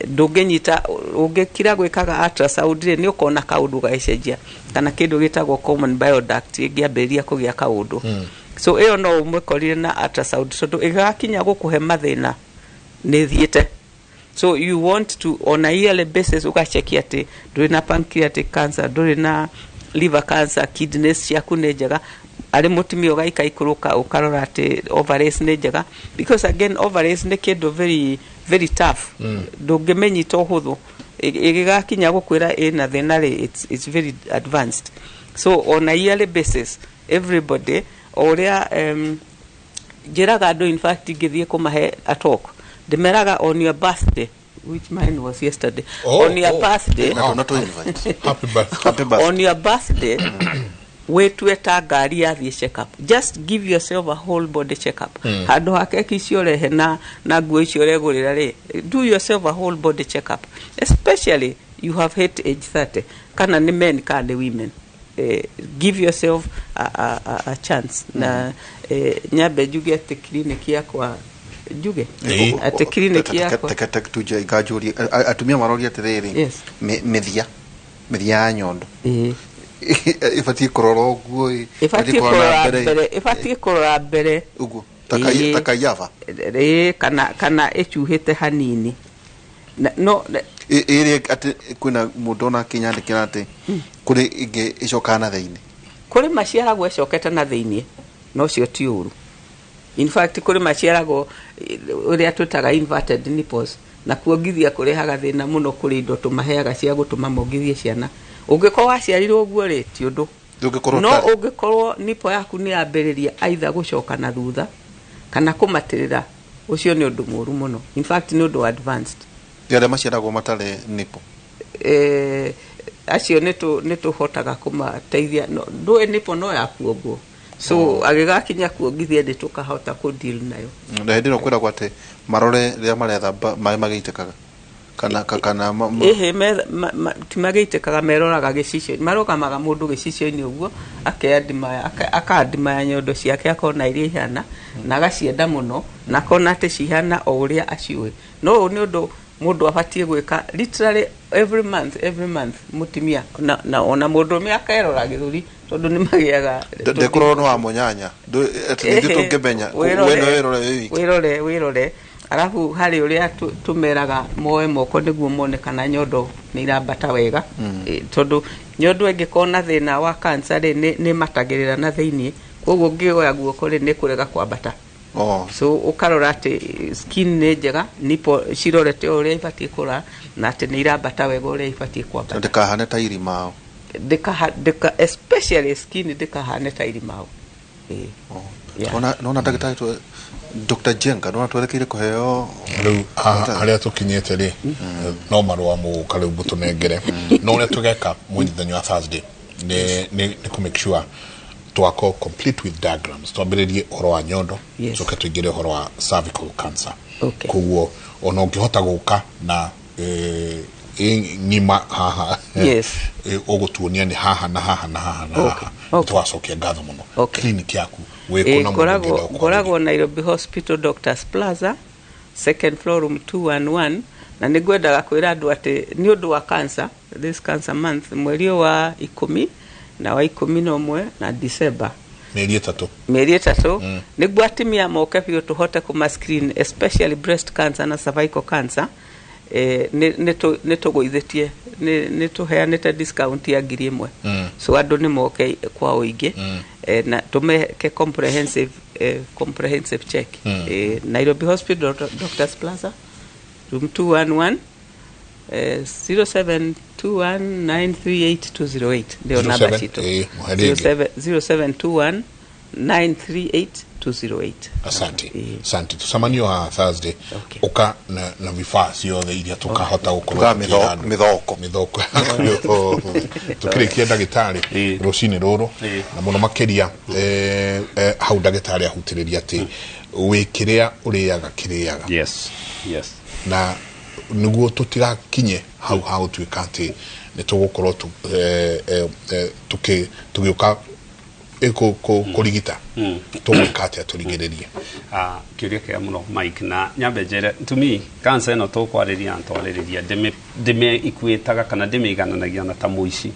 ndũngĩnyita ũngĩkira gwĩkaga ultrasound rĩ, nĩ ũkona kaũndũ gagĩcenjia, kana kĩndũ gĩtagwo common bile duct ĩngĩambĩrĩria kũgĩa kaũndũ. So ĩyo no ũmĩkorire na ultrasound, tondũ ĩgakinya gũkũhe mathĩna nĩ thiĩte. So you want to, on a yearly basis, ũgacheki atĩ ndũrĩ na pancreatic cancer, ndũrĩ na liver cancer, kidneys ciaku nĩ njega. Arĩ mũtumia ũgaikaikũrũka ũkarora atĩ ovaries nĩ njega, because again ovaries nĩ kĩndũ very very tough, ndũngĩmĩnyita ũhũthũ. Ĩgĩgakinya gũkwĩra ĩna thĩna rĩ, it's very advanced. So on a yearly basis everybody, o ũrĩa njĩraga andũ, in fact ngĩthiĩ kũmahe a talk, ndĩmeraga on your birthday, which mine was yesterday, Oh, on your oh. birthday. Wow. Not to invite. Happy birthday. Happy birthday. On your birthday wĩtue ta ngari yathiĩ check up, just give yourself a whole body check up. Handũ ha keki icio ũrehe na nguo icio ũregũrĩra rĩ, do yourself a whole body check up, especially you have hit age 30, kana nĩ men kana nĩ women. Give yourself a chance. Na nyambe njuge atĩ clinic yakwa, njuge atĩ clinic yakwa Tuje ikanjũria atumia maroria atĩrĩrĩ, Yes. mĩthia ya nyondo ĩbatiĩ kũrora ũguo ĩ, ĩbatiĩ kũrora mbere, ĩbatiĩ kũrora mbere. Ũguo Ĩĩ. ta kaiyaba. Ĩĩ, kana ĩcuhĩte hanini. No Ĩrĩa atĩ kwĩna mũndũ ona akĩnyandĩkĩra atĩ kũrĩ ĩngĩ ĩcokaga na thĩinĩ. Kũrĩ maciaragwo ĩcokete na thĩiniĩ, no ũcio ti ũru. In fact kũrĩ maciaragwo ũrĩa twĩtaga inverted nipples, na kuongithia kũrehaga thĩna mũno. Kũrĩ indo tũmaheaga cia gũtũma mongithie ciana. Ũngĩkorwo waciarirwo ũguo rĩ, ti ũndũ. Ndũngĩkorwo No ũtarĩ. ũngĩkorwo nipple yaku nĩ yambĩrĩria either gũcoka na thutha kana kũmatĩrĩra, ũcio nĩ ũndũ mũru mũno. In fact nĩ ũndũ advanced. Ti arĩa maciaragwo matarĩ nipple? Acio nĩ tũhotaga kũmateithia. No, ndũĩ nipple no ya kuongwo, so agĩgakinya kuongithia nĩ tũkahota kũ deal nayo. Na hĩndĩ ĩno kwĩragwo atĩ marore rĩrĩa marethamba maĩ magĩitĩkaga kana Ĩhĩ, ti magĩitĩkaga, meroraga gĩcicio, marũgamaga mũndũ gĩcicio-inĩ ũguo, akeandimaya, akandimaya nyondo ciake, akona iria ihana na agacienda mũno, na akona atĩ cihana o ũrĩa aciũĩ. No ũyũ nĩ ũndũ mũndũ abatiĩ gwĩka literally every month, every month, mũtumia na ona mũndũrũme akerora gĩthũri, tondũ nĩ magĩaga. Ndekũrorwo nĩ wa mũnyanya. Atĩ ningĩ tũngĩmenya we no wĩrore wĩ wiki. Wĩrore, wĩrore. Arabu harĩ ũrĩa tũmeraga moe moko nĩguo mone kana nyondo nĩ irambata wega. Tondũ nyondo ĩngĩkorwo na thĩna wa cancer rĩ, nĩ matagĩrĩra na thĩiniĩ, koguo ũngĩoya guoko rĩ, nĩ kũrega kwambata. So ũkarora atĩ skin nĩ njega, nipple cirorete o ũrĩa ibatiĩ kũrora, na atĩ nĩ irambata wega ũrĩa ibatiĩ kwambata. Ndĩkahane ta irimao. Ndĩka, especially skin ndĩkahane ta irimao. Ĩĩ. Yeah. Ona nona ndagĩtarĩ Dr. Jenga nona twerekeire kũheo. Rĩu haha harĩa tũkinyĩte rĩ, no marũa mũgũka rĩu mũtũnengere, no ũrĩa tũgeka mũthenya wa Thursday nĩ kũ make sure twakorwo complete with diagrams, twambĩrĩrie ũhoro wa nyondo, coke tũingĩre ũhoro wa cervical cancer. Koguo ona ũngĩhota gũka na ng'ima haha, ũgũtuonia nĩ haha na haha na haha na haha. Tũgacokia ngatho mũno. Clinic yaku wĩ kũ na mũndũ ũngĩenda gũkwarĩria? Ngoragwo Nairobi Hospital, Doctors Plaza, second floor, room 211. Na nĩ ngwendaga kwĩra andũ atĩ nĩ ũndũ wa cancer, this cancer month, mweri ũyũ wa 10 na wa 11 na December, Mĩeri 3. Mĩeri 3, nĩguo atumia moke biũ tũhote kũma screen, especially breast cancer na cervical cancer. Nĩ tũgũithĩtie, nĩ tũheanĩte discount ya 1000. So andũ nĩ moke kwa ũingĩ, na tũmeke comprehensive check. Nairobi Hospital, Doctors Plaza, room 211, 0721938208 ndio namba 07, citũ. Mũhe rĩngĩ. 0721 938 208. Asante, asante. Tucemanio wa Thursday. Uka na vifaa ciothe iria tukahota gukorwo Tuga tukĩra andũ. Mĩthoko. Mĩthoko tukĩrĩkia ndagĩtarĩ rũcinĩ rũrũ na mũno makĩria hau ndagĩtarĩ ahutĩrĩria atĩ wĩ kĩrĩa ũrĩaga kĩrĩaga. Yes. Na nĩguo tũtigakinye hau ha gũtuĩka atĩ nĩ tũgũkorwo tũgĩũka kũrigita, tũgwĩka atĩa tũrigĩrĩrie? Ah, kĩũria kĩega mũno, Mike, na nyambe njĩre, to me cancer ĩno tũkwarĩria na twarĩrĩria ndĩmĩ ikuĩtaga kana ndĩmĩigananagia na ta mũici,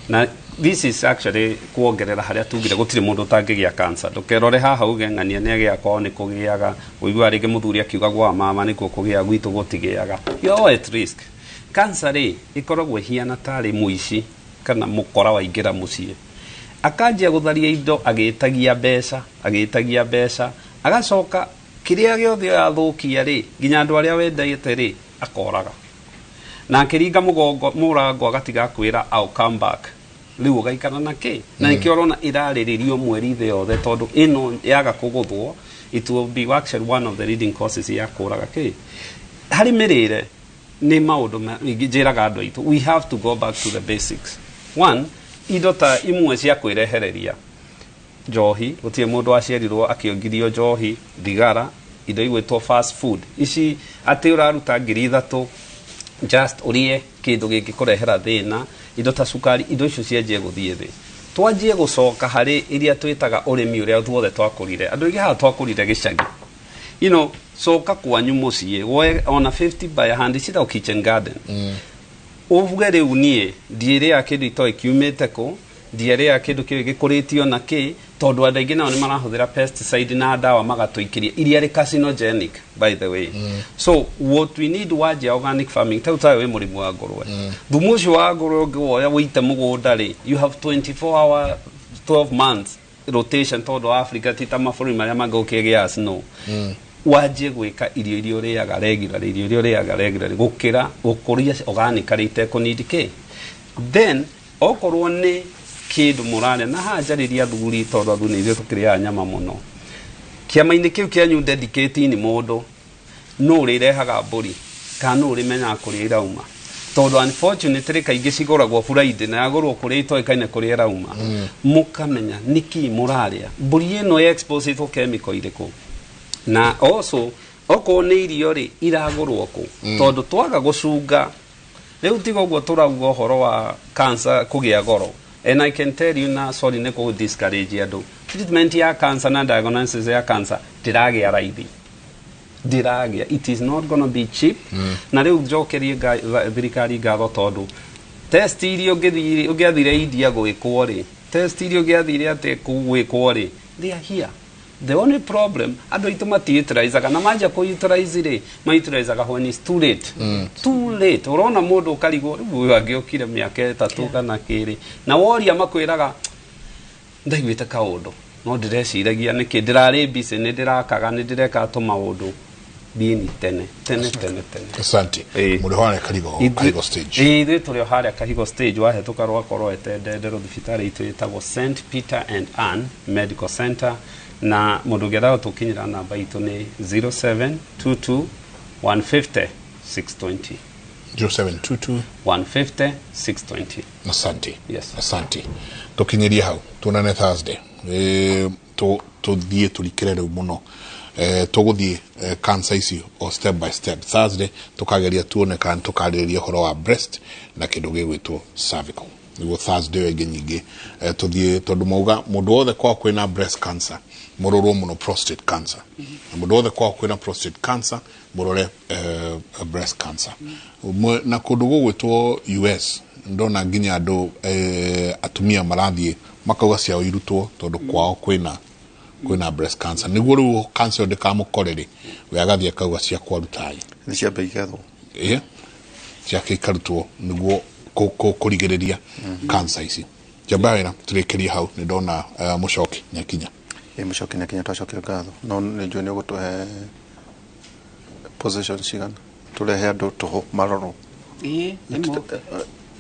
na this is actually kuongerera harĩa tugire gũtirĩ mũndũ ũtangĩgĩa cancer. Ndũkerore haha uge ng'ania nĩ agĩa, kwao nĩ kũgĩaga, ũigua rĩngĩ mũthuri akiuga gwa mama nĩkuo kũgĩa, gwitũ gũtigĩaga. You are all at risk. Cancer rĩ, ĩkoragwo ĩhiana tarĩ mũici kana mũkora waingĩra mũciĩ, akanjia gũtharia indo agĩtagia mbeca, agĩtagia mbeca, agacoka kĩrĩa gĩothe athũkia rĩ, nginya andũ arĩa wendete rĩ, akoraga na akĩringa mũgongo mũrango, agatiga kwĩra, "I'll come back." Rĩu ũgaikara na kĩ na nĩkĩo ũrona ĩrarĩrĩrio mweri thĩ yothe, tondũ ĩno yaga kũgũthwo, it will be actually one of the leading causes ya kũraga kĩ harĩ mĩrĩre. Nĩ maũndũ njĩraga andũ aitũ, we have to go back to the basics. One, indo ta imwe cia kwĩrehereria, njohi, gũtirĩ mũndũ waciarirwo akĩongirio njohi, thigara, indo igwĩtwo fast food ici, atĩ ũraruta 3,000 just ũrĩe kĩndũ gĩngĩkũrehera thĩna, indo ta cukari, indo icio cianjie gũthiĩ thĩ, twanjie gũcoka harĩ iria twĩtaga ũrĩmi ũrĩa tuothe twakũrire. Andũ aingĩ haha twakũrire gĩcagi, coka kwanyu mũciĩ woe ona 50 by 100 citagwo kitchen garden, uvuge rĩu niĩ ndiĩrĩaga kĩndũ itoĩ kiumĩte kũ, ndiarĩaga kĩndũ kĩu gĩkũrĩtio na kĩ, tondũ andũ aingĩ nao nĩ marahũthĩra pesticide na ndawa magatũikĩria iria rĩ carcinogenic, by the way. So what we need, wanjia organic farming, tau tayo wĩ mũrĩmi wa ngũrwe, thumu ũcio wa ngũrwe ũngĩwoya wĩite mũgũnda rĩ, you have 24 hour 12 months rotation, tondũ Africa ti ta mabũrũri marĩa mangĩ ũkĩgĩa snow. Wanjie gwĩka irio iria ũrĩaga regularly, irio iria ũrĩaga regularly, gũkĩra gũkũria organically itekũnidi kĩ. Then okorwo nĩ kĩndũ mũrarĩa, na haha njarĩria athuri, tondũ athuri nĩ ithuĩ tũkĩrĩaga nyama mũno, kĩama-inĩ kĩu kĩanyu dedicate nĩ mũndũ nũ ũrĩrehaga mbũri kana nũ ũrĩmenyaga kũrĩa irauma, tondũ unfortunately kaingĩ cigũragwo Friday na yagũrwo kũrĩa itoĩkaine kũrĩa ĩrauma. Mũkamenya nĩkĩ mũrarĩa, mbũri ĩno exposed chemical irĩkũ, na also okorwo nĩ irio rĩ, iragũrwo kũ, tondũ twaga gũcunga rĩu tiga ũguo tũrauga ũhoro wa cancer kũgĩa goro. And I can tell you, na sorry nĩ kũ discourage andũ, treatment ya cancer na diagnosis ya cancer ndĩragĩa raithi, ndĩragĩa, it is not gonna be cheap. Na rĩu njokerie thirikari ngatho, tondũ test iria ũngĩathire India gwĩkwo rĩ, test iria ũngĩathire atĩ gwĩkwo rĩ, they are here. The only problem, andũ aitũ matiutilizaga, na manjia kũ-utilize rĩ, ma-utilizaga when it's too late. Too late. Ũrona mũndũ ũkarigwo rĩu ũyũ angĩokire mĩaka 3 kana kĩrĩ, na woria makwĩraga ndaiguĩte kaũndũ no ndĩreciragia nĩkĩ ndĩrarĩ busy, nĩ ndĩrakaga, nĩ ndĩreka tũmaũndũ. Thiĩni tene tene tene tene. Asante. Mũrĩ harĩa Kahigo Stage? Ĩĩ, ithuĩ tũrĩ o harĩa Kahigo Stage, wahetũka rwakorwo etendendero, thibitarĩ itũ ĩtagwo St Peter and Ann Medical Center, na mũndũ ũngĩenda gũtũkinyĩra, namba itũ nĩ 0722 150 620. 0722 150 620. Asante. Yes. Asante, tukinyirie hau, tuonane Thursday. Tuthiĩ tũrikĩre rĩu mũno, tũgũthiĩ cancer ici o step by step. Thursday tũkageria tuone kana tũkarĩrĩria ũhoro wa breast na kĩndũ gĩgwĩtwo cervical, nĩguo Thursday ĩyo ĩngĩ nyingĩ tũthiĩ, tondũ mauga mũndũ wothe kwao kwĩna breast cancer mũrorwo mũno prostate cancer, na mũndũ wothe kwao kwĩna prostate cancer mũrore breast cancer. Na kũndũ gũgwĩtwo US ndona nginya andũ atumia marathiĩ makauga ciao irutwo tondũ kwao kwĩna breast cancer, nĩguo rĩu cancer ĩyo ndĩkamũkore rĩ, we agathiĩ akauga ciakwa rutai. Nĩ ciambe igethwo. Ĩĩ, ciake ikarutwo nĩguo kũrigĩrĩria cancer ici. Njamba wĩra, tũrĩkĩrie hau, nĩ ndona mũcoki nĩakinya. Ĩ, mũcoki nĩakinya, twacokia ngatho, no nĩ njũĩ nĩ ũgũtũhe position cigana tũrehe andũ tũhũ marorwo. Ĩĩ, nĩ mũke.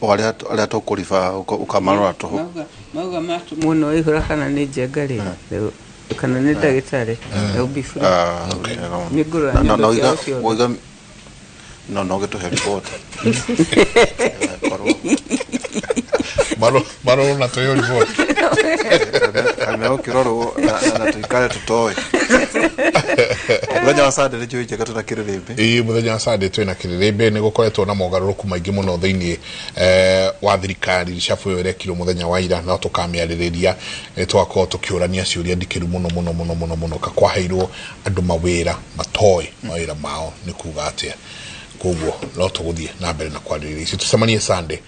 O arĩa tũkũriba ũkamarora tũhũ. Mauga mũno ihũra kana nĩ njenga rĩ kana nĩ ndagĩtarĩ, they'll be free. Nĩ ngũrora nyondo ciao ciothe. Waiga no gĩtũhe report. Marorwo na tũheo report. Kana ũkĩrorwo na tũikare tũtoĩ. Mũthenya wa Sunday nĩ njũĩ njega tũna kĩrĩrĩmbĩ. Ĩĩ, mũthenya wa Sunday twĩna kĩrĩrĩmbĩ. Nĩ gũkoretwo na mogarũrũku maingĩ mũno thĩinĩ wa thirikari. Reshuffle ĩyo ĩrekirwo mũthenya wa ira, no tũkamĩarĩrĩria. Tũgakorwo tũkĩũrania ciũria ndikĩru mũno mũno mũno mũno mũno, ka kwaheirwo andũ mawĩra matoĩ mawĩra mao nĩ kuga atĩa. Koguo no tũgũthiĩ na mbere na kwarĩrĩria icio. Tũcemanie Sunday.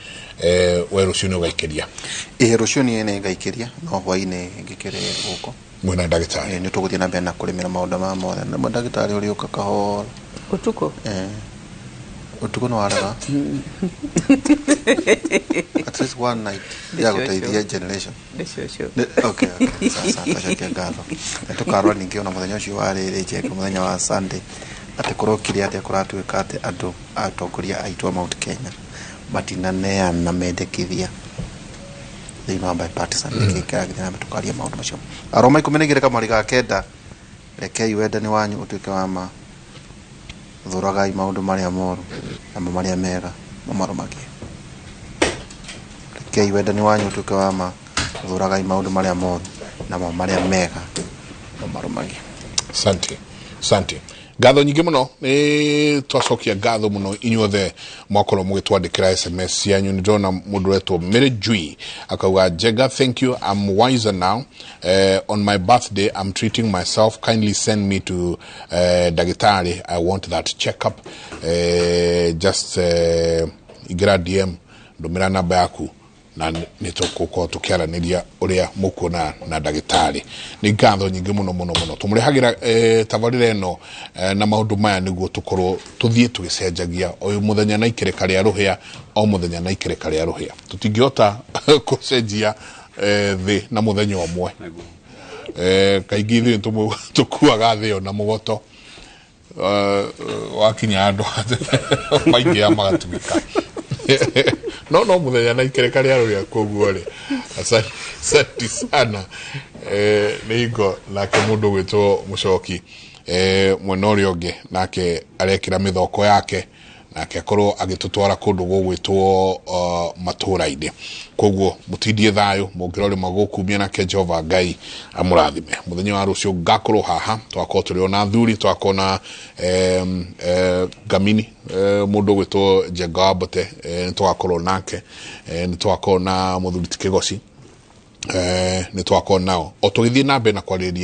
We rũciũ nĩ ũgaikĩria? Ĩĩ, rũciũ niĩ nĩ ngaikĩria, no hwaĩ-inĩ ngĩkĩre gũkũ mwĩna ndagĩtarĩ. Nĩ tũgũthiĩ na mbere na kũrĩmĩra maũndũ maya mothe na ndagĩtarĩ ũrĩũka kahora. Ũtukũ. Ũtukũ nĩ warega at least one night ya gũteithia generation. Nĩ cũcũ. Okay, sasa twacokia ngatho na tũkarora ningĩ ona mũthenya ũcio wa rĩrĩ njega, mũthenya wa Sunday, atĩ kũrokire atĩa, kũratuĩka atĩ andũ atongoria aitũ a Mount Kenya matinaneana mendekithia thĩinĩ wa bipartisan. Nĩkĩ kĩragĩthiĩ na mbere? Tũkaria maũndũ macio. Aroma 12 kamweri ga 9. Rekei wendani wanyu ũtuĩke wa ma, thũragai maũndũ marĩa moru, namo marĩa mega mũmarũmagie. Rekei wendani wanyu ũtuĩke wa ma, thũragai maũndũ marĩa moru, namo marĩa mega mũmarũmagie. Asante, asante. Ngatho nyingĩ mũno, nĩ twacokia ngatho mũno inyuothe mwakorwo mũgĩtwandĩkĩra SMS cianyu. Nĩ ndĩrona mũndũ ũretwo Mary Jui akauga, "Njenga, thank you, I'm wiser now. On my birthday I'm treating myself. Kindly send me to ndagĩtarĩ, I want that checkup." Just ingĩra DM, ndũmĩra namba yaku na nĩ tũgũkorwo tũkĩaranĩria ũrĩa mũkuona na ndagĩtarĩ. Nĩ ngatho nyingĩ mũno mũno mũno. Tũmũrehagĩra tabarĩra ĩno na maũndũ maya nĩguo tũkorwo tũthiĩ tũgĩcenjagia o mũthenya na ikereka rĩa rũhĩa, o mũthenya na ikereka rĩa rũhĩa. Tũtingĩhota gũcenjia thĩ na mũthenya ũmwe. Kaingĩ ithuĩ tũkuaga thĩ ĩyo na mũgoto. Wakinya andũ maingĩha magatuĩka no mũthenya na ikereka rĩa rũhĩa. Koguo rĩ, asante sana. Nĩ hingo nake mũndũ ũgwĩtwo Mũcoki mwena ũrĩa ũngĩ nake arekĩra mĩthoko yake, nake akorwo agĩtũtwara kũndũ gũgwĩtwo matũra-inĩ. Koguo mũtindie thayũ, mũngĩrorĩma gũkumia, nake Jehova Ngai amũrathime. Mũthenya wa rũciũ ngakorwo haha, twakorwo tũrĩ ona athuri, twakorwo na ngamini mũndũ ũgwĩtwo Njenga wa Mbote, nĩ tũgakorwo nake, nĩ tũgakorwo na mũthuri ti Kĩgoci, nĩ tũgakorwo nao o tũgĩthiĩ na mbere na kwarĩrĩria.